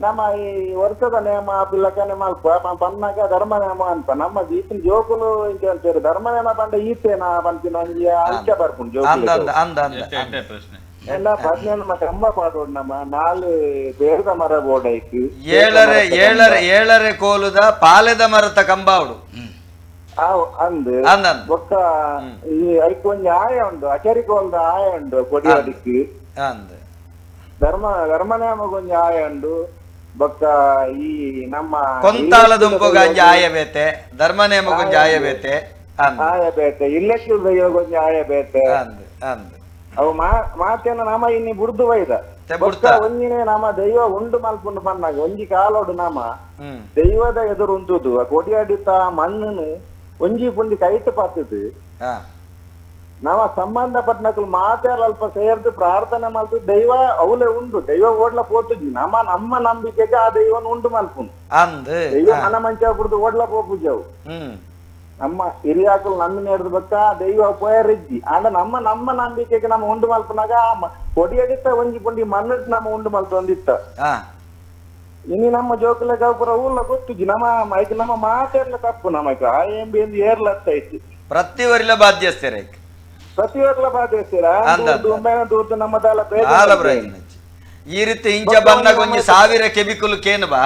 ನಮ್ಮ ಈ ವರ್ಷದ ನೇಮ ಪಿಲ್ಲಕನೆ ಮಲ್ಪ ಪನ್ನಾಗ ಧರ್ಮ ನೇಮ ಅನ್ಪ ನಮ್ಮ ಈತಿನ ಜೋಕುಲು ಇಂಚ ಅಂತೀರಿ ಧರ್ಮ ನೇಮ ಪಂಡ ಈತೇನಾ ಪಂಪಿನ ಒಂಜಿ ಅಂಚ ಬರ್ಪುಂಡು ಜೋಕುಲು ಎಲ್ಲ 17 ಕಂಬ ಪಾಡೋಡು ನಮ್ಮ 4 ಬೇರದ ಮರ ಬೋರ್ಡ್ ಐತಿ ಏಳರೆ ಏಳರೆ ಏಳರೆ ಕೋಲುದ ಪಾಲೆದ ಮರತ ಕಂಬ ಅವಡು ಅಂದು ಬೊಕ್ಕ ಈ ಐಕ್ ಒಂಜಿ ಆಯ ಉಂಡು ಅಚರಿ ಕೋಲ್ದ ಆಯ ಉಂಡು ಕೊಡಿಯಾಡಿಕ್ ಧರ್ಮ ಧರ್ಮ ನೇಮಗೊಂಜಿ ಆಯ ಉಂಡು ಬೊಕ್ಕ ಈ ನಮ್ಮ ಕೊಂತಾಳ ದುಂಪುಗಂಜಿ ಆಯ ಬೇತೆ ಧರ್ಮ ನೇಮಗೊಂಜಿ ಆಯ ಬೇತೆ ಆಯ ಬೇತೆ ಇಲ್ಲಕ್ಕೆ ದೈವಗೊಂಜಿ ಆಯ ಬೇತೆ ಅವು ಮಾತೇನ ನಮ್ಮ ಇನ್ನಿ ಬುಡ್ದು ಬೈದ ಒಂಜಿನೇ ನಮ್ಮ ದೈವ ಉಂಡು ಮಲ್ಪುಂಡು ಪನ್ನಾಗ ಒಂಜಿ ಕಾಲೋಡು ನಮ್ಮ ದೈವದ ಎದುರು ಉಂಟುದು ಕೊಡಿಯಾಡಿತ ಮಣ್ಣು ಒಂಜಿ ಪುಂಡಿ ಕೈಟ್ ಪಾತದು ನಮ್ಮ ಸಂಬಂಧಪಟ್ಟನಕಲು ಮಾತೆ ಅಲ್ಪ ಸೇರ್ದು ಪ್ರಾರ್ಥನೆ ಮಲ್ತು ದೈವ ಅವಲೇ ಉಂಡು ದೈವ ಓಡ್ಲ ಪೋತುಜಿ ನಮ್ಮ ನಮ್ಮ ನಂಬಿಕೆಗೆ ಆ ದೈವನ ಉಂಡು ಮಲ್ಪುಂಡು ದೈವ ಮನ ಮಂಚ ಬುಡ್ದು ಓಡ್ಲ ಪೋಪುಜಿ ಅವು ನಮ್ಮ ಹಿರಿಯಾಕಲು ನಂಬಿನ ಹಿಡ್ದು ಬಕ್ಕ ದೈವ ಪೋಯರಿಜ್ಜಿ ಅಂಡ ನಮ್ಮ ನಮ್ಮ ನಂಬಿಕೆಗೆ ನಮ್ಮ ಉಂಡು ಮಲ್ಪನಾಗ ಕೊಡಿಯಡಿತ್ತ ಒಂಜಿ ಪುಂಡಿ ಮಣ್ಣು ನಮ್ಮ ಉಂಡು ಮಲ್ತೊಂದಿತ್ತ ಇನಿ ನಮ್ಮ ಜೋಕುಲ ಗೌಪುರ ಊರ್ಲ ಗೊತ್ತುಜಿ ನಮ್ಮ ಐಕ್ ನಮ್ಮ ಮಾತೆರ್ಲ ತಪ್ಪು ನಮಕ್ ಆ ಎಂಬಿ ಏರ್ಲತ್ತ ಐತಿ ಪ್ರತಿ ವರಿಲ ಬಾಧ್ಯಸ್ಥರ ಪ್ರತಿ ವರ್ಲ ಬಾಧ್ಯಸ್ಥರ ದೂರ್ದು ನಮ್ಮ ಈ ರೀತಿ ಇಂಚ ಬಂದಾಗ ಒಂಜಿ 1000 ಕೆಬಿಕುಲು ಕೇನು ಬಾ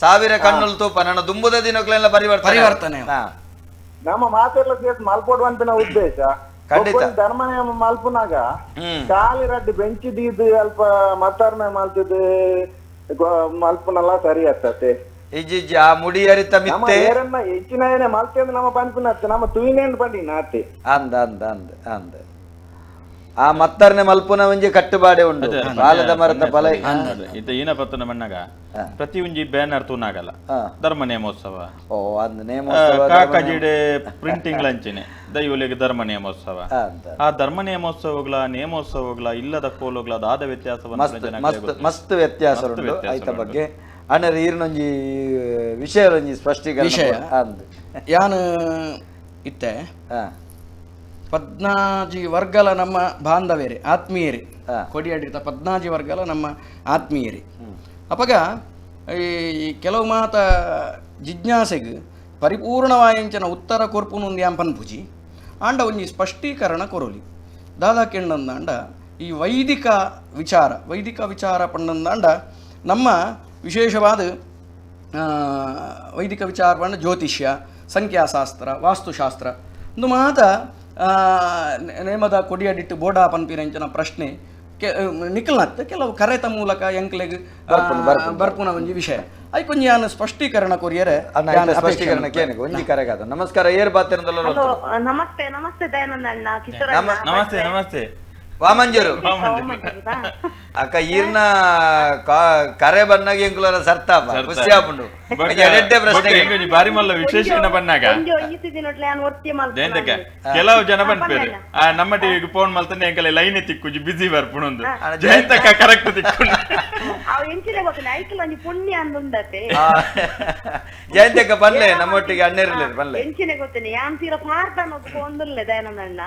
1000 ಕಣ್ಣುಲು ತೂಪ ನನ್ನ ದುಂಬುದ ದಿನಕ್ಲೆಲ್ಲ ಪರಿವರ್ತನೆ ನಮ್ಮ ಮಾತೆರ್ಲ ಸೇರ್ಸ್ ಮಲ್ಪೋಡು ಅಂತಿನ ಉದ್ದೇಶ ಖಂಡಿತ ಧರ್ಮ ನಿಯಮ ಮಲ್ಪುನಾಗ ಖಾಲಿ ರಡ್ಡು ಬೆಂಚಿ ದೀದು ಅಲ್ಪ ಮತ್ತರ್ಮೆ ಮಲ್ತಿದ್ದು ಮಲ್ಪುನಲ್ಲ ಸರಿ ಆಗ್ತತೆ ಇಜ್ಜಿ ಆ ಮುಡಿ ಅರಿತ ಮಿತ್ತೆ ಏರನ್ನ ಹೆಚ್ಚಿನ ಏನೇ ಮಲ್ತೆ ನಮ್ಮ ಪನ್ಪಿನ ನಮ್ಮ ತುಯಿನೇನು ಪಂಡಿ ನಾತೆ ಅಂದ ಅಂದ ಅಂದ ಅಂದ ಆ ಮತ್ತರ್ನೆ ಮಲ್ಪುನ ಒಂಜಿ ಕಟ್ಟುಬಾಡೆ ಉಂಡು ಬಾಲದ ಮರದ ಫಲ ಇತ್ತ ಏನ ಪತ್ತನ ಮಣ್ಣಾಗ ಪ್ರತಿ ಒಂಜಿ ಬ್ಯಾನರ್ ತೂನಾಗಲ್ಲ ಧರ್ಮ ನೇಮೋತ್ಸವ ಓ ಅಂದ್ ನೇಮೋತ್ಸವ ಕಾಕಜಿಡೆ ಪ್ರಿಂಟಿಂಗ್ ಲಂಚಿನೆ ದೈವಲಿಗೆ ಧರ್ಮ ನೇಮೋತ್ಸವ ಆ ಧರ್ಮ ನೇಮೋತ್ಸವಗಳ ನೇಮೋತ್ಸವಗಳ ಇಲ್ಲದ ಕೋಲುಗಳ ದಾದ ವ್ಯತ್ಯಾಸವನ್ನು ಮಸ್ತ್ ಮಸ್ತ್ ವ್ಯತ್ಯಾಸ ಉಂಟು ಆಯ್ತ ಬಗ್ಗೆ ಅಣ್ಣರ ಈರ್ನೊಂಜಿ ವಿಷಯ ಒಂಜಿ ಸ್ಪಷ್ಟೀಕರಣ ವಿಷಯ ಯಾನು ಇತ್ತೆ ಪದ್ನಾಜಿ ವರ್ಗಲ ನಮ್ಮ ಬಾಂಧವೇರೆ ಆತ್ಮೀಯರೇ ಕೊಡಿಯಾಡಿರ್ತ ಪದ್ನಾಜಿ ವರ್ಗಲ ನಮ್ಮ ಆತ್ಮೀಯರೇ. ಅಪಗ ಈ ಕೆಲವು ಮಾತ ಜಿಜ್ಞಾಸೆಗೆ ಪರಿಪೂರ್ಣವಾಯಂಚನ ಉತ್ತರ ಕೊರ್ಪುನು ಯಾಂ ಪನ್ಪುಜಿ ಆಂಡ ಒಂಜಿ ಸ್ಪಷ್ಟೀಕರಣ ಕೊರೊಲಿ ದಾದಾ ಕೆಂಡಂದಾಂಡ ಈ ವೈದಿಕ ವಿಚಾರ ವೈದಿಕ ವಿಚಾರ ಪಂಡಂದಾಂಡ ನಮ್ಮ ವಿಶೇಷವಾದ ವೈದಿಕ ವಿಚಾರ ಪಂಡ ಜ್ಯೋತಿಷ್ಯ ಸಂಖ್ಯಾಶಾಸ್ತ್ರ ವಾಸ್ತುಶಾಸ್ತ್ರ ಒಂದು ಮಾತ ನೇಮದ ಕೊಡಿಯಡಿಟ್ಟು ಬೋಡಾ ಪನ್ಪಿನಂಚಿನ ಪ್ರಶ್ನೆ ನಿಖಲ್ನತ್ ಕೆಲವು ಕರೆತ ಮೂಲಕ ಎಂಕ್ಲೆಗ್ ಬರ್ಪುನ ಒಂಜಿ ವಿಷಯ ಐಕೊಂಜಿ ಯಾನ್ ಸ್ಪಷ್ಟೀಕರಣ ಕೊರಿಯರೆ ಸ್ಪಷ್ಟೀಕರಣ ಕೇನಿಗೆ ಒಂಜಿ ಕರೆಗಾದ. ನಮಸ್ಕಾರ, ಏರ್ ಬಾತಿರಂದಲ್ಲ? ನಮಸ್ತೆ ನಮಸ್ತೆ ದಯಾನಂದ ಅಣ್ಣ, ಕಿಶೋರ್ ನಮಸ್ತೆ ನಮಸ್ತೆ. ವಾಮಂಜೂರು ಅಕ್ಕ ಈರ್ನ ಕರೆ ಬನ್ನಾಗ ಎಂಕುಲರ ಸರ್ತಾಪ ಖುಷಿ ಆಪುಂಡು. ಎಡ್ಡೆ ಪ್ರಶ್ನೆ ಬಾರಿ ಮಲ್ಲ ವಿಶೇಷ ಬನ್ನಾಗ ಕೆಲವು ಜನ ಬನ್ಪೇರು ನಮ್ಮ ಟಿವಿಗೆ ಫೋನ್ ಮಲ್ತಾನೆ ಎಂಕಲೆ ಲೈನ್ ತಿಕ್ಕುಜಿ ಬಿಸಿ ಬರ್ಪುಣೊಂದು ಜಯಂತಕ್ಕ ಕರೆಕ್ಟ್ ತಿಕ್ಕು ಜಯಂತಕ್ಕ ಬನ್ಲೆ ನಮ್ಮೊಟ್ಟಿಗೆ ಅಣ್ಣರಿಲ್ಲ ಬನ್ಲೆ ಎಂಚಿನ ಗೊತ್ತೇನೆ ಯಾನ್ ತೀರ ಪಾರ್ದನ ಒಂದುಲ್ಲೆ ದಯಾನಂದ ಅಣ್ಣ.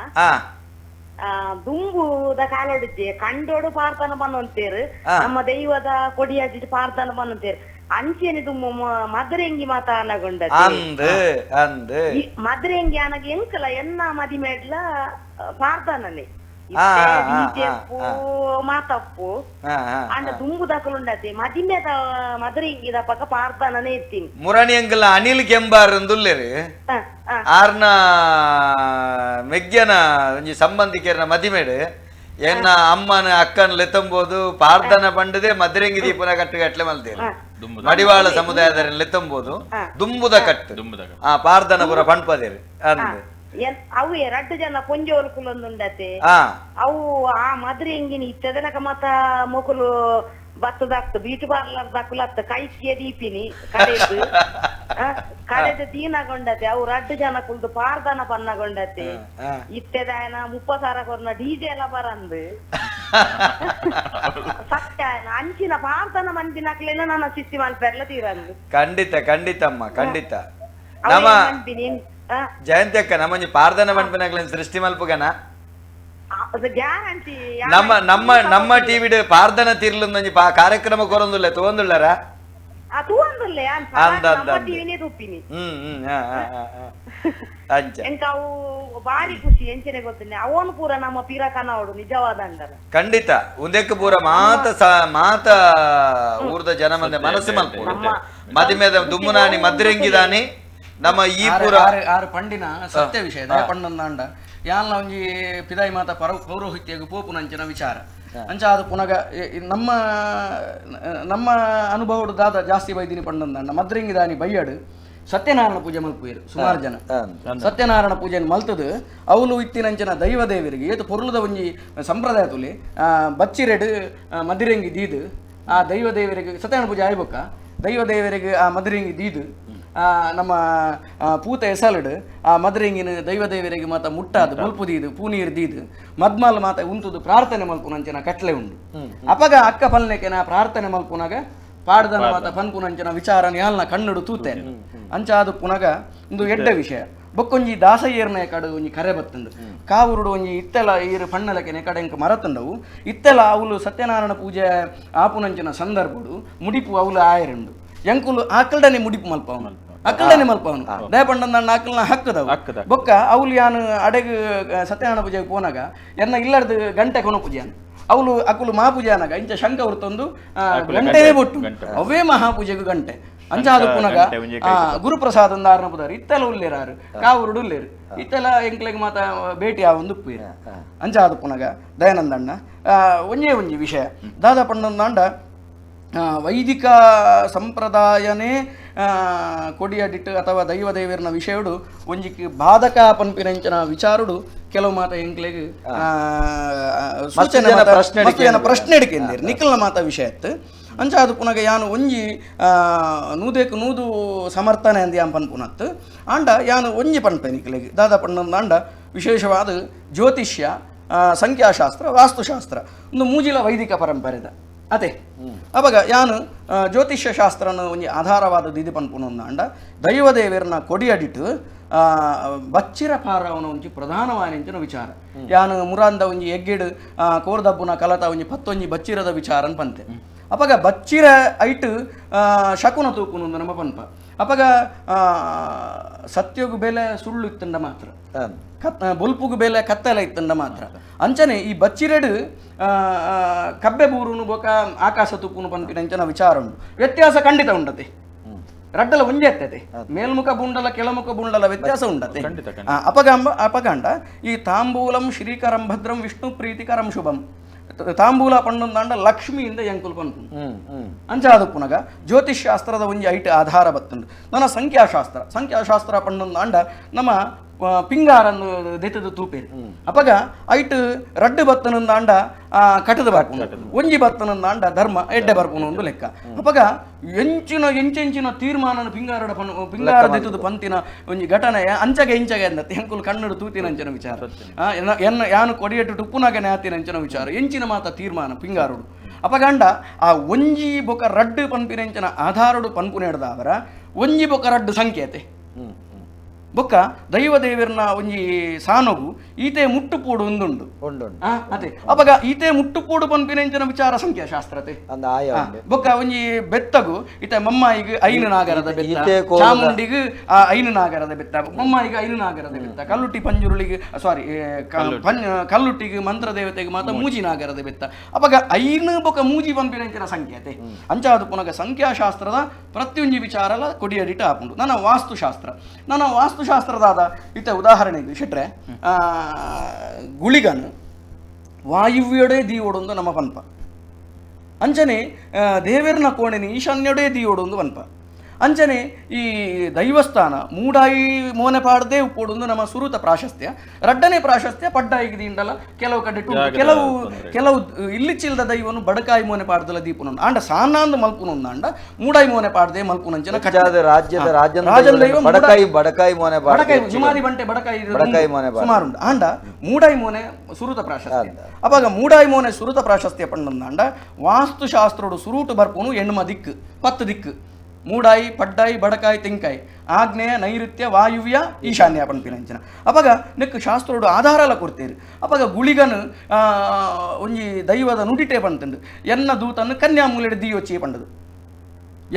ದುಂಬುದ ಕಾಲೊಡಿದ್ದೆ ಕಂಡೋಡು ಪಾರ್ತನ ಬನ್ನಂತೇರು, ನಮ್ಮ ದೈವದ ಕೊಡಿಯಾಡಿ ಪಾರ್ತನ ಬನ್ನಂತೇರು. ಅಂಚೆನೆ ದುಂಬು ಮದ್ರೆಂಗಿ ಮಾತ ಅನಗೊಂಡ ಮದ್ರೆಂಗಿ ಅನಗ ಎಂಕಲ ಎನ್ನ ಮದಿ ಮೇಡ್ಲ ಪಾರ್ತನನೆ ಮಾತಪ್ಪು ಅಂಡ ದುಂಬು ದಾಕಲುಂಡತೆ ಮದಿಮೆದ ಮದ್ರೆಂಗಿದ ಪಕ್ಕ ಪಾರ್ತನನೆ ಇತ್ತೀನಿ. ಮುರಣಿ ಎಂಕಲ ಅನಿಲ್ ಕೆಂಬಾರ್ ಅಂದುಲ್ಲೇರು ಆರ್ನ ಮೆಗ್ಯನ ಒಂಜಿ ಸಂಬಂಧಿಕರನ ಮದಿಮೇಡು ಎನ್ನ ಅಮ್ಮನ ಅಕ್ಕನ ಲೆತ್ತಂಬೋದು ಪಾರ್ದನ ಪಂಡದೆ ಮದ್ರೆಂಗಿ ದೀಪನ ಕಟ್ಟು ಕಟ್ಲೆ ಮಲ್ತೇನೆ ಮಡಿವಾಳ ಸಮುದಾಯದ ಲೆತ್ತಂಬೋದು ದುಂಬುದ ಕಟ್ಟು ಆ ಪಾರ್ದನ ಪುರ ಪಣ್ಪದೇರು ಅಂದ್ ಅವು ರಡ್ಡು ಜನ ಪೊಂಜೋಲು ಕುಲೊಂದುಂಡತೆ ಅವು ಆ ಮದ್ರೆಂಗಿನ ಇತ್ತದನಕ ಮತ ಮೊಕಲು ಬತ್ತದಾಕ್ತ ಬ್ಯೂಟಿ ಪಾರ್ಲರ್ ದಾಕುಲತ್ತ ಕೈಸಿಯ ದೀಪಿನಿ ಕಡೆದು ಕಡೆದು ದೀನಗೊಂಡತೆ ಅವು ರಡ್ಡು ಜನ ಕುಲ್ದು ಪಾರ್ದನ ಪನ್ನಗೊಂಡತೆ ಇತ್ತೆದಾಯನ 30,000 ಕೊರ್ನ ಡಿಜೆ ಎಲ್ಲ ಬರಂದು ಸತ್ಯ ಅಂಚಿನ ಪಾರ್ದನ ಮನ್ಪಿನಕ್ಲೇನ ನನ್ನ ಸಿಸ್ಟಿ ಮಲ್ಪೆರ್ಲ ತೀರಂದು. ಖಂಡಿತ ಖಂಡಿತಮ್ಮ ಖಂಡಿತ. ನಮ್ಮ ಜಯಂತಿ ಅಕ್ಕ ನಮ್ಮಂಜಿ ಪಾರ್ದನ ಮನ್ಪಿನಕ್ಲೇನ ಸೃಷ್ಟಿ ಮಲ್ಪುಗನ ನಮ್ಮ ನಮ್ಮ ನಮ್ಮ ಟಿವಿ ಪಾರ್ದನ ತೀರ್ಲೊಂದೊಂಜಿ ಕಾರ್ಯಕ್ರಮ ಕೊರೊಂದುಲ್ಲ ತಗೊಂದುಳ್ಳಾರ ಬಾರಿ ಖುಷಿ ಎಂಚನೆ ಗೊತ್ತಿಲ್ಲ ಅವನು ಪೂರ ನಮ್ಮ ಪೀರಕನವಡು ನಿಜವಾದ ಅಂದರ. ಖಂಡಿತ ಉಂದೆಕ್ ಪೂರ ಮಾತ ಮಾತ ಊರ್ದ ಜನ ಮಂದೆ ಮನಸ್ಸು ಮಲ್ಪು ಮದಿಮೆದ ದುಮ್ಮುನಾನಿ ಮದ್ರೆಂಗಿದಾನಿ ನಮ್ಮ ಈ ಪೂರ ಆರು ಪಂಡಿನ ಸತ್ಯ ವಿಷಯ ಪಂಡಂದಾಂಡ ಯಾನ್ಲ ಒಂಜಿ ಪಿದಾಯಿ ಮಾತ ಪೌರೋಹಿತ್ಯಗ್ ಪೋಪುನಂಚಿನ ವಿಚಾರ ಅಂಚ ಅದು ಪುನಗ ನಮ್ಮ ನಮ್ಮ ಅನುಭವಡು ದಾದ ಜಾಸ್ತಿ ಬೈದಿನಿ ಪಂಡಂದಾಂಡ ಮದ್ರೆಂಗಿದಾನಿ ಬೈಯಡು ಸತ್ಯನಾರಾಯಣ ಪೂಜೆ ಮಲ್ಪುವೇರು ಸುಮಾರು ಜನ ಸತ್ಯನಾರಾಯಣ ಪೂಜೆಯನ್ನು ಮಲ್ತದು ಅವಲು ಇತ್ತಿನಂಚಿನ ದೈವ ದೇವರಿಗೆ ಏತು ಪೊರುಲದ ಒಂಜಿ ಸಂಪ್ರದಾಯ ತುಲಿ ಬಚ್ಚಿರೆಡು ಮದಿರೆಂಗಿ ದೀದು ಆ ದೈವ ದೇವರಿಗೆ ಸತ್ಯನಾರಾಯಣ ಪೂಜೆ ಆಯ್ಬೊಕ್ಕ ದೈವ ದೇವರಿಗೆ ಆ ಮದಿರೆಂಗಿ ದೀದು ನಮ್ಮ ಪೂತ ಎಸಲಡು ಆ ಮದ್ರೆಂಗಿನ ದೈವ ದೇವರಿಗೆ ಮಾತ ಮುಟ್ಟಾದು ಬೊಲ್ಪು ದೀದು ಪೂನೀರು ದೀದು ಮದ್ಮಾಲ್ ಮಾತ ಉಂತುದು ಪ್ರಾರ್ಥನೆ ಮಲ್ಪುನಂಚಿನ ಕಟ್ಲೆ ಉಂಡು. ಅಪಗ ಅಕ್ಕ ಪಲ್ನೆಕೆನ ಪ್ರಾರ್ಥನೆ ಮಲ್ಪುನಾಗ ಪಾಡ್ದನ ಮಾತ ಪನ್ಪುನಂಚಿನ ವಿಚಾರ ಯಾಲ್ನ ಕಣ್ಣುಡು ತೂತೆ ಅಂಚಾದು ಪುನಗ ಒಂದು ಎಡ್ಡೆ ವಿಷಯ. ಬೊಕ್ಕೊಂಜಿ ದಾಸಯ್ಯರ್ನ ಕಡು ಒಂಜಿ ಕರೆ ಬತ್ತಂದು ಕಾವೂರುಡು ಒಂಜಿ ಇತ್ತೆಲ ಈರು ಪಣ್ಣಲಕೆನೆ ಕಡೆಂಕ ಮರತಂಡವು ಇತ್ತೆಲ ಅವಲು ಸತ್ಯನಾರಾಯಣ ಪೂಜೆ ಆಪುನಂಚಿನ ಸಂದರ್ಭಡು ಮುಡಿಪು ಅವಲು ಆಯರುಂಡು ಎಂಕುಲು ಆಕಲ್ಡನೆ ಮುಡಿಪು ಮಲ್ಪವನು ಅಕ್ಕಲ್ಡನೆ ಮಲ್ಪವನು ದಯಪಂಡಂದ ಅಕ್ಕಲ್ನ ಹಕ್ಕದವು ಬೊಕ್ಕ ಅವಲು ಯಾನು ಅಡೆಗ್ ಸತ್ಯನಾರಾಯಣ ಪೂಜೆಗೆ ಪೋನಾಗ ಎನ್ನ ಇಲ್ಲರ್ದು ಗಂಟೆ ಕೊನ ಪೂಜೆ ಅವಳು ಅಕುಲು ಮಹಾಪೂಜೆ ಅನಾಗ ಇಂಚ ಶಂಕ ಹೊರ್ತೊಂದು ಗಂಟೆನೇ ಬೊಟ್ಟು ಅವೇ ಮಹಾಪೂಜೆಗೂ ಗಂಟೆ ಅಂಚಾದ ಪುನಗ ಗುರುಪ್ರಸಾದ ಆರ್ನ ಪುದಾರು ಇತ್ತೆಲ್ಲ ಉಲ್ಲೇರಾರು ಕಾವೂರುಡು ಉಲ್ಲೇರು ಇತ್ತೆಲ್ಲ ಎಂಕ್ಲೆಗ್ ಮಾತ ಭೇಟಿ ಆ ಒಂದು ಉಪ್ಪೇರು ಅಂಚಾದ ಪುನಗ ದಯಾನಂದಣ್ಣ ಒಂಜೇ ಒಂಜಿ ವಿಷಯ ದಾದಾ ಪಂಡಂದಾಂಡ ವೈದಿಕ ಸಂಪ್ರದಾಯನೇ ಕೊಡಿಯಡಿಟ್ಟು ಅಥವಾ ದೈವ ದೇವರನ ವಿಷಯಡು ಒಂಜಿಕ್ ಬಾಧಕ ಪನ್ಪಿನಂಚಿನ ವಿಚಾರುಡು ಕೆಲವು ಮಾತ ಎಂಕ್ಲೆಗ್ ಸೂಚನೆ ಪ್ರಶ್ನೆ ಎಡಿಕೆಂದಿರು ನಿಖಲ್ನ ಮಾತ ವಿಷಯ ಇತ್ತು ಅಂಚ ಅದು ಪುನಗ ಯಾನು ಒಂಜಿ ನೂದೇಕು ನೂದು ಸಮರ್ಥನೆ ಅಂದ್ ಯಾನ್ ಪನ್ಪುನತ್ತು ಆಂಡ ಯಾನು ಒಂಜಿ ಪನ್ಪೆ ನಿಖಲೆಗ್ ದಾದಾ ಪಣ್ಣಂದಾಂಡ ವಿಶೇಷವಾದ ಜ್ಯೋತಿಷ್ಯ ಸಂಖ್ಯಾಶಾಸ್ತ್ರ ವಾಸ್ತುಶಾಸ್ತ್ರ ಒಂದು ಮೂಜಿಲ ವೈದಿಕ ಪರಂಪರೆದ ಅದೇ ಅವಾಗ ಯಾನು ಜ್ಯೋತಿಷ್ಯ ಶಾಸ್ತ್ರನ ಒಂಜಿ ಆಧಾರವಾದ ದಿದಿ ಪನ್ಪುನೊಂದಾಂಡ ದೈವದೇವರನ ಕೊಡಿಯಡಿಟ್ಟು ಬಚ್ಚಿರ ಪಾರವನ ಒಂಜಿ ಪ್ರಧಾನವಾನಿಂಚಿನ ವಿಚಾರ ಯಾನು ಮುರಾಂದ ಒಂಜಿ ಎಗ್ಗಿಡು ಕೋರ್ದಬ್ಬುನ ಕಲತ ಒಂಜಿ ಪತ್ತೊಂಜಿ ಬಚ್ಚಿರದ ವಿಚಾರನ್ ಪಂತೆ ಅಪಗ ಬಚ್ಚಿರ ಐಟ್ ಶಕುನ ತೂಪುನೊಂದು ನಮ್ಮ ಪನ್ಪ ಅಪಗ ಸತ್ಯಗು ಬೆಲೆ ಸುಳ್ಳು ಇತ್ತಂಡ ಮಾತ್ರ ಬೊಲ್ಪುಗು ಬೆಲೆ ಕತ್ತಲೆ ಇತ್ತಂಡ ಮಾತ್ರ ಅಂಚನೆ ಈ ಬಚ್ಚಿರೆಡು ಕಬ್ಬೆ ಬೂರುನು ಬೊಕ ಆಕಾಶ ತುಪ್ಪುನು ಪನ್ಪಿನ ಅಂಚನ ವಿಚಾರ ಉಂಟು ವ್ಯತ್ಯಾಸ ಖಂಡಿತ ಉಂಡತೆ. ರಡ್ಡಲ ಒಂಜೆ ಅತ್ತದೆ ಮೇಲ್ಮುಖ ಬುಂಡಲ ಕೆಳಮುಖ ಬುಂಡಲ ವ್ಯತ್ಯಾಸ ಉಂಡತೆ. ಅಪಗಾಂಬ ಅಪಗಾಂಡ ಈ ತಾಂಬೂಲಂ ಶ್ರೀಕರಂ ಭದ್ರಂ ವಿಷ್ಣು ಪ್ರೀತಿಕರಂ ಶುಭಂ ತಾಂಬೂಲ ಪಂಡೊಂದಾಂಡ ಲಕ್ಷ್ಮಿಯಿಂದ ಎಂಕುಲು ಪನ್ಪುಂಡು. ಅಂಚಾದ ಪುನಗ ಜ್ಯೋತಿಷ್ಶಾಸ್ತ್ರದ ಒಂಜಿ ಐಟ್ ಆಧಾರ ಬತ್ತುಂಡು. ನನ್ನ ಸಂಖ್ಯಾಶಾಸ್ತ್ರ ಸಂಖ್ಯಾಶಾಸ್ತ್ರ ಪಂಡೊಂದಾಂಡ ನಮ್ಮ ಪಿಂಗಾರನ್ನು ದೆತ್ತದ ತೂಪೇರು ಅಪಗ ಐಟ್ ರಡ್ಡು ಬತ್ತನಂದಾಂಡ ಕಟದ ಬರ್ಪುನು, ಒಂಜಿ ಬತ್ತನಂದಾಂಡ ಧರ್ಮ ಎಡ್ಡೆ ಬರ್ಪುನು ಒಂದು ಲೆಕ್ಕ. ಅಪಗ ಎಂಚಿನ ಎಂಚೆಂಚಿನ ತೀರ್ಮಾನನ ಪಿಂಗಾರಡ ಪಿಂಗಾರ ದೆತ್ತದ ಪಂತಿನ ಒಂಜಿ ಘಟನೆ ಅಂಚಗೆ ಇಂಚಗೆ ಅಂದತ್ತೆ ಎಂಕುಲು ಕಣ್ಣಡು ತೂತಿನ ಅಂಚಿನ ವಿಚಾರ, ಎನ್ನ ಯಾನು ಕೊಡಿಯಟ್ಟು ಟುಪ್ಪುನಾಗ ನ್ಯಾತಿನ ಅಂಚಿನ ವಿಚಾರ ಎಂಚಿನ ಮಾತ ತೀರ್ಮಾನ ಪಿಂಗಾರುಡು. ಅಪಗಂಡ ಆ ಒಂಜಿ ಬೊಕ ರಡ್ಡು ಪನ್ಪಿನ ಎಂಚಿನ ಆಧಾರಡು ಪನ್ಪುನೆಡ್ದಾವರ ಒಂಜಿ ಬೊಕ ರಡ್ಡು ಸಂಕೇತೆ ಬೊಕ್ಕ ದೈವ ದೇವರ್ನ ಒಂಜಿ ಸಾನೋಗು ಈತೆ ಮುಟ್ಟುಪೋಡು ಒಂದುಂಡು ಅದೇ. ಅಪಗ ಈತೆ ಮುಟ್ಟುಪೋಡು ಪನ್ಪಿನ ಎಂಚಿನ ವಿಚಾರ ಸಂಖ್ಯಾಶಾಸ್ತ್ರತೆ. ಬೊಕ್ಕ ಒಂಜಿ ಬೆತ್ತಗು ಈತೆ ಮಮ್ಮಾಯಿಗ್ ಐನು ನಾಗರದ ಬೆತ್ತ, ಚಾಮುಂಡಿಗ್ ಐನು ನಾಗರದ ಬೆತ್ತ, ಮಮ್ಮಾಯಿಗ್ ಐನು ನಾಗರದ ಬೆತ್ತ, ಕಲ್ಲುಟ್ಟಿ ಪಂಜುರುಳಿಗೆ ಸಾರಿ ಕಲ್ಲುಟ್ಟಿಗೆ ಮಂತ್ರದೇವತೆಗೆ ಮಾತ್ರ ಮೂಜಿ ನಾಗರದ ಬೆತ್ತ. ಅಪಗ ಐನು ಬೊಕ್ಕ ಮೂಜಿ ಪನ್ಪಿನ ಎಂಚಿನ ಸಂಖ್ಯಾತೆ. ಅಂಚಾದ ಪುನಗ ಸಂಖ್ಯಾಶಾಸ್ತ್ರದ ಪ್ರತಿಯೊಂಜಿ ವಿಚಾರಲ ಕೊಡಿಯಡಿಟ ಆಪುಂಡು. ನನ್ನ ವಾಸ್ತುಶಾಸ್ತ್ರ ನನ್ನ ವಾಸ್ತು ಶಾಸ್ತ್ರದಾದ ಇತ್ತ ಉದಾಹರಣೆಗೆ ಶೆಟ್ರೆ ಗುಳಿಗನು ವಾಯುವ್ಯೊಡೆ ದೀವೊಡೊಂದು ನಮ್ಮ ಪನ್ಪ, ಅಂಚನೆ ದೇವೆರ್ನ ಕೋಣೆನಿ ಈಶಾನ್ಯೊಡೆ ದೀವೊಡೊಂದು ಪನ್ಪ, ಅಂಚನೆ ಈ ದೈವಸ್ಥಾನ ಮೂಡಾಯಿ ಮೋನೆ ಪಾಡದೆ ಉಪ್ಪೋಡೊಂದು ನಮ್ಮ ಸುರುತ ಪ್ರಾಶಸ್ತ್ಯ. ರಡ್ಡನೆ ಪ್ರಾಶಸ್ತ್ಯ ಪಡ್ಡಾಯಿಗೆ ದಿಂಡಲ ಕೆಲವು ಕಡೆ ಕೆಲವು ಕೆಲವು ಇಲ್ಲಿಚಿಲ್ದ ದೈವನು ಬಡಕಾಯಿ ಮೋನೆ ಪಾಡ್ದಲ ದೀಪುನ ಆಂಡ ಸಾನಾಂದು ಮಲ್ಪುನೊಂದು ಆಂಡ ಮೂಡಾಯಿ ಮೋನೆ ಪಾಡದೆ ಮಲ್ಪುನಂಚನ ರಾಜ್ಯದ ರಾಜನ್ ದೈವ ಬಡಕಾಯಿ ಬಡಕಾಯಿ ಮೋನೆ ಬಡಕಾಯಿ ಜುಮಾದಿ ಬಂಟೆ ಬಡಕಾಯಿ ಬಡಕಾಯಿ ಮೋನೆ ಸುಮಾರುಂಡು ಆಂಡ ಮೂಡಾಯಿ ಮೋನೆ ಸುರುತ ಪ್ರಾಶಸ್ತ್ಯ. ಅವಾಗ ಮೂಡಾಯಿ ಮೋನೆ ಸುರುತ ಪ್ರಾಶಸ್ತ್ಯ ಪಂಡಂದಾಂಡ ವಾಸ್ತುಶಾಸ್ತ್ರೋಡು ಸುರೂಟು ಬರ್ಪುನು ಎಣ್ಮ ದಿಕ್ಕು 10 ದಿಕ್ಕು ಮೂಡಾಯಿ ಪಡ್ಡಾಯಿ ಬಡಕಾಯಿ ತೆಂಕಾಯಿ ಆಗ್ನೇಯ ನೈಋತ್ಯ ವಾಯುವ್ಯ ಈಶಾನ್ಯ ಪನ್ಪಿನಂಚಿನ. ಅಪಗ ನೆಕ್ಕು ಶಾಸ್ತ್ರೋಡು ಆಧಾರಲ ಕೊಡ್ತೇರು. ಅಪಗ ಗುಳಿಗನು ಒಂಜಿ ದೈವದ ನುಡಿಟೆ ಪಂತಂಡು ಎನ್ನ ದೂತನ್ನು ಕನ್ಯಾಮೂಲೆಡ್ ದಿಯೋಚಿ ಪಂಡದು,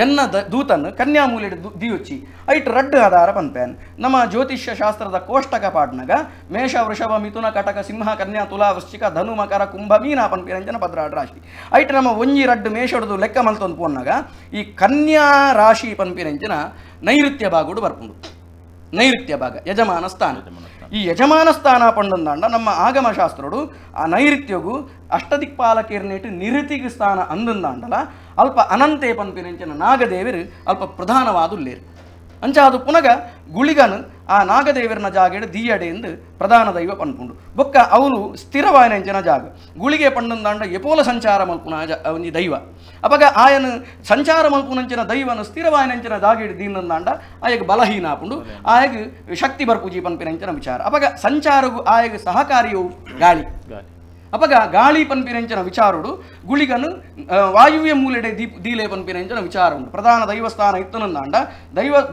ಎನ್ನ ದೂತನ್ನು ಕನ್ಯಾಮೂಲೆಡ್ ದಿಯೋಚಿ ಐಟ್ ರಡ್ಡು ಆಧಾರ ಪನ್ಪೇನ್. ನಮ್ಮ ಜ್ಯೋತಿಷ್ಯ ಶಾಸ್ತ್ರದ ಕೋಷ್ಟಕ ಪಾಡ್ನಗ ಮೇಷ ವೃಷಭ ಮಿಥುನ ಕಟಕ ಸಿಂಹ ಕನ್ಯಾ ತುಲಾ ವೃಶ್ಚಿಕ ಧನು ಮಕರ ಕುಂಭ ಮೀನ ಪನ್ಪಿನಂಚನ 12 ರಾಶಿ. ಐಟ್ ನಮ್ಮ ಒಂಜಿ ರಡ್ಡು ಮೇಷೊಡ್ದು ಲೆಕ್ಕ ಮಲ್ತೊಂದು ಪೋನ್ನಾಗ ಈ ಕನ್ಯಾ ರಾಶಿ ಪನ್ಪಿನಂಚಿನ ನೈಋತ್ಯ ಭಾಗಡು ಬರ್ಪುಂಡು. ನೈಋತ್ಯ ಭಾಗ ಯಜಮಾನ ಸ್ಥಾನ. ಈ ಯಜಮಾನ ಸ್ಥಾನ ಪಂಡಂದಾಂಡ ನಮ್ಮ ಆಗಮಶಾಸ್ತ್ರಡು ಆ ನೈಋತ್ಯಗು ಅಷ್ಟದಿಕ್ಪಾಲಕೇರ್ನೇಟು ನಿಋತಿಗೆ ಸ್ಥಾನ ಅಂದಂದಾಂಡಲ ಅಲ್ಪ ಅನಂತೆ ಪನ್ಪಿನಂಚಿನ ನಾಗದೇವರು ಅಲ್ಪ ಪ್ರಧಾನವಾದುಲ್ಲೇರು. ಅಂಚ ಅದು ಪುನಗ ಗುಳಿಗನು ಆ ನಾಗದೇವರನ ಜಾಗೆಡು ದೀಯಡೆ ಎಂದು ಪ್ರಧಾನ ದೈವ ಪನ್ಪುಂಡು. ಬೊಕ್ಕ ಅವನು ಸ್ಥಿರವಾಯನಂಚಿನ ಜಾಗ ಗುಳಿಗೆ ಪಂಡಂದಾಂಡ ಎಪೋಲ ಸಂಚಾರ ಮಲ್ಪುನ ಒಂಜಿ ದೈವ. ಅಪಗ ಆಯನು ಸಂಚಾರ ಮಲ್ಪುನಂಚಿನ ದೈವನು ಸ್ಥಿರವಾಯನಂಚಿನ ಜಾಗೆಡು ದೀನಂದಾಂಡ ಆಯಗ ಬಲಹೀನ ಆಪುಂಡು, ಆಯಗ ಶಕ್ತಿ ಬರ್ಪುಜಿ ಪನ್ಪಿನಂಚಿನ ವಿಚಾರ. ಅಪಗ ಸಂಚಾರಗು ಆಯಗ ಸಹಕಾರಿಯು ಗಾಳಿ. ಅಪಗ ಗಾಳಿ ಪನ್ಪಿನಂಚಿನ ವಿಚಾರುಡು ಗುಳಿಗನು ವಾಯುವ್ಯ ಮೂಲೆಡೆ ದೀಲೆ ಪನ್ಪಿನಂಚಿನ ವಿಚಾರ ಉಂಟು. ಪ್ರಧಾನ ದೈವಸ್ಥಾನ ಇತ್ತನಂದಾಂಡ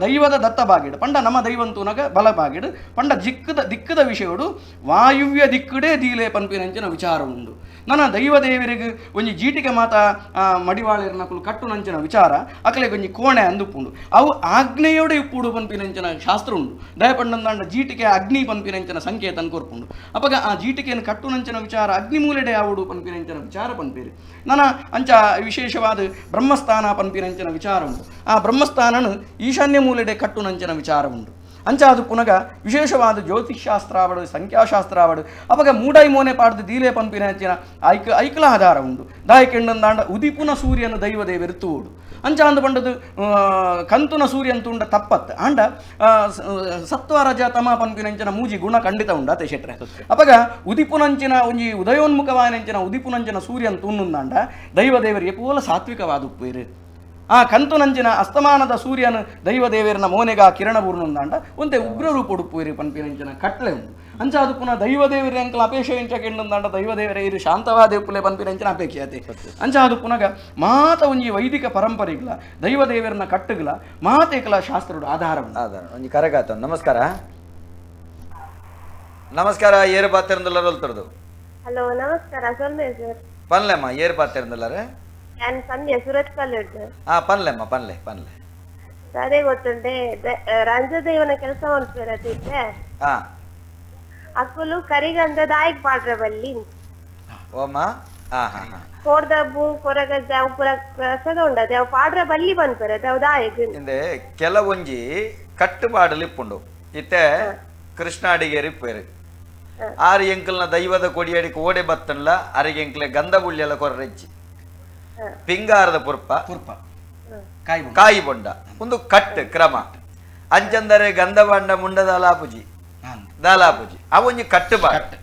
ದೈವದ ದತ್ತ ಬಾಗಿಡು ಪಂಡ ನಮ್ಮ ದೈವಂತುನಗ ಬಲ ಬಾಗಿಡು ಪಂಡ ದಿಕ್ಕದ ವಿಷಯಡು ವಾಯುವ್ಯ ದಿಕ್ಕುಡೇ ದೀಲೆ ಪನ್ಪಿನಂಚಿನ ವಿಚಾರ ಉಂಡು. ನನ್ನ ದೈವ ದೇವರಿಗೆ ಒಂಜಿ ಜೀಟಿಗೆ ಮಾತ ಮಡಿವಾಳಿರ್ನಕುಲು ಕಟ್ಟುನಂಚಿನ ವಿಚಾರ ಅಕಲೆಗೆ ಒಂಜಿ ಕೋಣೆ ಅಂದುಪುಂಡು ಅವು ಆಗ್ನೇಯೋಡೆ ಇಪ್ಪುಡು ಪನ್ಪಿನಂಚಿನ ಶಾಸ್ತ್ರ ಉಂಡು. ದಯಪಂಡಂದಾಂಡ ಜೀಟಿಗೆ ಅಗ್ನಿ ಪನ್ಪಿನಂಚಿನ ಸಂಕೇತ ಕೊರ್ಪುಂಡು. ಅಪಗ ಆ ಜೀಟಿಕೆಯನ್ನು ಕಟ್ಟುನಂಚಿನ ವಿಚಾರ ಅಗ್ನಿ ಮೂಲೆಡೆ ಆವುಡು ಪನ್ಪಿನಂಚಿನ ವಿಚಾರ ಪನ್ಪೇರು. ನನ್ನ ಅಂಚ ವಿಶೇಷವಾದ ಬ್ರಹ್ಮಸ್ಥಾನ ಪನ್ಪಿನಂಚಿನ ವಿಚಾರ ಉಂಟು. ಆ ಬ್ರಹ್ಮಸ್ಥಾನನು ಈಶಾನ್ಯ ಮೂಲೆಡೆ ಕಟ್ಟುನಂಚಿನ ವಿಚಾರ ಉಂಟು. ಅಂಚ ಅದು ಪುನಗ ವಿಶೇಷವಾದ ಜ್ಯೋತಿಷ್ಶಾಸ್ತ್ರ ಆವಡು ಸಂಖ್ಯಾಶಾಸ್ತ್ರ ಆವಡು ಅಪಗ ಮೂಡಾಯಿ ಮೋನೆ ಪಾಡ್ದು ದೀಲೆ ಪನ್ಪಿನಂಚಿನ ಐಕ್ಲ ಆಧಾರ ಉಂಡು. ದಾಯಕೆಂಡಂದಾಂಡ ಉದಿಪುನ ಸೂರ್ಯನ ದೈವ ದೇವರು ತೂಡು ಅಂಚ ಅಂದು ಪಂಡದು ಕಂತುನ ಸೂರ್ಯನ್ ತುಂಡ ತಪ್ಪತ್ತು ಆಂಡ ಸತ್ವ ರಜ ತಮ ಪನ್ಪಿನಂಚಿನ ಮೂಜಿ ಗುಣ ಖಂಡಿತ ಉಂಡ ಅತೆ ಶೆಟ್ರೆ. ಅಪಗ ಉದಿಪುನಂಚಿನ ಒಂಜಿ ಉದಯೋನ್ಮುಖವಾಯನಂಚಿನ ಉದಿಪುನಂಚಿನ ಸೂರ್ಯನ್ ತೂನುಂದಾಂಡ ದೈವ ದೇವರು ಎಪೋಲ ಸಾತ್ವಿಕವಾದ ಉಪ್ಪೇರು. ಆ ಕಂತುನಂಚಿನ ಅಸ್ತಮಾನದ ಸೂರ್ಯನ ದೈವ ದೇವರನ ಮೋನೆಗ ಕಿರಣ ಬೂರ್ನೊಂದಾಂಡ ಒಂತೆ ಉಗ್ರ ರೂಪ ಉಡುಪುವಿರಿ ಪನ್ಪಿನಂಚಿನ ಕಟ್ಲೆ ಉಂಡು. ಅಂಚ ಅದು ಪುನಃ ದೈವ ದೇವರ ಅಂಕಲ ಅಪೇಕ್ಷೆ ಇಂಚ ಕೆಂಡಂದಾಂಡ ದೈವ ದೇವರ ಇರು ಶಾಂತವಾದ ಉಪ್ಪುಲೆ ಪನ್ಪಿನಂಚಿನ ಅಪೇಕ್ಷೆ ಅತೆ. ಅಂಚ ಅದು ಪುನಗ ಮಾತ ಒಂಜಿ ವೈದಿಕ ಪರಂಪರೆಗಳ ದೈವ ದೇವರನ ಕಟ್ಟುಗಳ ಮಾತೇಕಲ ಶಾಸ್ತ್ರದ ಆಧಾರ ಆಧಾರ. ಒಂಜಿ ಕರಗಾತ. ನಮಸ್ಕಾರ ನಮಸ್ಕಾರ. ಏರು ಪಾತಿರಂದುಲ್ಲಾರ ಒಲ್ತರದು? ಹಲೋ ನಮಸ್ಕಾರ ಸೊಲ್ಮೆ ಸರ್. ಪನ್ಲೆಮ್ಮ ಏರು ಪಾತಿರಂದುಲ್ಲಾರ? ನಾನು ಸಂಧ್ಯಾ ಸುರತ್ ಕಲ್ಲುಡ್ದು. ಹಾ ಪನ್ಲೆಮ್ಮ ಪನ್ಲೆ ಪನ್ಲೆ. ಅದೇ ಗೊತ್ತುಂಟೆ ರಂಜದೇವನ ಕೆಲಸ ಮಲ್ಪುವೆರ್. ಅಕುಲು ಕರಿಗಂಧ ದಾಯಿಗ್ ಪಾಡ್ರೆ ಬಲ್ಲಿ. ಓಮ್ಮ ಕೋರ್ದಬ್ಬು ಕೊರಗಜ್ಜ ಅವು ಪೂರ ಪ್ರಸಾದ ಉಂಡತೆ ಅವು ಪಾಡ್ರ ಬಲ್ಲಿ ಪನ್ಪೆರೆ ಅವು ದಾಯೆಗ್ ಇಂದೆ ಕೆಲವೊಂಜಿ ಕಟ್ಟುಪಾಡಲು ಇಪ್ಪುಂಡು ಇತ್ತೆ ಕೃಷ್ಣ ಅಡಿಗೇರಿ ಇಪ್ಪೇರು ಆರು ಎಂಕಲ್ನ ದೈವದ ಕೊಡಿಯಡಿಗೆ ಓಡೆ ಬತ್ತನ್ಲ ಅರಿಗೆ ಎಂಕ್ಲೆ ಗಂಧ ಬುಳ್ಳಿಯಲ್ಲ ಕೊರ್ರೆಜ್ಜಿ ಪಿಂಗಾರದ ಪುರ್ಪ ಪುರ್ಪ ಕಾಯಿ ಬೊಂಡ ಒಂದು ಕಟ್ಟು ಕ್ರಮ ಅಂಚಂದರೆ ಗಂಧ ಬಂಡ ಮುಂಡ ದಾಲಾಪುಜಿ ದಾಲಾಪುಜಿ ಆ ಒಂಜಿ ಕಟ್ಟುಪಾಡು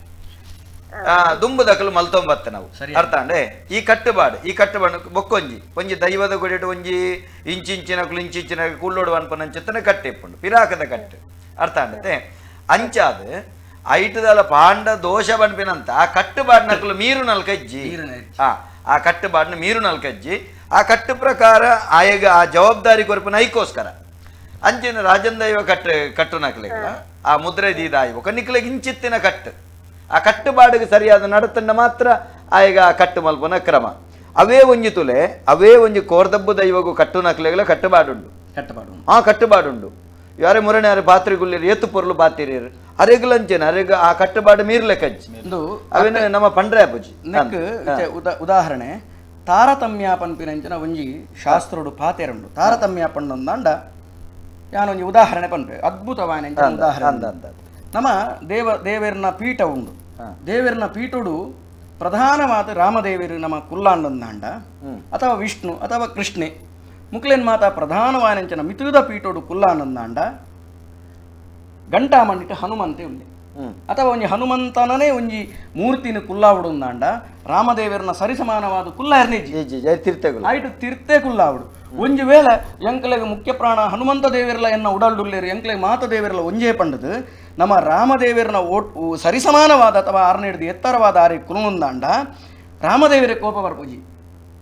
ದುಂಬುದಕಲು ಮಲ್ತೊಂಬತ್ತ ನಾವು ಅರ್ಥ ಅಂಡೆ ಈ ಕಟ್ಟುಪಾಡು ಈ ಕಟ್ಟುಪಾಡು ಬೊಕ್ಕೊಂಜಿ ಒಂಜಿ ದೈವದ ಕೊಡಿಯಡು ಒಂಜಿ ಇಂಚಿಂಚಿನಕುಲು ಇಂಚಿಂಚಿನ ಕುಳ್ಳೋಡು ಅನ್ಪನಂಚಿತ್ತನ ಕಟ್ಟೆ ಇಪ್ಪುಂಡು ಪಿರಾಕದ ಕಟ್ಟು ಅರ್ಥ ಅಂಡತೆ ಅಂಚಾದ ಐಟದಲ ಪಾಂಡ ದೋಷ ಬನ್ಪಿನಂತ ಆ ಕಟ್ಟುಪಾಡಿನಕಲು ಮೀರು ನಲ್ಕಜ್ಜಿ ಆ ಕಟ್ಟುಪಾಡಿನ ಮೀರು ನಲ್ಕಜ್ಜಿ ಆ ಕಟ್ಟು ಪ್ರಕಾರ ಆಯಗ ಆ ಜವಾಬ್ದಾರಿ ಕೊರಪಿನ ಐಕೋಸ್ಕರ ಅಂಚಿನ ರಾಜನ್ ದೈವ ಕಟ್ಟು ಕಟ್ಟು ನಕಲಿಗ ಆ ಮುದ್ರೆ ದೀದಾಯಿ ఒక ನಿಕ್ಲೆಗ್ ಇಂಚಿತ್ತಿನ ಕಟ್ಟು ಆ ಕಟ್ಟುಪಾಡಿಗೆ ಸರಿಯಾದ ನಡತನ್ನ ಮಾತ್ರ ಆಯಗ ಆ ಕಟ್ಟು ಮಲ್ಪನ ಕ್ರಮ ಅವೇ ಒಂಜಿ ತುಲೆ ಅವೇ ಒಂಜಿ ಕೋರ್ದಬ್ಬು ದೈವಗೂ ಕಟ್ಟು ನಕಲೆಗಳ ಕಟ್ಟುಪಾಡುಂಡು ಕಟ್ಟುಪಾಡು ಆ ಕಟ್ಟುಪಾಡುಂಡು ಯಾರೇ ಮುರಣೆ ಯಾರೇ ಪಾತ್ರೆಗುಳ್ಳಿರು ಏತು ಪೊರ್ಲು ಪಾತಿರಿರು ಅರೆಗುಲಂಚೇನ ಅರೆಗ ಆ ಕಟ್ಟುಪಾಡು ಮೀರ್ಲೆಕಜ್ಜಿ ಅವೇನು ನಮ್ಮ ಪಂಡ್ರೆ ಅಪ್ಪುಜಿ ನೆಕ್ ಉದಾಹರಣೆ ತಾರತಮ್ಯ ಪನ್ಪಿನಂಚಿನ ಒಂಜಿ ಶಾಸ್ತ್ರೋಡು ಪಾತೆರುಂಡು ತಾರತಮ್ಯ ಪಂಡೊಂದಾಂಡ ಯಾನೊಂಜಿ ಉದಾಹರಣೆ ಪನ್ಪೆ ಅದ್ಭುತವಾಯಿನ ಉದಾಹರಣೆ ನಮ್ಮ ದೇವೇರ್ನ ಪೀಠ ಉಂಡು ದೇವೇರ್ನ ಪೀಠೋಡು ಪ್ರಧಾನವಾದ ರಾಮದೇವರು ನಮ್ಮ ಕುಲ್ಲಾಂಡೊಂದಾಂಡ ಅಥವಾ ವಿಷ್ಣು ಅಥವಾ ಕೃಷ್ಣೆ ಮುಕ್ಲೇನ್ ಮಾತ ಪ್ರಧಾನವಾಯಿನಂಚಿನ ಮಿತುದ ಪೀಠೋಡು ಕುಲ್ಲಾಂಡೊಂದಾಂಡ ಗಂಟಾ ಮಂಡಿಟ್ಟು ಹನುಮಂತೆ ಉಂಡೆ ಅಥವಾ ಒಂಜಿ ಹನುಮಂತನೇ ಒಂಜಿ ಮೂರ್ತಿನ ಕುಲ್ಲಾವುಡುಂದಾಂಡ ರಾಮದೇವರನ್ನ ಸರಿಸಮಾನವಾದ ಕುಲ್ಲ ಆಯ್ತು ತಿರ್ತೆ ಕುಲ್ಲಾವುಡು ಒಂಜಿ ವೇಳೆ ಎಂಕ್ಲೆಗ್ ಮುಖ್ಯ ಪ್ರಾಣ ಹನುಮಂತ ದೇವರಲ್ಲ ಎನ್ನ ಉಡಲ್ಡುಲ್ಲೇರು ಎಂಕ್ಲೆಗ್ ಮಾತ ದೇವರಲ್ಲ ಒಂಜೇ ಪಂಡದು ನಮ್ಮ ರಾಮದೇವರನ ಓಟ್ ಸರಿಸಮಾನವಾದ ಅಥವಾ ಆರನೇಡ್ದು ಎತ್ತರವಾದ ಆರೆ ಕುಲುಂದಾಂಡ ರಾಮದೇವರ ಕೋಪ ಬರ್ಪುಜಿ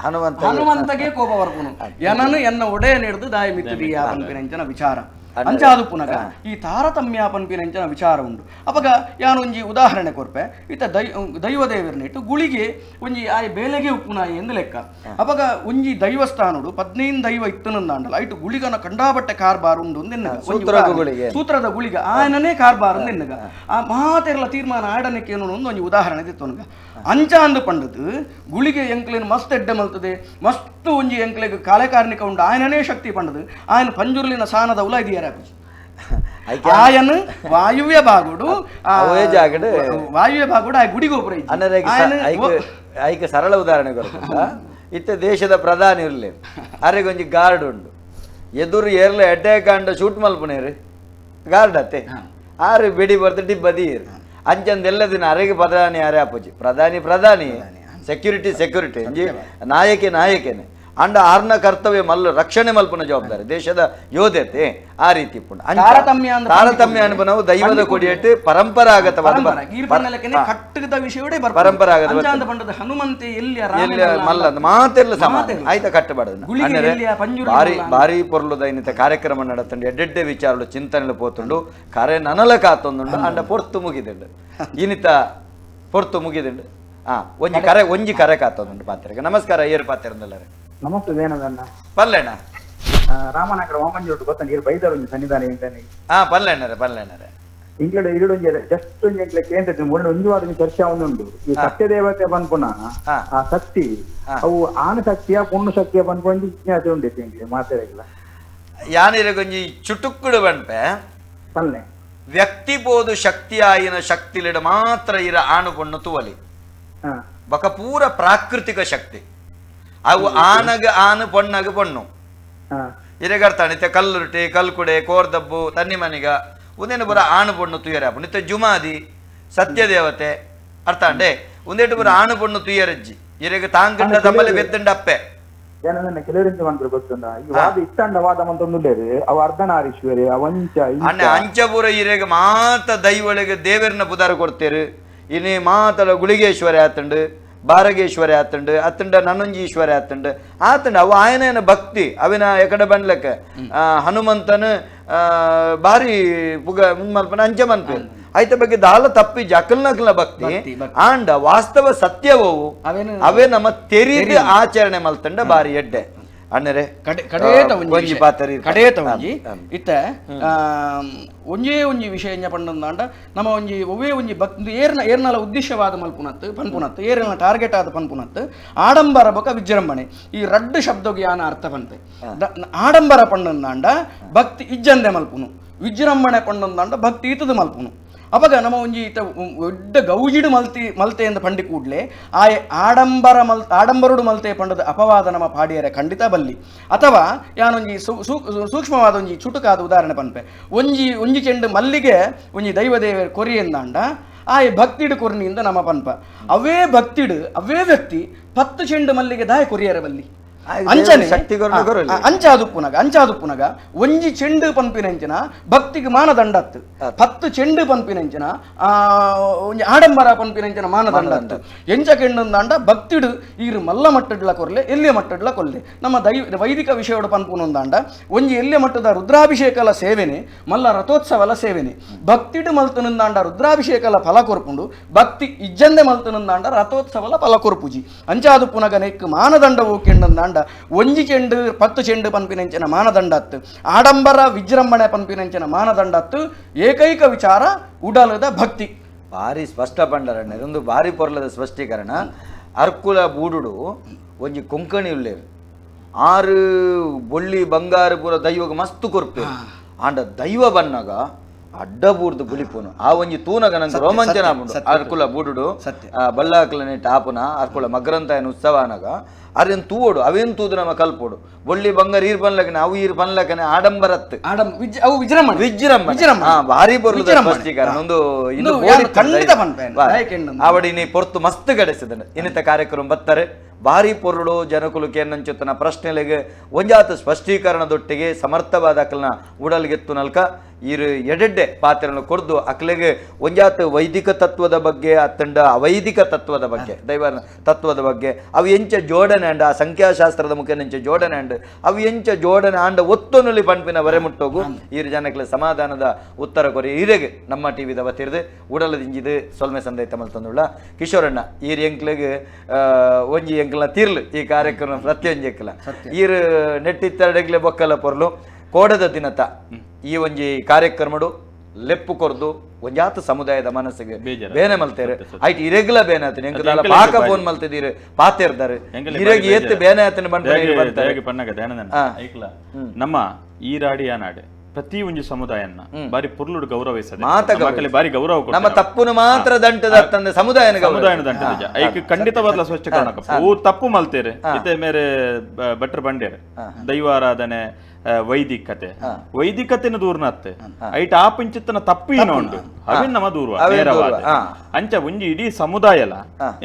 ಹನುಮಂತ ಹನುಮಂತಗೆ ಕೋಪ ಬರ್ಪುನು ಎನನು ಎನ್ನ ಒಡೆಯ ನೆಡ್ದು ದಾಯಿ ಮಿತ್ತದಿಯಾ ಪನ್ಪಿನಂಚಿನ ವಿಚಾರ ಅಂಚಾದು ಪುನಗ ಈ ತಾರತಮ್ಯ ಪನ್ಪಿನಂಚಿನ ವಿಚಾರ ಉಂಡು ಅಪಗ ಯಾನೊಂಜಿ ಉದಾಹರಣೆ ಕೊರ್ಪೆ ಇತ್ತ ದೈವ ದೇವರನಿಟ್ಟು ಗುಳಿಗೆ ಒಂಜಿ ಆಯ್ ಬೇಲೆಗೆ ಉಪ್ಪುನಾಯಿ ಎಂದು ಲೆಕ್ಕ ಅಪಗ ಒಂಜಿ ದೈವಸ್ಥಾನಡು 15 ದೈವ ಇತ್ತನಂದಾಂಡಲ ಐಟು ಗುಳಿಗನ ಕಂಡಾಬಟ್ಟೆ ಕಾರ್ಬಾರ್ ಉಂಡು ಎನ್ನಗ ಸೂತ್ರದ ಗುಳಿಗ ಆಯನನೇ ಕಾರ್ಬಾರ್ ಎನ್ನಗ ಆ ಮಾತೆರ್ಲ ತೀರ್ಮಾನ ಆಡನಕ್ಕೆ ಏನು ಒಂಜಿ ಉದಾಹರಣೆ ದಿತ್ತೊನಗ ಅಂಚ ಅಂದು ಪಂಡದು ಗುಳಿಗೆ ಎಂಕ್ಲೇನು ಮಸ್ತ್ ಎಡ್ಡೆ ಮಲ್ತದೆ ಮಸ್ತ್ ಒಂಜಿ ಎಂಕ್ಲೆಗ್ ಕಾಲೆಕಾರ್ನಿಕ ಉಂಡು ಆಯನನೇ ಶಕ್ತಿ ಪಂಡದು ಆಯನ ಪಂಜುರ್ಲಿನ ಸಾನದ ಉಲ ಇದೆಯಾರ ಆಯನ ವಾಯುವ್ಯ ಭಾಗುಡು ವಾಯುವ್ಯ ಭಾಗುಡು ಆಯ್ ಗುಡಿಗೋಪುರ ಐಕೆ ಸರಳ ಉದಾಹರಣೆ ಕೊರ್ಪುಂಡ ಇತ್ತೆ ದೇಶದ ಪ್ರಧಾನಿ ಇರಲಿ ಅರೆಗೊಂಜಿ ಗಾರ್ಡ್ ಉಂಡು ಎದುರು ಏರ್ಲ ಎಡ್ಡೆ ಕಾಂಡ ಶೂಟ್ ಮಲ್ಪುನೇರು ಗಾರ್ಡ್ ಅತ್ತೆ ಆರು ಬೆಡಿ ಬರ್ದು ಡಿಬ್ಬದೀರು ಅಂಚಂದೆಲ್ಲ ದಿನ ಅರೆಗೆ ಪ್ರಧಾನಿ ಯಾರೇ ಅಪ್ಪುಜಿ ಪ್ರಧಾನಿ ಪ್ರಧಾನಿ ಸೆಕ್ಯೂರಿಟಿ ಸೆಕ್ಯೂರಿಟಿ ಒಂಜಿ ನಾಯಕೆ ನಾಯಕೇನೆ ಅಂಡ ಆರ್ನ ಕರ್ತವ್ಯ ಮಲ್ಲ ರಕ್ಷಣೆ ಮಲ್ಪನ ಜವಾಬ್ದಾರಿ ದೇಶದ ಯೋಧತೆ ಆ ರೀತಿ ತಾರತಮ್ಯ ಅನುಭವ ದೈವದ ಕೊಡಿಯಟ್ಟು ಪರಂಪರಾಗತವಾದ ಪರಂಪರಾಗತ ಮಲ್ಲ ಮಾತೆಲ್ಲ ಸಮಾನ ಆಯ್ತಾ ಕಟ್ಟಬಾರದು ಭಾರಿ ಭಾರಿ ಪೊರ್ಲು ದೈನಿತ ಕಾರ್ಯಕ್ರಮ ನಡತಂಡು ಎಡ್ಡೆಡ್ಡೆ ವಿಚಾರಲು ಚಿಂತನೆಲು ಪೋತುಂಡು ಕರೆ ನನಲ ಕಾತೊಂದುಂಡು ಅಂಡ ಪೊರ್ತು ಮುಗಿದುಂಡು ಇನಿತ ಪೊರ್ತು ಮುಗಿದುಂಡು ಒಂಜಿ ಕರೆ ಒಂಜಿ ಕರೆ ಕಾತೊಂದುಂಡು ಪಾತ್ರೆಗೆ. ನಮಸ್ಕಾರ ಏರು ಪಾತ್ರೆ. ನಮಸ್ತೆ ದೇನದಣ್ಣ ಪಲ್ಲೆಣ್ಣ ರಾಮನಗರ ವಾಮಂಜೋಟು ಗೊತ್ತ ನೀರು ಬೈದರು ಒಂಜಿ ಸನ್ನಿಧಾನ ಇಂತಾನೆ. ಹಾ ಪಲ್ಲೆಣ್ಣರೆ ಪಲ್ಲೆಣ್ಣರೆ ಇಂಗ್ಲಡ್ ಇರುಡೊಂಜಿ ಜಸ್ಟ್ ಒಂಜಿ ಎಂಕ್ಲೆ ಕೇಂದ್ರ ಮೊನ್ನೆ ಒಂಜಿ ವಾರ ಚರ್ಚೆ ಉಂಡು ಈ ಸತ್ಯದೇವತೆ ಪನ್ಪುನ ಆ ಶಕ್ತಿ ಅವು ಆನ ಶಕ್ತಿಯ ಪುಣ್ಣು ಶಕ್ತಿಯ ಪನ್ಪೊಂಜಿ ಜಿಜ್ಞಾಸೆ ಉಂಡು ಎಂಕ್ಲೆ ಮಾತಾಡಿಲ್ಲ ಯಾನಿರಗೊಂಜಿ ಚುಟುಕ್ಕುಡು ಪನ್ಪೆ ಪಲ್ಲೆ ವ್ಯಕ್ತಿ ಬೋದು ಶಕ್ತಿಯಾಯಿನ ಶಕ್ತಿಲಿಡ ಮಾತ್ರ ಇರ ಆಣು ಪೊಣ್ಣು ತುವಲಿ ಬಕ ಪೂರ ಪ್ರಾಕೃತಿಕ ಶಕ್ತಿ ಅವು ಆನಗ ಆನು ಪೊಣ್ಣಗ ಪೊಣ್ಣು ಇರೆಗರ್ತಾಣ ನಿತ್ಯ ಕಲ್ಲುರುಟಿ ಕಲ್ಕುಡೆ ಕೋರ್ದಬ್ಬು ತನ್ನಿ ಮನಿಗ ಉಂದೇನು ಪೂರ ಆಣು ಪೊಣ್ಣು ತುಯರ ನಿತ್ಯ ಜುಮಾದಿ ಸತ್ಯದೇವತೆ ಅರ್ಥಾಂಡೆ ಉಂದೇಟು ಪೂರ ಆಣು ಪೊಣ್ಣು ತುಯರಜ್ಜಿ ಇರೆಗ ತಾಂಗಂಡ ತಮ್ಮಲ್ಲಿ ಬೆತ್ತಂಡ ಅಪ್ಪೆ ಕೆಲವರಿಂದ ಗೊತ್ತುಂಡ ಈ ವಾದ ಇತ್ತಂಡ ವಾದ ಮಂತೊಂದುಲ್ಲೇರು ಅವ ಅರ್ಧನಾರೀಶ್ವರಿ ಅವಂಚ ಅಣ್ಣ ಅಂಚಪುರ ಇರೆಗ ಮಾತ ದೈವಳಿಗೆ ದೇವರನ್ನ ಪುದಾರ ಕೊಡ್ತೇರು ಇನಿ ಮಾತಲ ಗುಳಿಗೇಶ್ವರಿ ಆತಂಡು ಬಾರಗೇಶ್ವರಿ ಆತಂಡು ಅತ್ತಂಡ ನನ್ನೊಂಜೀಶ್ವರಿ ಆತಂಡು ಆತಂಡ ಅವು ಆಯನೇನ ಭಕ್ತಿ ಅವಿನ ಎಕಡೆ ಬಂಡ್ಲಕ್ಕ ಹನುಮಂತನ ಬಾರಿ ಪುಗ ಮಲ್ಪನ ಅಂಚ ಮನ್ಪೆ ಆಯ್ತ ಬಗ್ಗೆ ದಾಲ ತಪ್ಪಿ ಜಕಲ್ನಕಲ್ನ ಭಕ್ತಿ ಆಂಡ ವಾಸ್ತವ ಸತ್ಯವವು ಅವೇ ನಮ್ಮ ತೆರಿದು ಆಚರಣೆ ಮಲ್ತಂಡ ಬಾರಿ ಎಡ್ಡೆ. ಅಣ್ಣರೇ ಕಡೇತ ಕಡೇತ ಒಂಜಿ ಇತ್ತೆ ಒಂಜೇ ಒಂಜಿ ವಿಷಯ ಎಂಜ ಪಂಡಂದಾಂಡ ನಮ್ಮ ಒಂಜಿ ಒವ್ವೇ ಒಂಜಿ ಭಕ್ತಿ ಏರ್ನ ಏರ್ನಲ ಉದ್ದೇಶವಾದ ಮಲ್ಪುನತ್ತು ಪನ್ಪುನತ್ತು ಏರ್ನ ಟಾರ್ಗೆಟ್ ಆದ ಪನ್ಪುನತ್ತು ಆಡಂಬರ ಬೊಕ ವಿಜೃಂಭಣೆ ಈ ರಡ್ಡು ಶಬ್ದಗೆ ಯಾನ ಅರ್ಥ ಪಂತೆ. ಆಡಂಬರ ಪಂಡಂದಾಂಡ ಭಕ್ತಿ ಇಜ್ಜಂದೆ ಮಲ್ಪುನು, ವಿಜೃಂಭಣೆ ಪಂಡಂದಾಂಡ ಭಕ್ತಿ ಇತದ ಮಲ್ಪುನು. ಅವಾಗ ನಮ್ಮ ಒಂಜಿ ಈತ ದೊಡ್ಡ ಗೌಜಿಡು ಮಲ್ತಿ ಮಲ್ತೆ ಎಂದು ಪಂಡಿ ಕೂಡಲೇ ಆ ಆಡಂಬರ ಆಡಂಬರುಡು ಮಲ್ತೆ ಪಂಡದ ಅಪವಾದ ನಮ್ಮ ಪಾಡಿಯರೆ ಖಂಡಿತ ಬಲ್ಲಿ. ಅಥವಾ ಯಾನೊಂಜಿ ಸೂಕ್ಷ್ಮವಾದ ಒಂಜಿ ಚುಟುಕಾದ ಉದಾಹರಣೆ ಪನ್ಪೆ, ಒಂಜಿ ಒಂಜಿ ಚೆಂಡು ಮಲ್ಲಿಗೆ ಒಂಜಿ ದೈವದೇವರ ಕೊರಿ ಎಂದಾಂಡ ಆಯ್ ಭಕ್ತಿಡು ಕೊರ್ನಿಯಿಂದ ನಮ್ಮ ಪನ್ಪ, ಅವೇ ಭಕ್ತಿಡು ಅವೇ ವ್ಯಕ್ತಿ 10 ಚೆಂಡು ಮಲ್ಲಿಗೆ ದಾಯ ಕೊರಿಯರ ಬಲ್ಲಿ. ಅಂಚನೆ ಅಂಚಾದುಪ್ಪುನಗ ಅಂಚಾದುಪ್ಪುನಗ ಒಂಜಿ ಚೆಂಡು ಪನ್ಪಿನಂಚಿನ ಭಕ್ತಿಗೆ ಮಾನದಂಡತ್ತು, 10 ಚೆಂಡು ಪನ್ಪಿನಂಚಿನ ಒಂಜಿ ಆಡಂಬರ ಪನ್ಪಿನಂಚಿನ ಮಾನದಂಡತ್ತು. ಎಂಚ ಕೆಂಡಂದಾಂಡ ಭಕ್ತಿಡು ಈರು ಮಲ್ಲ ಮಟ್ಟಡ್ಲ ಕೊರ್ಲೆ ಎಲ್ಲಿಯ ಮಟ್ಟಡ್ಲ ಕೊಲ್ಲೆ. ನಮ್ಮ ವೈದಿಕ ವಿಷಯಡು ಪನ್ಪುನೊಂದಾಂಡ ಒಂಜಿ ಎಲ್ಲಿಯ ಮಟ್ಟದ ರುದ್ರಾಭಿಷೇಕಲ ಸೇವೆನೆ ಮಲ್ಲ ರಥೋತ್ಸವಲ ಸೇವೆನೆ. ಭಕ್ತಿಡು ಮಲ್ತನಂದಾಂಡ ರುದ್ರಾಭಿಷೇಕಲ ಫಲ ಕೊರ್ಪುಂಡು, ಭಕ್ತಿ ಇಜ್ಜಂದೆ ಮಲ್ತನಂದಾಂಡ ರಥೋತ್ಸವಲ ಫಲ ಕೊರ್ಪುಜಿ. ಅಂಚಾದುಪ್ಪುನಗ ನೆಕ್ ಮಾನದಂಡವು ಕೆಂಡಂದಾಂಡ ಒಂಜಿ ಚೆಂಡು 10 ಚೆಂಡು ಪನ್ಪಿನಂಚಿನ ಮಾನದಂಡತ್ತು, ಆಡಂಬರ ವಿಜೃಂಭಣೆ ಪನ್ಪಿನಂಚಿನ ಮಾನದಂಡತ್ತು. ಏಕೈಕ ವಿಚಾರ ಉಡಲದ ಭಕ್ತಿ. ಭಾರಿ ಸ್ಪಷ್ಟ ಪಂಡರಣ್ಣ, ಇದೊಂದು ಭಾರಿ ಪೊರ್ಲದ ಸ್ಪಷ್ಟೀಕರಣ. ಅರ್ಕುಲ ಬೂಡುಡು ಒಂಜಿ ಕೊಂಕಣಿ ಉಲ್ಲೇರು ಆರು ಬೊಳ್ಳಿ ಬಂಗಾರ ಪೂರ ದೈವಗ ಮಸ್ತ್ ಕೊರ್ಪೆ ಆಂಡ ದೈವ ಬನ್ನಾಗ ಅಡ್ಡ ಬೂರ್ದು ಬುಲಿಪುನು ಆ ಒಂಜಿ ತೂನಗ ನಂಗೆ ರೋಮಾಂಚನ ಆಪುಂಡು. ಅರ್ಕುಲ ಬೂಡುಡು ಬಲ್ಲಾಕ್ಲನೆ ಟಾಪುನ ಅರ್ಕುಲ ಮಗ್ರಂತಾಯನ ಉತ್ಸವ ಅನಗ ಅರೇನು ತೂವೋಡು ಅವೇನು ತೂದು ನಮ್ಮ ಕಲ್ಪೋಡು ಬೊಳ್ಳಿ ಬಂಗಾರ ಈರ್ ಪನ್ಲಕನೆ ಅವು ಈರ್ ಪನ್ಲಕನೆ ಆಡಂಬರತ್ತು ವಿಜೃಂಭಣೆ ವಿಜೃಂಭಣೆ ಭಾರಿ ಪೊರ್ಲುದ ಸ್ಪಷ್ಟೀಕರಣ. ಒಂದು ಇನ್ನು ಆವಡಿ ನೀ ಪೊರ್ತು ಮಸ್ತ್ ಗಡಿಸಿದನು ಇನ್ನಿತ ಕಾರ್ಯಕ್ರಮ ಬತ್ತಾರೆ ಭಾರಿ ಪೊರುಳು ಜನಕುಲು ಕೇನಂಚುತನ ಪ್ರಶ್ನೆಲೆಗೆ ಒಂಜಾತ ಸ್ಪಷ್ಟೀಕರಣದೊಟ್ಟಿಗೆ ಸಮರ್ಥವಾದ ಅಕಲ್ನ ಉಡಲ್ಗೆತ್ತು ನಲ್ಕ ಈರು ಎಡೆಡ್ಡೆ ಪಾತ್ರನ ಕೊಡ್ದು ಅಕ್ಲೆಗೆ ಒಂಜಾತ ವೈದಿಕ ತತ್ವದ ಬಗ್ಗೆ ಅತ್ತಂಡ ಅವೈದಿಕ ತತ್ವದ ಬಗ್ಗೆ ದೈವ ತತ್ವದ ಬಗ್ಗೆ ಅವು ಎಂಚ ಜೋಡಣೆ ಅಂಡ ಆ ಸಂಖ್ಯಾಶಾಸ್ತ್ರದ ಮುಖೇನ ಜೋಡಣೆ ಅಂಡ್ ಅವು ಎಂಚ ಜೋಡಣೆ ಆಂಡ ಒತ್ತೊನುಲಿ ಪಂಪಿನ ವರೆ ಮುಟ್ಟೋಗು ಈರು ಜನಕ್ಕೆ ಸಮಾಧಾನದ ಉತ್ತರ ಕೊರಿ ಈರೆಗೆ ನಮ್ಮ ಟಿವಿದ ವತಿರ್ದು ಉಡಲದಿಂಜಿದು ಸೊಲ್ಮೆ ಸಂದೈತ ಮಲ್ತಂದುಳ್ಳ ಕಿಶೋರಣ್ಣ ಈರು ಎಂಕ್ಲೆಗೆ ಒಂಜಿ ಎಂಕ್ಲ ತೀರ್ಲು ಈ ಕಾರ್ಯಕ್ರಮ ಪ್ರತಿಯೊಂಜೆಕ್ಲ ಈರು ನೆಟ್ಟಿತ್ತೆರಡೆಗ್ಲೆ ಬೊಕ್ಕಲ ಪೊರ್ಲು ಕೋಡದ ದಿನತ ಈ ಒಂಜಿ ಕಾರ್ಯಕ್ರಮಡು ಲೆಪ್ಪು ಕೊರ್ದು ಒಂಜಾತ ಸಮುದಾಯದ ಮನಸ್ಸಿಗೆ ಬೇನೆ ಮಲ್ತೇರು ಆಯ್ತು ಇರೆಗ್ಲ ಬೇನೆ ಆತನ ಎಂಕದಾಲ ಪಾಕ ಫೋನ್ ಮಲ್ತಿದ್ದೀರಿ ಪಾತೇರ್ದಾರೆ ಇರೆಗ್ ಏತ್ ಬೇನೆ ಆತನ ಬಂದ. ನಮ್ಮ ಈ ರಾಡಿಯ ನಾಡೆ ಪ್ರತಿ ಒಂಜಿ ಸಮುದಾಯನ್ನ ಬಾರಿ ಪುರ್ಲುಡು ಗೌರವಿಸದೆ ಬಾರಿ ಗೌರವ ನಮ್ಮ ತಪ್ಪುನು ಮಾತ್ರ ದಂಟದ ಸಮುದಾಯನ ಸಮುದಾಯನ ದಂಟದ ಐಕ್ ಖಂಡಿತವಾದ ಸ್ವಚ್ಛ ಓ ತಪ್ಪು ಮಲ್ತೇರೆ ಇತ್ತೆ ಮೇರೆ ಭಟ್ರು ಬಂಡೇರೆ ದೈವಾರಾಧನೆ ವೈದಿಕತೆ ವೈದಿಕತೆನ ದೂರ್ನತ್ತೆ ಐಟ್ ಆ ಪಿಂಚಿತ್ತನ ತಪ್ಪು ಏನೋ ಉಂಟು ಅವೇನ್ ನಮ್ಮ ದೂರ ನೇರವಾದ ಅಂಚ ಒಂಜಿ ಇಡೀ ಸಮುದಾಯಲ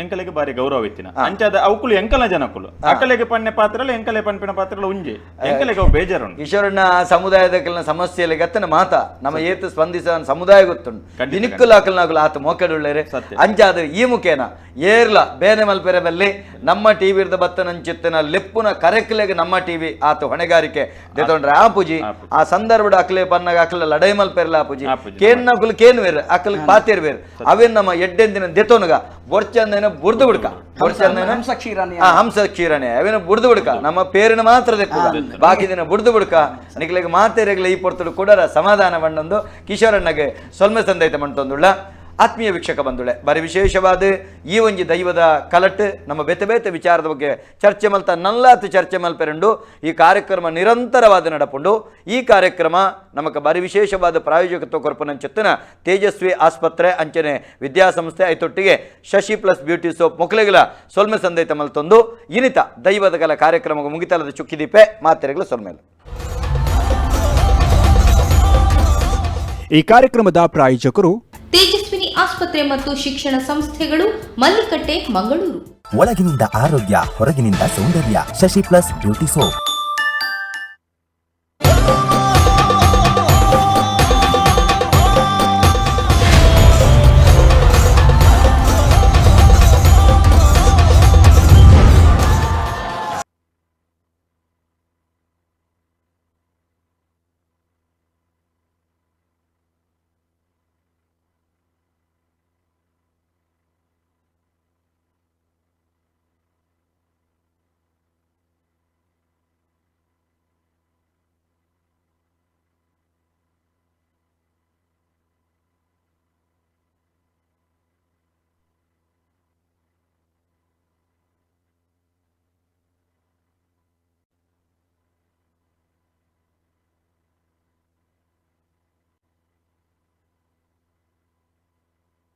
ಎಂಕಲೆಗೆ ಬಾರಿ ಗೌರವ ಇತ್ತಿನ ಅಂಚ ಅವುಕುಲು ಎಂಕಲ ಜನಕುಲು ಅಕಲೆಗೆ ಪನ್ನೆ ಪಾತ್ರಲ ಎಂಕಲೆ ಪನ್ಪಿನ ಪಾತ್ರಲ ಉಂಜಿ ಎಂಕಲೆಗೆ ಅವು ಬೇಜಾರುಂಟು. ಈಶ್ವರಣ್ಣ ಸಮುದಾಯದ ಕೆಲನ ಸಮಸ್ಯೆಯಲ್ಲಿ ಗತ್ತನ ಮಾತ ನಮ್ಮ ಏತು ಸ್ಪಂದಿಸ ಸಮುದಾಯ ಗೊತ್ತುಂಟು ದಿನಕ್ಕುಲ ಅಕಲ್ನಾಗುಲ ಆತ ಮೋಕೆಡುಳ್ಳೇರೆ ಅಂಚಾದ ಈ ಮುಖೇನ ಏರ್ಲ ಬೇನೆ ಮಲ್ಪೆರೆ ಬಲ್ಲಿ ನಮ್ಮ ಟಿವಿ ಬತ್ತನಂಚಿತ್ತಿನ ಲೆಪ್ಪುನ ಕರೆಕ್ಲೆಗೆ ನಮ್ಮ ಟಿವಿ ಆತ ಹೊಣೆಗಾರಿಕೆ ದೆತೊಂಡ್ರೆ ಆ ಪೂಜಿ ಆ ಸಂದರ್ಭದ ಅಕ್ಲೆ ಪನ್ನಾಗ ಅಕ್ಲ ಲಡೈ ಮಲ್ಪೆರ್ಲ ಆ ಪೂಜಿ ಕೇನ್ ನಕುಲು ಕೇನ್ ವೇರು ಅಕ್ಲ ಪಾತೇರ್ ವೇರು ಅವೇನ್ ನಮ್ಮ ಎಡ್ಡೆಂದಿನ ದೆತೊನುಗ ಬೊರ್ಚಂದೇನ ಬುರ್ದು ಬಿಡ್ಕ ಬೊರ್ಚಂದೇನ ಹಂಸ ಕ್ಷೀರಣೆ ಅವೇನ ಬುರ್ದು ಬಿಡ್ಕ ನಮ್ಮ ಪೇರಿನ ಮಾತ್ರ ದೆಪ್ಪುಗ ಬಾಕಿ ದಿನ ಬುರ್ದು ಬಿಡ್ಕ ನಿಕ್ಲೆಗೆ ಮಾತೇರೆಗ್ಲ ಈ ಪೊರ್ತುಡು ಕೊಡರ ಸಮಾಧಾನ ಬಣ್ಣೊಂದು ಕಿಶೋರಣ್ಣಗೆ ಸೊಲ್ಮೆ ಸಂದೈತ ಮಂಟೊಂದುಳ್ಳ. ಆತ್ಮೀಯ ವೀಕ್ಷಕ ಬಂಧುಳೆ ಬಾರಿ ವಿಶೇಷವಾದ ಈ ಒಂಜಿ ದೈವದ ಕಲಟ್ ನಮ್ಮ ಬೇತೆ ಬೇತೆ ವಿಚಾರದ ಬಗ್ಗೆ ಚರ್ಚೆ ಮಲ್ತ ನಲ್ಲಾತು ಚರ್ಚೆ ಮಲ್ಪೆರಂಡು ಈ ಕಾರ್ಯಕ್ರಮ ನಿರಂತರವಾದ ನಡಪುಂಡು. ಈ ಕಾರ್ಯಕ್ರಮ ನಮಕ ಬಾರಿ ವಿಶೇಷವಾದ ಪ್ರಾಯೋಜಕತ್ವ ಕೊರಪನಂಚೆತ್ತಿನ ತೇಜಸ್ವಿ ಆಸ್ಪತ್ರೆ ಅಂಚನೆ ವಿದ್ಯಾಸಂಸ್ಥೆ ಐತೊಟ್ಟಿಗೆ ಶಶಿ plus beauty soap ಮೊಕ್ಲೆಗಳ ಸೊಲ್ಮೆ ಸಂದೈತ ಮಲ್ತೊಂದು ಇನಿತ ದೈವದ ಕಲ ಕಾರ್ಯಕ್ರಮ ಮುಗಿತಲದ ಚುಕ್ಕಿದೀಪೆ ಮಾತೆರೆಗಳ ಸೊಲ್ಮೇಲೆ. ಈ ಕಾರ್ಯಕ್ರಮದ ಪ್ರಾಯೋಜಕರು ತೇಜಸ್ವಿನಿ ಆಸ್ಪತ್ರೆ ಮತ್ತು ಶಿಕ್ಷಣ ಸಂಸ್ಥೆಗಳು, ಮಲ್ಲಿಕಟ್ಟೆ, ಮಂಗಳೂರು. ಒಳಗಿನಿಂದ ಆರೋಗ್ಯ, ಹೊರಗಿನಿಂದ ಸೌಂದರ್ಯ. ಶಶಿ plus beauty soap.